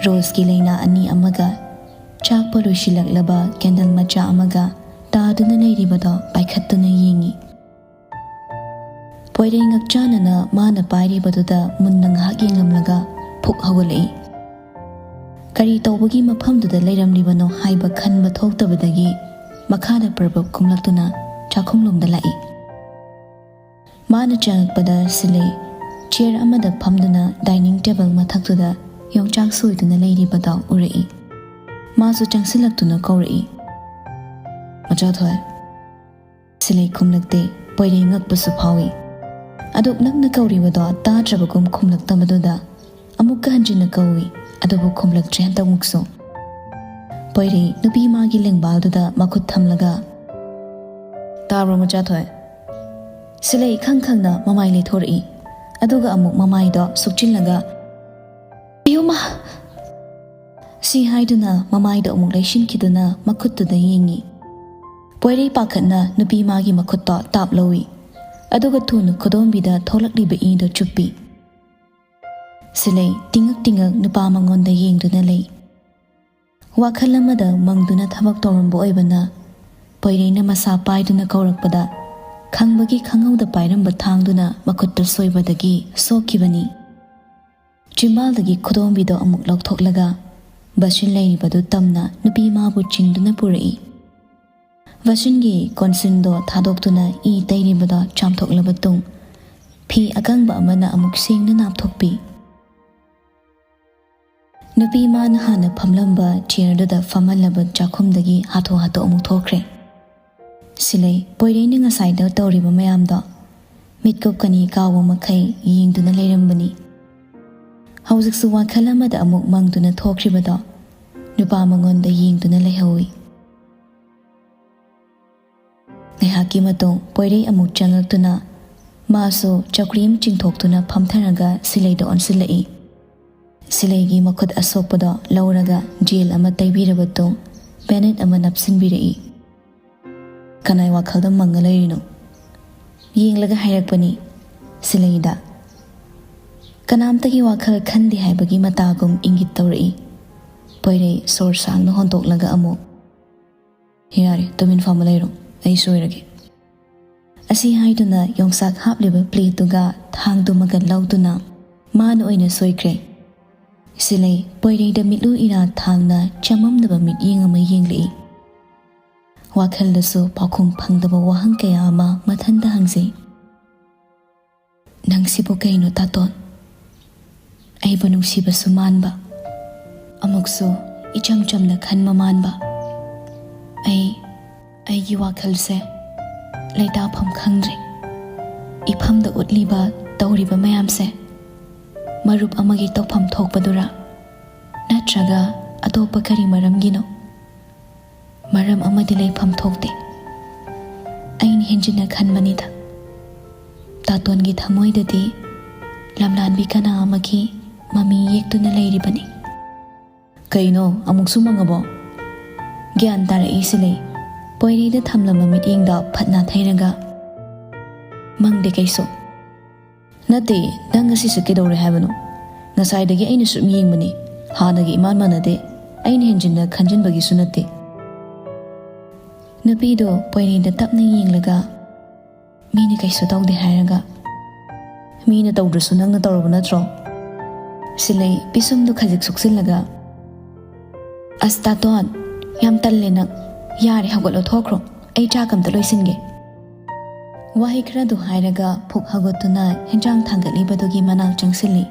ꯔꯣꯁꯀꯤ ꯂꯩꯅꯥ ꯑꯅꯤ ꯑꯃꯒ ꯆꯥꯛꯄ ꯂꯣꯏꯁꯤꯜꯂꯛꯂꯕ ꯀꯦꯟꯗꯜ ꯃꯆꯥ ꯑꯃꯒ ꯇꯥꯗꯨꯅ ꯂꯩꯔꯤꯕꯗꯣ ꯄꯥꯏꯈꯠꯇꯨꯅ ꯌꯦꯡꯉꯤ꯫ ꯄꯣꯏꯔꯩ ꯉꯛꯆꯥꯅꯅ ꯃꯥꯅ ꯄꯥꯏꯔꯤꯕꯗꯨꯗ ꯃꯨꯟꯅ ꯉꯥꯏꯍꯥꯛ ꯌꯦꯡꯂꯝꯂꯒ ꯐꯨꯛ ꯍꯧꯒꯠꯂꯛꯏ꯫ ꯀꯔꯤ ꯇꯧꯕꯒꯤ ꯃꯐꯝꯗꯨꯗ ꯂꯩꯔꯝꯂꯤꯕꯅꯣ ꯍꯥꯏꯕ ꯈꯟꯕ ꯊꯣꯛꯇꯕꯗꯒꯤ ꯃꯈꯥꯗ ꯄ꯭ꯔꯕꯞ ꯀꯨꯝꯂꯛꯇꯨꯅ ꯆꯥꯛꯈꯨꯝꯂꯣꯝꯗ ꯂꯥꯛꯏ꯫ ꯃꯥꯅ ꯆꯪꯉꯛꯄꯗ ꯁꯤꯂꯩ ꯆꯤꯌꯔ ꯑꯃꯗ ꯐꯝꯗꯨꯅ ꯗꯥꯏꯅꯤꯡ ꯇꯦꯕꯜ ꯃꯊꯛꯇꯨꯗ ꯌꯣꯡꯆꯥꯛ ꯁꯣꯏꯗꯨꯅ ꯂꯩꯔꯤꯕꯗꯣ ꯎꯔꯛꯏ꯫ ꯃꯥꯁꯨ ꯆꯪꯁꯤꯜꯂꯛꯇꯨꯅ ꯀꯧꯔꯛꯏ, "ꯃꯆꯥꯊꯣꯏ"꯫ ꯁꯤꯂꯩ ꯈꯨꯝꯂꯛꯇꯦ꯫ ꯄꯣꯏꯔꯩ ꯉꯛꯄꯁꯨ ꯐꯥꯎꯏ꯫ ꯑꯗꯨꯛ ꯅꯛꯅ ꯀꯧꯔꯤꯕꯗꯣ ꯇꯥꯗ꯭ꯔꯕꯒꯨꯝ ꯈꯨꯝꯂꯛꯇꯕꯗꯨꯗ ꯑꯃꯨꯛꯀ ꯍꯟꯖꯤꯟꯅ ꯀꯧꯏ, ꯑꯗꯨꯕꯨ ꯈꯨꯝꯂꯛꯇ꯭ꯔꯦ ꯍꯟꯗꯛꯃꯨꯛꯁꯨ꯫ ꯄꯣꯏꯔꯩ ꯅꯨꯄꯤ ꯃꯥꯒꯤ ꯂꯦꯡꯕꯥꯜꯗꯨꯗ ꯃꯈꯨꯠ ꯊꯝꯂꯒ, "ꯇꯥꯕ꯭ꯔꯣ ꯃꯆꯥꯊꯣꯏ?" ꯁꯤꯂꯩ ꯏꯈꯪ ꯈꯪꯅ ꯃꯃꯥꯏ ꯂꯩꯊꯣꯔꯛꯏ꯫ ꯑꯗꯨꯒ ꯑꯃꯨꯛ ꯃꯃꯥꯏꯗꯣ ꯁꯨꯛꯆꯤꯜꯂꯒ, "ꯑꯌꯣꯃ!" ꯁꯤ ꯍꯥꯏꯗꯨꯅ ꯃꯃꯥꯏꯗꯣ ꯑꯃꯨꯛ ꯂꯩꯁꯤꯟꯈꯤꯗꯨꯅ ꯃꯈꯨꯠꯇꯨꯗ ꯌꯦꯡꯉꯤ꯫ ꯄꯣꯏꯔꯩ ꯄꯥꯈꯠꯅ ꯅꯨꯄꯤ ꯃꯥꯒꯤ ꯃꯈꯨꯠꯇꯣ ꯇꯥꯞ ꯂꯧꯏ꯫ ꯑꯗꯨꯒ ꯊꯨꯅ ꯈꯨꯗꯣꯝꯕꯤꯗ ꯊꯣꯛꯂꯛꯂꯤꯕ ꯏꯗꯣ ꯆꯨꯞꯄꯤ꯫ ꯁꯤꯂꯩ ꯇꯤꯡꯉꯛ ꯇꯤꯡꯉꯛ ꯅꯨꯄꯥ ꯃꯉꯣꯟꯗ ꯌꯦꯡꯗꯨꯅ ꯂꯩ꯫ ꯋꯥꯈꯜ ꯑꯃꯗ ꯃꯪꯗꯨꯅ ꯊꯕꯛ ꯇꯧꯔꯝꯕ ꯑꯣꯏꯕꯅ ꯄꯣꯏꯔꯩꯅ ꯃꯁꯥ ꯄꯥꯏꯗꯨꯅ ꯀꯧꯔꯛꯄꯗ ꯈꯪꯕꯒꯤ ꯈꯪꯍꯧꯗ ꯄꯥꯏꯔꯝꯕ ꯊꯥꯡꯗꯨꯅ ꯃꯈꯨꯠꯇ ꯁꯣꯏꯕꯗꯒꯤ ꯁꯣꯛꯈꯤꯕꯅꯤ꯫ ꯆꯤꯝꯕꯥꯜꯗꯒꯤ ꯈꯨꯗꯣꯝꯕꯤꯗꯣ ꯑꯃꯨꯛ ꯂꯧꯊꯣꯛꯂꯒ ꯕꯁꯤꯟ ꯂꯩꯔꯤꯕꯗꯨ ꯇꯝꯅ ꯅꯨꯄꯤ ꯃꯥꯕꯨ ꯆꯤꯡꯗꯨꯅ ꯄꯨꯔꯛꯏ꯫ ꯕꯁꯤꯟꯒꯤ ꯀꯣꯟꯁꯤꯟꯗꯣ ꯊꯥꯗꯣꯛꯇꯨꯅ ꯏ ꯇꯩꯔꯤꯕꯗꯣ ꯆꯥꯝꯊꯣꯛꯂꯕ ꯇꯨꯡ, ꯐꯤ ꯑꯀꯪꯕ ꯑꯃꯅ ꯑꯃꯨꯛ ꯁꯦꯡꯅ ꯅꯥꯞꯊꯣꯛꯄꯤ꯫ ꯅꯨꯄꯤ ꯃꯥꯅ ꯍꯥꯟꯅ ꯐꯝꯂꯝꯕ ꯆꯤꯌꯔꯗꯨꯗ ꯐꯝꯍꯜꯂꯕ ꯆꯥꯛꯈꯨꯝꯗꯒꯤ ꯍꯥꯊꯨ ꯍꯥꯊꯨ ꯑꯃꯨꯛ ꯊꯣꯛꯈ꯭ꯔꯦ꯫ ꯁꯤꯂꯩ ꯄꯣꯏꯔꯩꯅ ꯉꯁꯥꯏꯗ ꯇꯧꯔꯤꯕ ꯃꯌꯥꯝꯗꯣ ꯃꯤꯠꯀꯨꯞ ꯀꯅꯤ ꯀꯥꯎꯕ ꯃꯈꯩ ꯌꯦꯡꯗꯨꯅ ꯂꯩꯔꯝꯕꯅꯤ꯫ ꯍꯧꯖꯤꯛꯁꯨ ꯋꯥꯈꯜ ꯑꯃꯗ ꯑꯃꯨꯛ ꯃꯪꯗꯨꯅ ꯊꯣꯛꯈ꯭ꯔꯤꯕꯗꯣ ꯅꯨꯄꯥ ꯃꯉꯣꯟꯗ ꯌꯦꯡꯗꯨꯅ ꯂꯩꯍꯧꯏ꯫ ꯉꯥꯏꯍꯥꯛꯀꯤ ꯃꯇꯨꯡ ꯄꯣꯏꯔꯩ ꯑꯃꯨꯛ ꯆꯪꯉꯛꯇꯨꯅ ꯃꯥꯁꯨ ꯆꯧꯀ꯭ꯔꯤ ꯑꯃ ꯆꯤꯡꯊꯣꯛꯇꯨꯅ ꯐꯝꯊꯔꯒ ꯁꯤꯂꯩꯗ ꯑꯣꯟꯁꯤꯜꯂꯛꯏ꯫ ꯁꯤꯂꯩꯒꯤ ꯃꯈꯨꯠ ꯑꯁꯣꯛꯄꯗꯣ ꯂꯧꯔꯒ ꯖꯦꯜ ꯑꯃ ꯇꯩꯕꯤꯔꯕ ꯇꯨꯡ ꯕꯦꯅꯦꯠ ꯑꯃ ꯅꯞꯁꯤꯟꯕꯤꯔꯛꯏ꯫ "ꯀꯅꯥꯏ ꯋꯥꯈꯜꯗ ꯃꯪꯉ ꯂꯩꯔꯤꯅꯣ?" ꯌꯦꯡꯂꯒ ꯍꯥꯏꯔꯛꯄꯅꯤ ꯁꯤꯂꯩꯗ꯫ "ꯀꯅꯥꯝꯇꯒꯤ ꯋꯥꯈꯜ ꯈꯟꯗꯦ" ꯍꯥꯏꯕꯒꯤ ꯃꯇꯥꯒꯨꯝ ꯏꯪꯒꯤꯠ ꯇꯧꯔꯛꯏ꯫ ꯄꯣꯏꯔꯩ ꯁꯣꯔ ꯁꯥꯡꯅ ꯍꯣꯟꯗꯣꯛꯂꯒ ꯑꯃꯨꯛ, "ꯌꯥꯔꯦ, ꯇꯨꯃꯤꯟ ꯐꯝꯃ ꯂꯩꯔꯣ, ꯑꯩ ꯁꯣꯏꯔꯒꯦ"꯫ ꯑꯁꯤ ꯍꯥꯏꯗꯨꯅ ꯌꯣꯡꯆꯥꯛ ꯍꯥꯞꯂꯤꯕ ꯄ꯭ꯂꯦꯠꯇꯨꯒ ꯊꯥꯡꯗꯨꯃꯒ ꯂꯧꯗꯨꯅ ꯃꯥꯅ ꯑꯣꯏꯅ ꯁꯣꯏꯈ꯭ꯔꯦ꯫ ꯁꯤꯂꯩ ꯄꯣꯏꯔꯩꯗ ꯃꯤꯠꯂꯨ ꯏꯔꯥ ꯊꯥꯡꯅ ꯆꯃꯝꯅꯕ ꯃꯤꯠꯌꯦꯡ ꯑꯃ ꯌꯦꯡꯂꯛꯏ꯫ ꯋꯥꯈꯜꯗꯁꯨ ꯄꯥꯎꯈꯨꯝ ꯐꯪꯗꯕ ꯋꯥꯍꯪ ꯀꯌꯥ ꯑꯃ ꯃꯊꯟꯇ ꯍꯪꯖꯩ꯫ "ꯅꯪꯁꯤꯕꯨ ꯀꯩꯅꯣ, ꯇꯥꯇꯣꯟ? ꯑꯩꯕꯨ ꯅꯨꯡꯁꯤꯕꯁꯨ ꯃꯥꯟꯕ, ꯑꯃꯨꯛꯁꯨ ꯏꯆꯝ ꯆꯝꯅ ꯈꯟꯕ ꯃꯥꯟꯕ꯫ ꯑꯩ, ꯑꯩꯒꯤ ꯋꯥꯈꯜꯁꯦ ꯂꯩꯇꯥꯐꯝ ꯈꯪꯗ꯭ꯔꯦ꯫ ꯏꯐꯝꯗ ꯎꯠꯂꯤꯕ, ꯇꯧꯔꯤꯕ ꯃꯌꯥꯝꯁꯦ ꯃꯔꯨꯞ ꯑꯃꯒꯤ ꯇꯧꯐꯝ ꯊꯣꯛꯄꯗꯨꯔꯥ? ꯅꯠꯇ꯭ꯔꯒ ꯑꯇꯣꯞꯄ ꯀꯔꯤ ꯃꯔꯝꯒꯤꯅꯣ? ꯃꯔꯝ ꯑꯃꯗꯤ ꯂꯩꯐꯝ ꯊꯣꯛꯇꯦ꯫ ꯑꯩꯅ ꯍꯦꯟꯖꯤꯟꯅ ꯈꯟꯕꯅꯤꯗ꯫ ꯇꯥꯇꯣꯟꯒꯤ ꯊꯃꯣꯏꯗꯗꯤ ꯂꯝꯂꯥꯟꯕꯤ ꯀꯅꯥ ꯑꯃꯒꯤ ꯃꯃꯤ ꯌꯦꯛꯇꯨꯅ ꯂꯩꯔꯤꯕꯅꯤ"꯫ "ꯀꯩꯅꯣ, ꯑꯃꯨꯛꯁꯨ ꯃꯪꯉꯕꯣ?" ꯒ꯭ꯌꯥꯟ ꯇꯥꯔꯛꯏ ꯁꯤꯂꯩ ꯄꯣꯏꯔꯩꯗ ꯊꯝꯂꯝꯕ ꯃꯤꯠꯌꯦꯡꯗ ꯐꯠ ꯅꯥꯊꯩꯔꯒ꯫ "ꯃꯪꯗꯦ ꯀꯩꯁꯨ"꯫ "ꯅꯠꯇꯦ, ꯅꯪ ꯉꯁꯤꯁꯦ ꯀꯩꯗꯧꯔꯦ ꯍꯥꯏꯕꯅꯣ? ꯉꯁꯥꯏꯗꯒꯤ ꯑꯩꯅ ꯁꯨꯝ ꯌꯦꯡꯕꯅꯤ, ꯍꯥꯟꯅꯒꯤ ꯏꯃꯥꯟ ꯃꯥꯟꯅꯗꯦ꯫ ꯑꯩꯅ ꯍꯦꯟꯖꯤꯟꯅ ꯈꯟꯖꯤꯟꯕꯒꯤꯁꯨ ꯅꯠꯇꯦ"꯫ ꯅꯨꯄꯤꯗꯣ ꯄꯣꯏꯔꯩꯗ ꯇꯞꯅ ꯌꯦꯡꯂꯒ, "ꯃꯤꯅ ꯀꯩꯁꯨ ꯇꯧꯗꯦ ꯍꯥꯏꯔꯒ"꯫ "ꯃꯤꯅ ꯇꯧꯗ꯭ꯔꯁꯨ ꯅꯪꯅ ꯇꯧꯔꯕ ꯅꯠꯇ꯭ꯔꯣ?" ꯁꯤꯂꯩ ꯄꯤꯁꯨꯝꯗꯨ ꯈꯖꯤꯛ ꯁꯨꯛꯆꯤꯜꯂꯒ, "ꯑꯁ ꯇꯥꯇꯣꯟ, ꯌꯥꯝ ꯇꯜꯂꯦ ꯅꯪ꯫ ꯌꯥꯔꯦ, ꯍꯧꯒꯠꯂꯣ, ꯊꯣꯛꯈ꯭ꯔꯣ꯫ ꯑꯩ ꯆꯥꯛ ꯑꯝꯇ ꯂꯣꯏꯁꯤꯟꯒꯦ꯫" ꯋꯥꯍꯩ ꯈꯔꯗꯨ ꯍꯥꯏꯔꯒ ꯐꯨꯛ ꯍꯧꯒꯠꯇꯨꯅ ꯍꯦꯟꯖꯥꯡ ꯊꯥꯡꯒꯠꯂꯤꯕꯗꯨꯒꯤ ꯃꯅꯥꯛ ꯆꯪꯁꯤꯜꯂꯤ꯫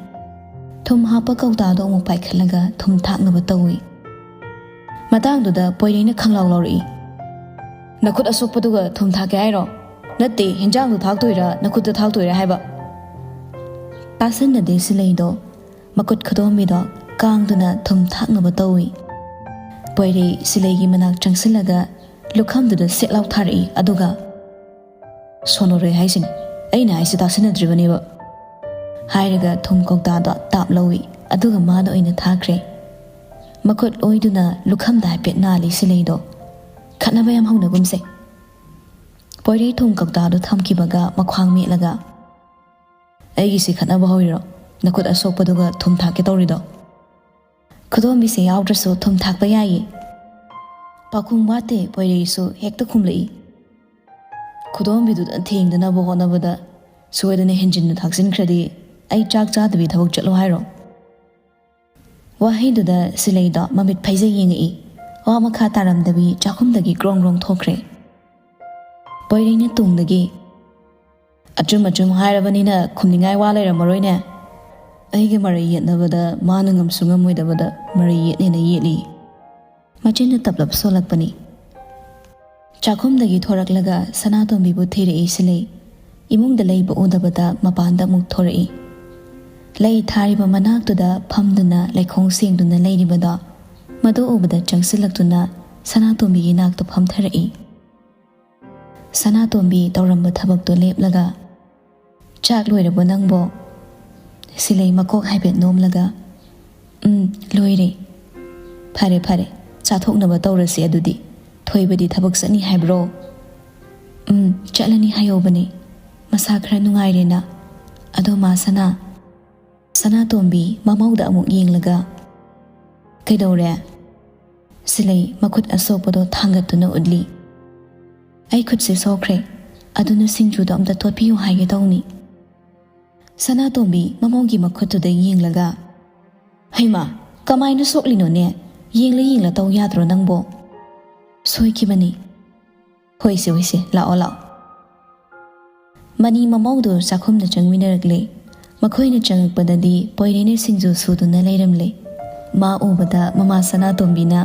ꯊꯨꯝ ꯍꯥꯞꯄ ꯀꯧꯇꯥꯗꯣ ꯑꯃꯨꯛ ꯄꯥꯏꯈꯠꯂꯒ ꯊꯨꯝ ꯊꯥꯛꯅꯕ ꯇꯧꯏ꯫ ꯃꯇꯥꯡꯗꯨꯗ ꯄꯣꯏꯔꯩꯅ ꯈꯪꯂꯥꯎ ꯂꯥꯎꯔꯛꯏ, "ꯅꯈꯨꯠ ꯑꯁꯣꯛꯄꯗꯨꯒ ꯊꯨꯝ ꯊꯥꯛꯀꯦ ꯍꯥꯏꯔꯣ? ꯅꯠꯇꯦ, ꯍꯦꯟꯖꯥꯡꯗꯨ ꯊꯥꯛꯇꯣꯏꯔꯥ, ꯅꯈꯨꯠꯇ ꯊꯥꯛꯇꯣꯏꯔꯥ ꯍꯥꯏꯕ?" ꯇꯥꯁꯟꯅꯗꯦ ꯁꯤꯂꯩꯗꯣ꯫ ꯃꯈꯨꯠ ꯈꯨꯗꯣꯝꯕꯤꯗꯣ ꯀꯥꯡꯗꯨꯅ ꯊꯨꯝ ꯊꯥꯛꯅꯕ ꯇꯧꯏ꯫ ꯄꯣꯏꯔꯩ ꯁꯤꯂꯩꯒꯤ ꯃꯅꯥꯛ ꯆꯪꯁꯤꯜꯂꯒ ꯂꯨꯈꯝꯗꯨꯗ ꯁꯦꯠ ꯂꯥꯎ ꯊꯥꯔꯛꯏ, ꯑꯗꯨꯒ, "ꯁꯣꯅꯣꯔꯣꯏ ꯍꯥꯏꯁꯤꯅꯤ, ꯑꯩꯅ ꯍꯥꯏꯁꯤ ꯇꯥꯁꯟꯅꯗ꯭ꯔꯤꯕꯅꯦꯕ," ꯍꯥꯏꯔꯒ ꯊꯨꯝ ꯀꯧꯇꯥꯗꯣ ꯇꯥꯞ ꯂꯧꯏ, ꯑꯗꯨꯒ ꯃꯥꯅ ꯑꯣꯏꯅ ꯊꯥꯈ꯭ꯔꯦ꯫ ꯃꯈꯨꯠ ꯑꯣꯏꯗꯨꯅ ꯂꯨꯈꯝꯗ ꯍꯥꯏꯐꯦꯠ ꯅꯥꯜꯂꯤ ꯁꯤꯂꯩꯗꯣ꯫ "ꯈꯠꯅꯕ ꯌꯥꯝ ꯍꯧꯅꯒꯨꯝꯁꯦ꯫" ꯄꯣꯏꯔꯩ ꯊꯨꯝ ꯀꯧꯇꯥꯗꯣ ꯊꯝꯈꯤꯕꯒ ꯃꯈ꯭ꯋꯥꯡ ꯃꯦꯠꯂꯒ, "ꯑꯩꯒꯤꯁꯤ ꯈꯠꯅꯕ ꯍꯧꯔꯤꯔꯣ? ꯅꯈꯨꯠ ꯑꯁꯣꯛꯄꯗꯨꯒ ꯊꯨꯝ ꯊꯥꯛꯀꯦ ꯇꯧꯔꯤꯗꯣ?" "ꯈꯨꯗꯣꯝꯕꯤꯁꯦ ꯌꯥꯎꯗ꯭ꯔꯁꯨ ꯊꯨꯝ ꯊꯥꯛꯄ ꯌꯥꯏꯌꯦ꯫" ꯄꯥꯎꯈꯨꯝ ꯋꯥꯠꯇꯦ, ꯄꯣꯏꯔꯩꯁꯨ ꯍꯦꯛꯇ ꯈꯨꯝꯂꯛꯏ꯫ "ꯈꯨꯗꯣꯝꯕꯤꯗꯨꯗ ꯊꯦꯡꯗꯅꯕ ꯍꯣꯠꯅꯕꯗ ꯁꯣꯏꯗꯅ ꯍꯦꯟꯖꯤꯟꯅ ꯊꯥꯛꯆꯤꯟꯈ꯭ꯔꯗꯤ ꯑꯩ ꯆꯥꯛ ꯆꯥꯗꯕꯤ ꯊꯕꯛ ꯆꯠꯂꯣ ꯍꯥꯏꯔꯣ?" ꯋꯥꯍꯩꯗꯨꯗ ꯁꯤꯂꯩꯗꯣ ꯃꯃꯤꯠ ꯐꯩꯖꯩ ꯌꯦꯡꯉꯛꯏ꯫ ꯋꯥ ꯃꯈꯥ ꯇꯥꯔꯝꯗꯕꯤ ꯆꯥꯛꯈꯨꯝꯗꯒꯤ ꯒ꯭ꯔꯣꯡ ꯒ꯭ꯔꯣꯡ ꯊꯣꯛꯈ꯭ꯔꯦ꯫ ꯄꯣꯏꯔꯩꯅ ꯇꯨꯡꯗꯒꯤ, "ꯑꯆꯨꯝ ꯑꯆꯨꯝ ꯍꯥꯏꯔꯕꯅꯤꯅ ꯈꯨꯝꯅꯤꯡꯉꯥꯏ ꯋꯥ ꯂꯩꯔꯝꯃꯔꯣꯏꯅꯦ꯫ ꯑꯩꯒ ꯃꯔꯩ ꯌꯦꯠꯅꯕꯗ ꯃꯥꯅ ꯉꯝꯁꯨ ꯉꯝꯃꯣꯏꯗꯕꯗ ꯃꯔꯩ ꯌꯦꯠꯅꯦꯅ ꯌꯦꯠꯂꯤ꯫" ꯃꯆꯤꯟꯅ ꯇꯞꯂꯞ ꯁꯣꯜꯂꯛꯄꯅꯤ꯫ ꯆꯥꯛꯈꯨꯝꯗꯒꯤ ꯊꯣꯔꯛꯂꯒ ꯁꯅꯥꯇꯣꯝꯕꯤꯕꯨ ꯊꯤꯔꯛꯏ ꯁꯤꯂꯩ꯫ ꯏꯃꯨꯡꯗ ꯂꯩꯕ ꯎꯗꯕꯗ ꯃꯄꯥꯟꯗ ꯑꯃꯨꯛ ꯊꯣꯔꯛꯏ꯫ ꯂꯩ ꯊꯥꯔꯤꯕ ꯃꯅꯥꯛꯇꯨꯗ ꯐꯝꯗꯨꯅ ꯂꯩꯈꯣꯡ ꯁꯦꯡꯗꯨꯅ ꯂꯩꯔꯤꯕꯗꯣ, ꯃꯗꯨ ꯎꯕꯗ ꯆꯪꯁꯤꯜꯂꯛꯇꯨꯅ ꯁꯅꯥꯇꯣꯝꯕꯤꯒꯤ ꯅꯥꯛꯇ ꯐꯝꯊꯔꯛꯏ꯫ ꯁꯅꯥꯇꯣꯝꯕꯤ ꯇꯧꯔꯝꯕ ꯊꯕꯛꯇꯨ ꯂꯦꯞꯂꯒ, "ꯆꯥꯛ ꯂꯣꯏꯔꯕꯣ ꯅꯪꯕꯣ?" ꯁꯤꯂꯩ ꯃꯀꯣꯛ ꯍꯥꯏꯐꯦꯠ ꯅꯣꯝꯂꯒ, "ꯎꯝ, ꯂꯣꯏꯔꯦ꯫" "ꯐꯔꯦ, ꯐꯔꯦ, ꯆꯥꯊꯣꯛꯅꯕ ꯇꯧꯔꯁꯤ ꯑꯗꯨꯗꯤ꯫ ꯊꯣꯏꯕꯗꯤ ꯊꯕꯛ ꯆꯠꯅꯤ ꯍꯥꯏꯕ꯭ꯔꯣ?" "ꯎꯝ, ꯆꯠꯂꯅꯤ ꯍꯥꯏꯍꯧꯕꯅꯦ꯫ ꯃꯁꯥ ꯈꯔ ꯅꯨꯡꯉꯥꯏꯔꯦꯅ꯫ ꯑꯗꯣ ꯃꯥ ꯁꯅꯥ?" ꯁꯅꯥꯇꯣꯝꯕꯤ ꯃꯃꯧꯗ ꯑꯃꯨꯛ ꯌꯦꯡꯂꯒ, "ꯀꯩꯗꯧꯔꯦ?" ꯁꯤꯂꯩ ꯃꯈꯨꯠ ꯑꯁꯣꯛꯄꯗꯣ ꯊꯥꯡꯒꯠꯇꯨꯅ ꯎꯠꯂꯤ꯫ "ꯑꯩ ꯈꯨꯠꯁꯦ ꯁꯣꯛꯈ꯭ꯔꯦ, ꯑꯗꯨꯅ ꯁꯤꯡꯖꯨꯗꯣ ꯑꯝꯇ ꯇꯣꯠꯄꯤꯌꯨ ꯍꯥꯏꯒꯦ ꯇꯧꯅꯤ꯫" ꯁꯅꯥꯇꯣꯝꯕꯤ ꯃꯃꯧꯒꯤ ꯃꯈꯨꯠꯇꯨꯗ ꯌꯦꯡꯂꯒ, "ꯍꯩꯃꯥ, ꯀꯃꯥꯏꯅ ꯁꯣꯛꯂꯤꯅꯣꯅꯦ? ꯌꯦꯡꯂ ꯌꯦꯡꯂ ꯇꯧ ꯌꯥꯗ꯭ꯔꯣ ꯅꯪꯕꯣ?" "ꯁꯣꯏꯈꯤꯕꯅꯤ꯫" "ꯍꯣꯏꯁꯦ, ꯍꯣꯏꯁꯦ, ꯂꯥꯛꯑꯣ, ꯂꯥꯛꯑꯣ꯫" ꯃꯅꯤ ꯃꯃꯧꯗꯨ ꯆꯥꯛꯈꯨꯝꯗ ꯆꯪꯃꯤꯟꯅꯔꯛꯂꯦ꯫ ꯃꯈꯣꯏꯅ ꯆꯪꯉꯛꯄꯗꯗꯤ ꯄꯣꯏꯔꯩꯅ ꯁꯤꯡꯖꯨ ꯁꯨꯗꯨꯅ ꯂꯩꯔꯝꯂꯦ꯫ ꯃꯥ ꯎꯕꯗ ꯃꯃꯥ ꯁꯅꯥꯇꯣꯝꯕꯤꯅ,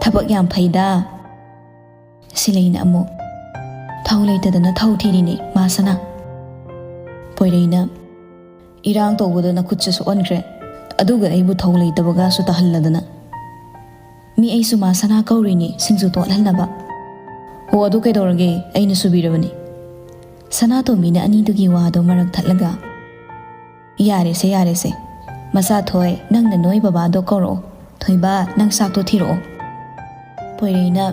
"ꯊꯕꯛ ꯌꯥꯝ ꯐꯩꯗ꯫" ꯁꯤꯂꯩꯅ ꯑꯃꯨꯛ, "ꯊꯧ ꯂꯩꯇꯗꯅ ꯊꯧ ꯊꯤꯔꯤꯅꯦ, ꯃꯥ ꯁꯅꯥ꯫" ꯄꯣꯏꯔꯩꯅ, "ꯏꯔꯥꯡ ꯇꯧꯕꯗ ꯅꯈꯨꯠꯁꯨ ꯁꯣꯛꯍꯟꯈ꯭ꯔꯦ, ꯑꯗꯨꯒ ꯑꯩꯕꯨ ꯊꯧ ꯂꯩꯇꯕꯒꯁꯨ ꯇꯥꯍꯜꯂꯗꯅ꯫" "ꯃꯤ ꯑꯩꯁꯨ ꯃꯥ ꯁꯅꯥ ꯀꯧꯔꯤꯅꯤ, ꯁꯤꯡꯖꯨ ꯇꯣꯠꯍꯟꯅꯕ꯫" "ꯍꯣ, ꯑꯗꯨ ꯀꯩꯗꯧꯔꯒꯦ, ꯑꯩꯅ ꯁꯨꯕꯤꯔꯕꯅꯤ꯫" ꯁꯅꯥꯇꯣꯝꯕꯤꯅ ꯑꯅꯤꯗꯨꯒꯤ ꯋꯥꯗꯣ ꯃꯔꯛ ꯊꯠꯂꯒ, "ꯌꯥꯔꯦꯁꯦ, ꯌꯥꯔꯦꯁꯦ꯫ ꯃꯆꯥꯊꯣꯏ, ꯅꯪꯅ ꯅꯣꯏ ꯕꯕꯥꯗꯣ ꯀꯧꯔꯛꯑꯣ꯫ ꯊꯣꯏꯕ, ꯅꯪ ꯆꯥꯛꯇꯣ ꯊꯤꯔꯛꯑꯣ꯫" ꯄꯣꯏꯔꯩꯅ,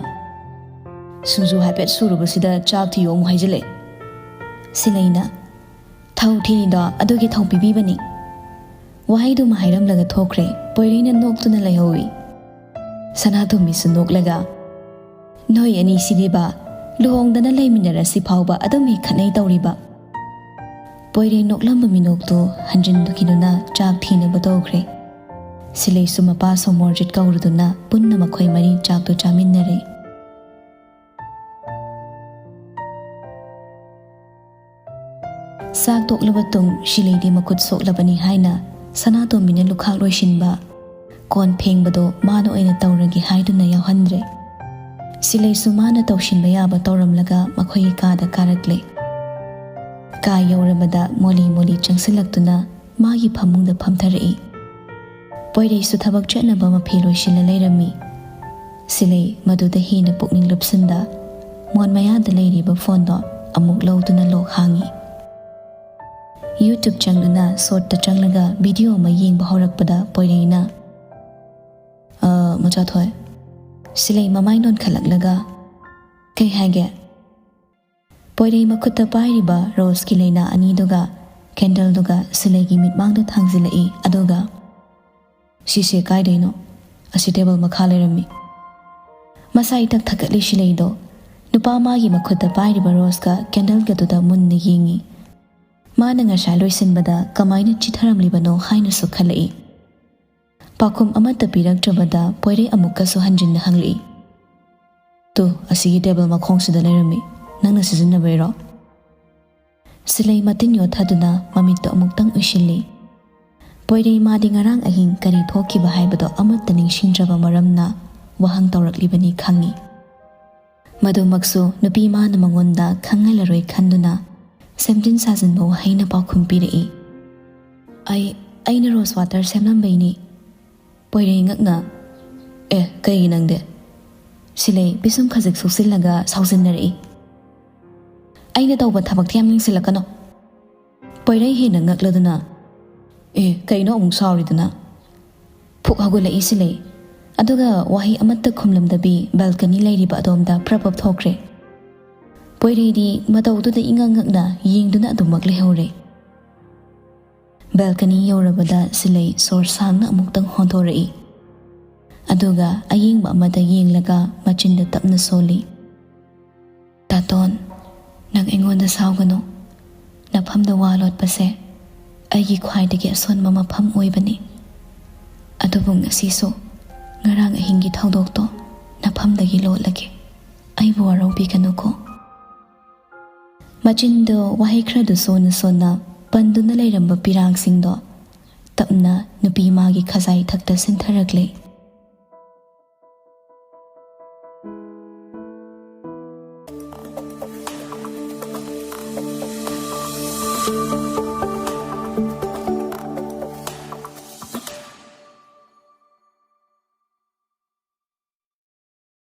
"ꯁꯤꯡꯖꯨ ꯍꯥꯏꯐꯦꯠ ꯁꯨꯔꯨꯕꯁꯤꯗ ꯆꯥꯛ ꯊꯤꯌꯣ ꯑꯃꯨꯛ ꯍꯥꯏꯖꯤꯜꯂꯛꯑꯦ꯫" ꯁꯤꯂꯩꯅ, "ꯊꯧ ꯊꯤꯔꯤꯗꯣ ꯑꯗꯨꯒꯤ ꯊꯧ ꯄꯤꯕꯤꯕꯅꯤ꯫" ꯋꯥꯍꯩꯗꯨꯃ ꯍꯥꯏꯔꯝꯂꯒ ꯊꯣꯛꯈ꯭ꯔꯦ꯫ ꯄꯣꯏꯔꯩꯅ ꯅꯣꯛꯇꯨꯅ ꯂꯩꯍꯧꯏ꯫ ꯁꯅꯥꯇꯣꯝꯕꯤꯁꯨ ꯅꯣꯛꯂꯒ, "ꯅꯣꯏ ꯑꯅꯤꯁꯤꯗꯤꯕ, ꯂꯨꯍꯣꯡꯗꯅ ꯂꯩꯃꯤꯟꯅꯔꯁꯤ ꯐꯥꯎꯕ ꯑꯗꯨꯝ ꯍꯦꯛ ꯈꯠꯅꯩ ꯇꯧꯔꯤꯕ?" ꯄꯣꯏꯔꯩ ꯅꯣꯛꯂꯝꯕ ꯃꯤꯅꯣꯛꯇꯨ ꯍꯟꯖꯤꯟꯈꯤꯗꯨꯅ ꯆꯥꯛ ꯊꯤꯅꯕ ꯇꯧꯈ꯭ꯔꯦ꯫ ꯁꯤꯂꯩꯁꯨ ꯃꯄꯥ ꯁꯣꯃꯣꯔꯖꯤꯠ ꯀꯧꯔꯗꯨꯅ ꯄꯨꯟꯅ ꯃꯈꯣꯏ ꯃꯔꯤ ꯆꯥꯛꯇꯨ ꯆꯥꯃꯤꯟꯅꯔꯦ꯫ ꯆꯥꯛ ꯇꯣꯛꯂꯕ ꯇꯨꯡ ꯁꯤꯂꯩꯗꯤ ꯃꯈꯨꯠ ꯁꯣꯛꯂꯕꯅꯤ ꯍꯥꯏꯅ ꯁꯅꯥꯇꯣꯝꯕꯤꯅ ꯂꯨꯈꯥꯛ ꯂꯣꯏꯁꯤꯟꯕ, ꯀꯣꯟ ꯐꯦꯡꯕꯗꯣ ꯃꯥꯅ ꯑꯣꯏꯅ ꯇꯧꯔꯒꯦ ꯍꯥꯏꯗꯨꯅ ꯌꯥꯎꯍꯟꯗ꯭ꯔꯦ꯫ ꯁꯤꯂꯩꯁꯨ ꯃꯥꯅ ꯇꯧꯁꯤꯟꯕ ꯌꯥꯕ ꯇꯧꯔꯝꯂꯒ ꯃꯈꯣꯏꯒꯤ ꯀꯥꯗ ꯀꯥꯔꯛꯂꯦ꯫ ꯀꯥ ꯌꯧꯔꯕꯗ ꯃꯣꯂꯤ ꯃꯣꯂꯤ ꯆꯪꯁꯤꯜꯂꯛꯇꯨꯅ ꯃꯥꯒꯤ ꯐꯃꯨꯡꯗ ꯐꯝꯊꯔꯛꯏ꯫ ꯄꯣꯏꯔꯩꯁꯨ ꯊꯕꯛ ꯆꯠꯅꯕ ꯃꯐꯤ ꯂꯣꯏꯁꯤꯜꯂ ꯂꯩꯔꯝꯃꯤ꯫ ꯁꯤꯂꯩ ꯃꯗꯨꯗ ꯍꯦꯟꯅ ꯄꯨꯛꯅꯤꯡ ꯂꯨꯞꯁꯤꯟꯗ ꯃꯣꯟ ꯃꯌꯥꯗ ꯂꯩꯔꯤꯕ ꯐꯣꯟꯗꯣ ꯑꯃꯨꯛ ꯂꯧꯗꯨꯅ ꯂꯣꯛ ꯍꯥꯡꯉꯤ꯫ YouTube ꯆꯪꯗꯨꯅ ꯁꯣꯔꯠꯇ ꯆꯪꯂꯒ ꯚꯤꯗꯤꯑꯣ ꯑꯃ ꯌꯦꯡꯕ ꯍꯧꯔꯛꯄꯗ ꯄꯣꯏꯔꯩꯅ, "ꯑ, ꯃꯆꯥꯊꯣꯏ꯫" ꯁꯤꯂꯩ ꯃꯃꯥꯏ ꯅꯣꯟꯈꯠꯂꯛꯂꯒ, "ꯀꯩ ꯍꯥꯏꯒꯦ?" ꯄꯣꯏꯔꯩ ꯃꯈꯨꯠꯇ ꯄꯥꯏꯔꯤꯕ ꯔꯣꯁꯀꯤ ꯂꯩꯅꯥ ꯑꯅꯤꯗꯨꯒ ꯀꯦꯟꯗꯜꯗꯨꯒ ꯁꯤꯂꯩꯒꯤ ꯃꯤꯠꯃꯥꯡꯗ ꯊꯥꯡꯖꯤꯜꯂꯛꯏ, ꯑꯗꯨꯒ, "ꯁꯤꯁꯦ ꯀꯥꯏꯗꯩꯅꯣ? ꯑꯁꯤ ꯇꯦꯕꯜ ꯃꯈꯥ ꯂꯩꯔꯝꯃꯤ꯫" ꯃꯁꯥ ꯏꯊꯛ ꯊꯛꯀꯠꯂꯤ ꯁꯤꯂꯩꯗꯣ꯫ ꯅꯨꯄꯥ ꯃꯥꯒꯤ ꯃꯈꯨꯠꯇ ꯄꯥꯏꯔꯤꯕ ꯔꯣꯁꯀ ꯀꯦꯟꯗꯜꯒꯗꯨꯗ ꯃꯨꯟꯅ ꯌꯦꯡꯉꯤ꯫ ꯃꯥꯅ ꯉꯁꯥꯏ ꯂꯣꯏꯁꯤꯟꯕꯗ ꯀꯃꯥꯏꯅ ꯆꯤꯊꯔꯝꯂꯤꯕꯅꯣ ꯍꯥꯏꯅꯁꯨ ꯈꯜꯂꯛꯏ꯫ ꯄꯥꯎꯈꯨꯝ ꯑꯃꯠꯇ ꯄꯤꯔꯛꯇ꯭ꯔꯕꯗ ꯄꯣꯏꯔꯩ ꯑꯃꯨꯛꯀꯁꯨ ꯍꯟꯖꯤꯟꯅ ꯍꯪꯂꯛꯏ꯫ "ꯇꯨ, ꯑꯁꯤꯒꯤ ꯇꯦꯕꯜ ꯃꯈꯣꯡꯁꯤꯗ ꯂꯩꯔꯝꯃꯤ꯫ ꯅꯪꯅ ꯁꯤꯖꯤꯟꯅꯕꯩꯔꯣ?" ꯁꯤꯂꯩ ꯃꯇꯤꯟ ꯌꯣꯠꯊꯗꯨꯅ ꯃꯃꯤꯠꯇꯣ ꯑꯃꯨꯛꯇꯪ ꯎꯏꯁꯤꯜꯂꯤ꯫ ꯄꯣꯏꯔꯩ ꯃꯥꯗꯤ ꯉꯔꯥꯡ ꯑꯍꯤꯡ ꯀꯔꯤ ꯊꯣꯛꯈꯤꯕ ꯍꯥꯏꯕꯗꯣ ꯑꯃꯠꯇ ꯅꯤꯡꯁꯤꯡꯗ꯭ꯔꯕ ꯃꯔꯝꯅ ꯋꯥꯍꯪ ꯇꯧꯔꯛꯂꯤꯕꯅꯤ ꯈꯪꯏ꯫ ꯃꯗꯨꯃꯛꯁꯨ ꯅꯨꯄꯤ ꯃꯥꯅ ꯃꯉꯣꯟꯗ ꯈꯪꯍꯜꯂꯔꯣꯏ ꯈꯟꯗꯨꯅ ꯁꯦꯝꯖꯤꯟ ꯁꯥꯖꯤꯟꯕ ꯋꯥꯍꯩꯅ ꯄꯥꯎꯈꯨꯝ ꯄꯤꯔꯛꯏ꯫ "ꯑꯩ, ꯑꯩꯅ ꯔꯣꯁ ꯋꯥꯇꯔ ꯁꯦꯝꯂꯝꯕꯩꯅꯤ꯫" ꯄꯣꯏꯔꯩ ꯉꯛꯅ, "ꯑꯦ, ꯀꯩꯒꯤ ꯅꯪꯗꯤ?" ꯁꯤꯂꯩ ꯄꯤꯁꯨꯝ ꯈꯖꯤꯛ ꯁꯣꯛꯆꯤꯜꯂꯒ ꯁꯥꯎꯖꯤꯟꯅꯔꯛꯏ꯫ "ꯑꯩꯅ ꯇꯧꯕ ꯊꯕꯛꯇꯤ ꯌꯥꯝ ꯌꯦꯡꯁꯤꯜꯂꯛꯀꯅꯨ꯫" ꯄꯣꯏꯔꯩ ꯍꯦꯟꯅ ꯉꯛꯂꯗꯨꯅ, "ꯑꯦ, ꯀꯩꯅꯣ ꯑꯃꯨꯛ ꯁꯥꯎꯔꯤꯗꯨꯅ?" ꯐꯨꯛ ꯍꯧꯒꯠꯂꯛꯏ ꯁꯤꯂꯩ꯫ ꯑꯗꯨꯒ ꯋꯥꯍꯩ ꯑꯃꯠꯇ ꯈꯨꯝꯂꯝꯗꯕꯤ ꯕꯦꯜꯀꯅꯤ ꯂꯩꯔꯤꯕ ꯑꯗꯣꯝꯗ ꯄ꯭ꯔꯞ ꯄ꯭ꯔꯞ ꯊꯣꯛꯈ꯭ꯔꯦ꯫ ꯄꯣꯏꯔꯩꯗꯤ ꯃꯇꯧꯗꯨꯗ ꯏꯉꯛ ꯉꯛꯅ ꯌꯦꯡꯗꯨꯅ ꯑꯗꯨꯃꯛ ꯂꯩꯍꯧꯔꯦ꯫ ꯕꯦꯜꯀꯅꯤ ꯌꯧꯔꯕꯗ ꯁꯤꯂꯩ ꯁꯣꯔ ꯁꯥꯡꯅ ꯑꯃꯨꯛꯇꯪ ꯍꯣꯟꯗꯣꯔꯛꯏ꯫ ꯑꯗꯨꯒ ꯑꯌꯦꯡꯕ ꯑꯃꯗ ꯌꯦꯡꯂꯒ ꯃꯆꯤꯟꯗ ꯇꯞꯅ ꯁꯣꯜꯂꯤ꯫ "ꯇꯥꯇꯣꯟ, ꯅꯪ ꯑꯩꯉꯣꯟꯗ ꯁꯥꯎꯒꯅꯨ꯫ ꯅꯐꯝꯗ ꯋꯥ ꯂꯣꯠꯄꯁꯦ ꯑꯩꯒꯤ ꯈ꯭ꯋꯥꯏꯗꯒꯤ ꯑꯁꯣꯟꯕ ꯃꯐꯝ ꯑꯣꯏꯕꯅꯤ꯫ ꯑꯗꯨꯕꯨ ꯉꯁꯤꯁꯨ ꯉꯔꯥꯡ ꯑꯍꯤꯡꯒꯤ ꯊꯧꯗꯣꯛꯇꯣ ꯅꯐꯝꯗꯒꯤ ꯂꯣꯠꯂꯒꯦ꯫ ꯑꯩꯕꯨ ꯋꯥꯔꯧꯕꯤꯒꯅꯨꯀꯣ꯫" ꯃꯆꯤꯟꯗꯣ ꯋꯥꯍꯩ ꯈꯔꯗꯨ ꯁꯣꯟꯅ ꯁꯣꯟꯅ ꯄꯟꯗꯨꯅ ꯂꯩꯔꯝꯕ ꯄꯤꯔꯥꯡꯁꯤꯡꯗꯣ ꯇꯞꯅ ꯅꯨꯄꯤ ꯃꯥꯒꯤ ꯈꯖꯥꯏ ꯊꯛꯇ ꯁꯤꯟꯊꯔꯛꯂꯦ꯫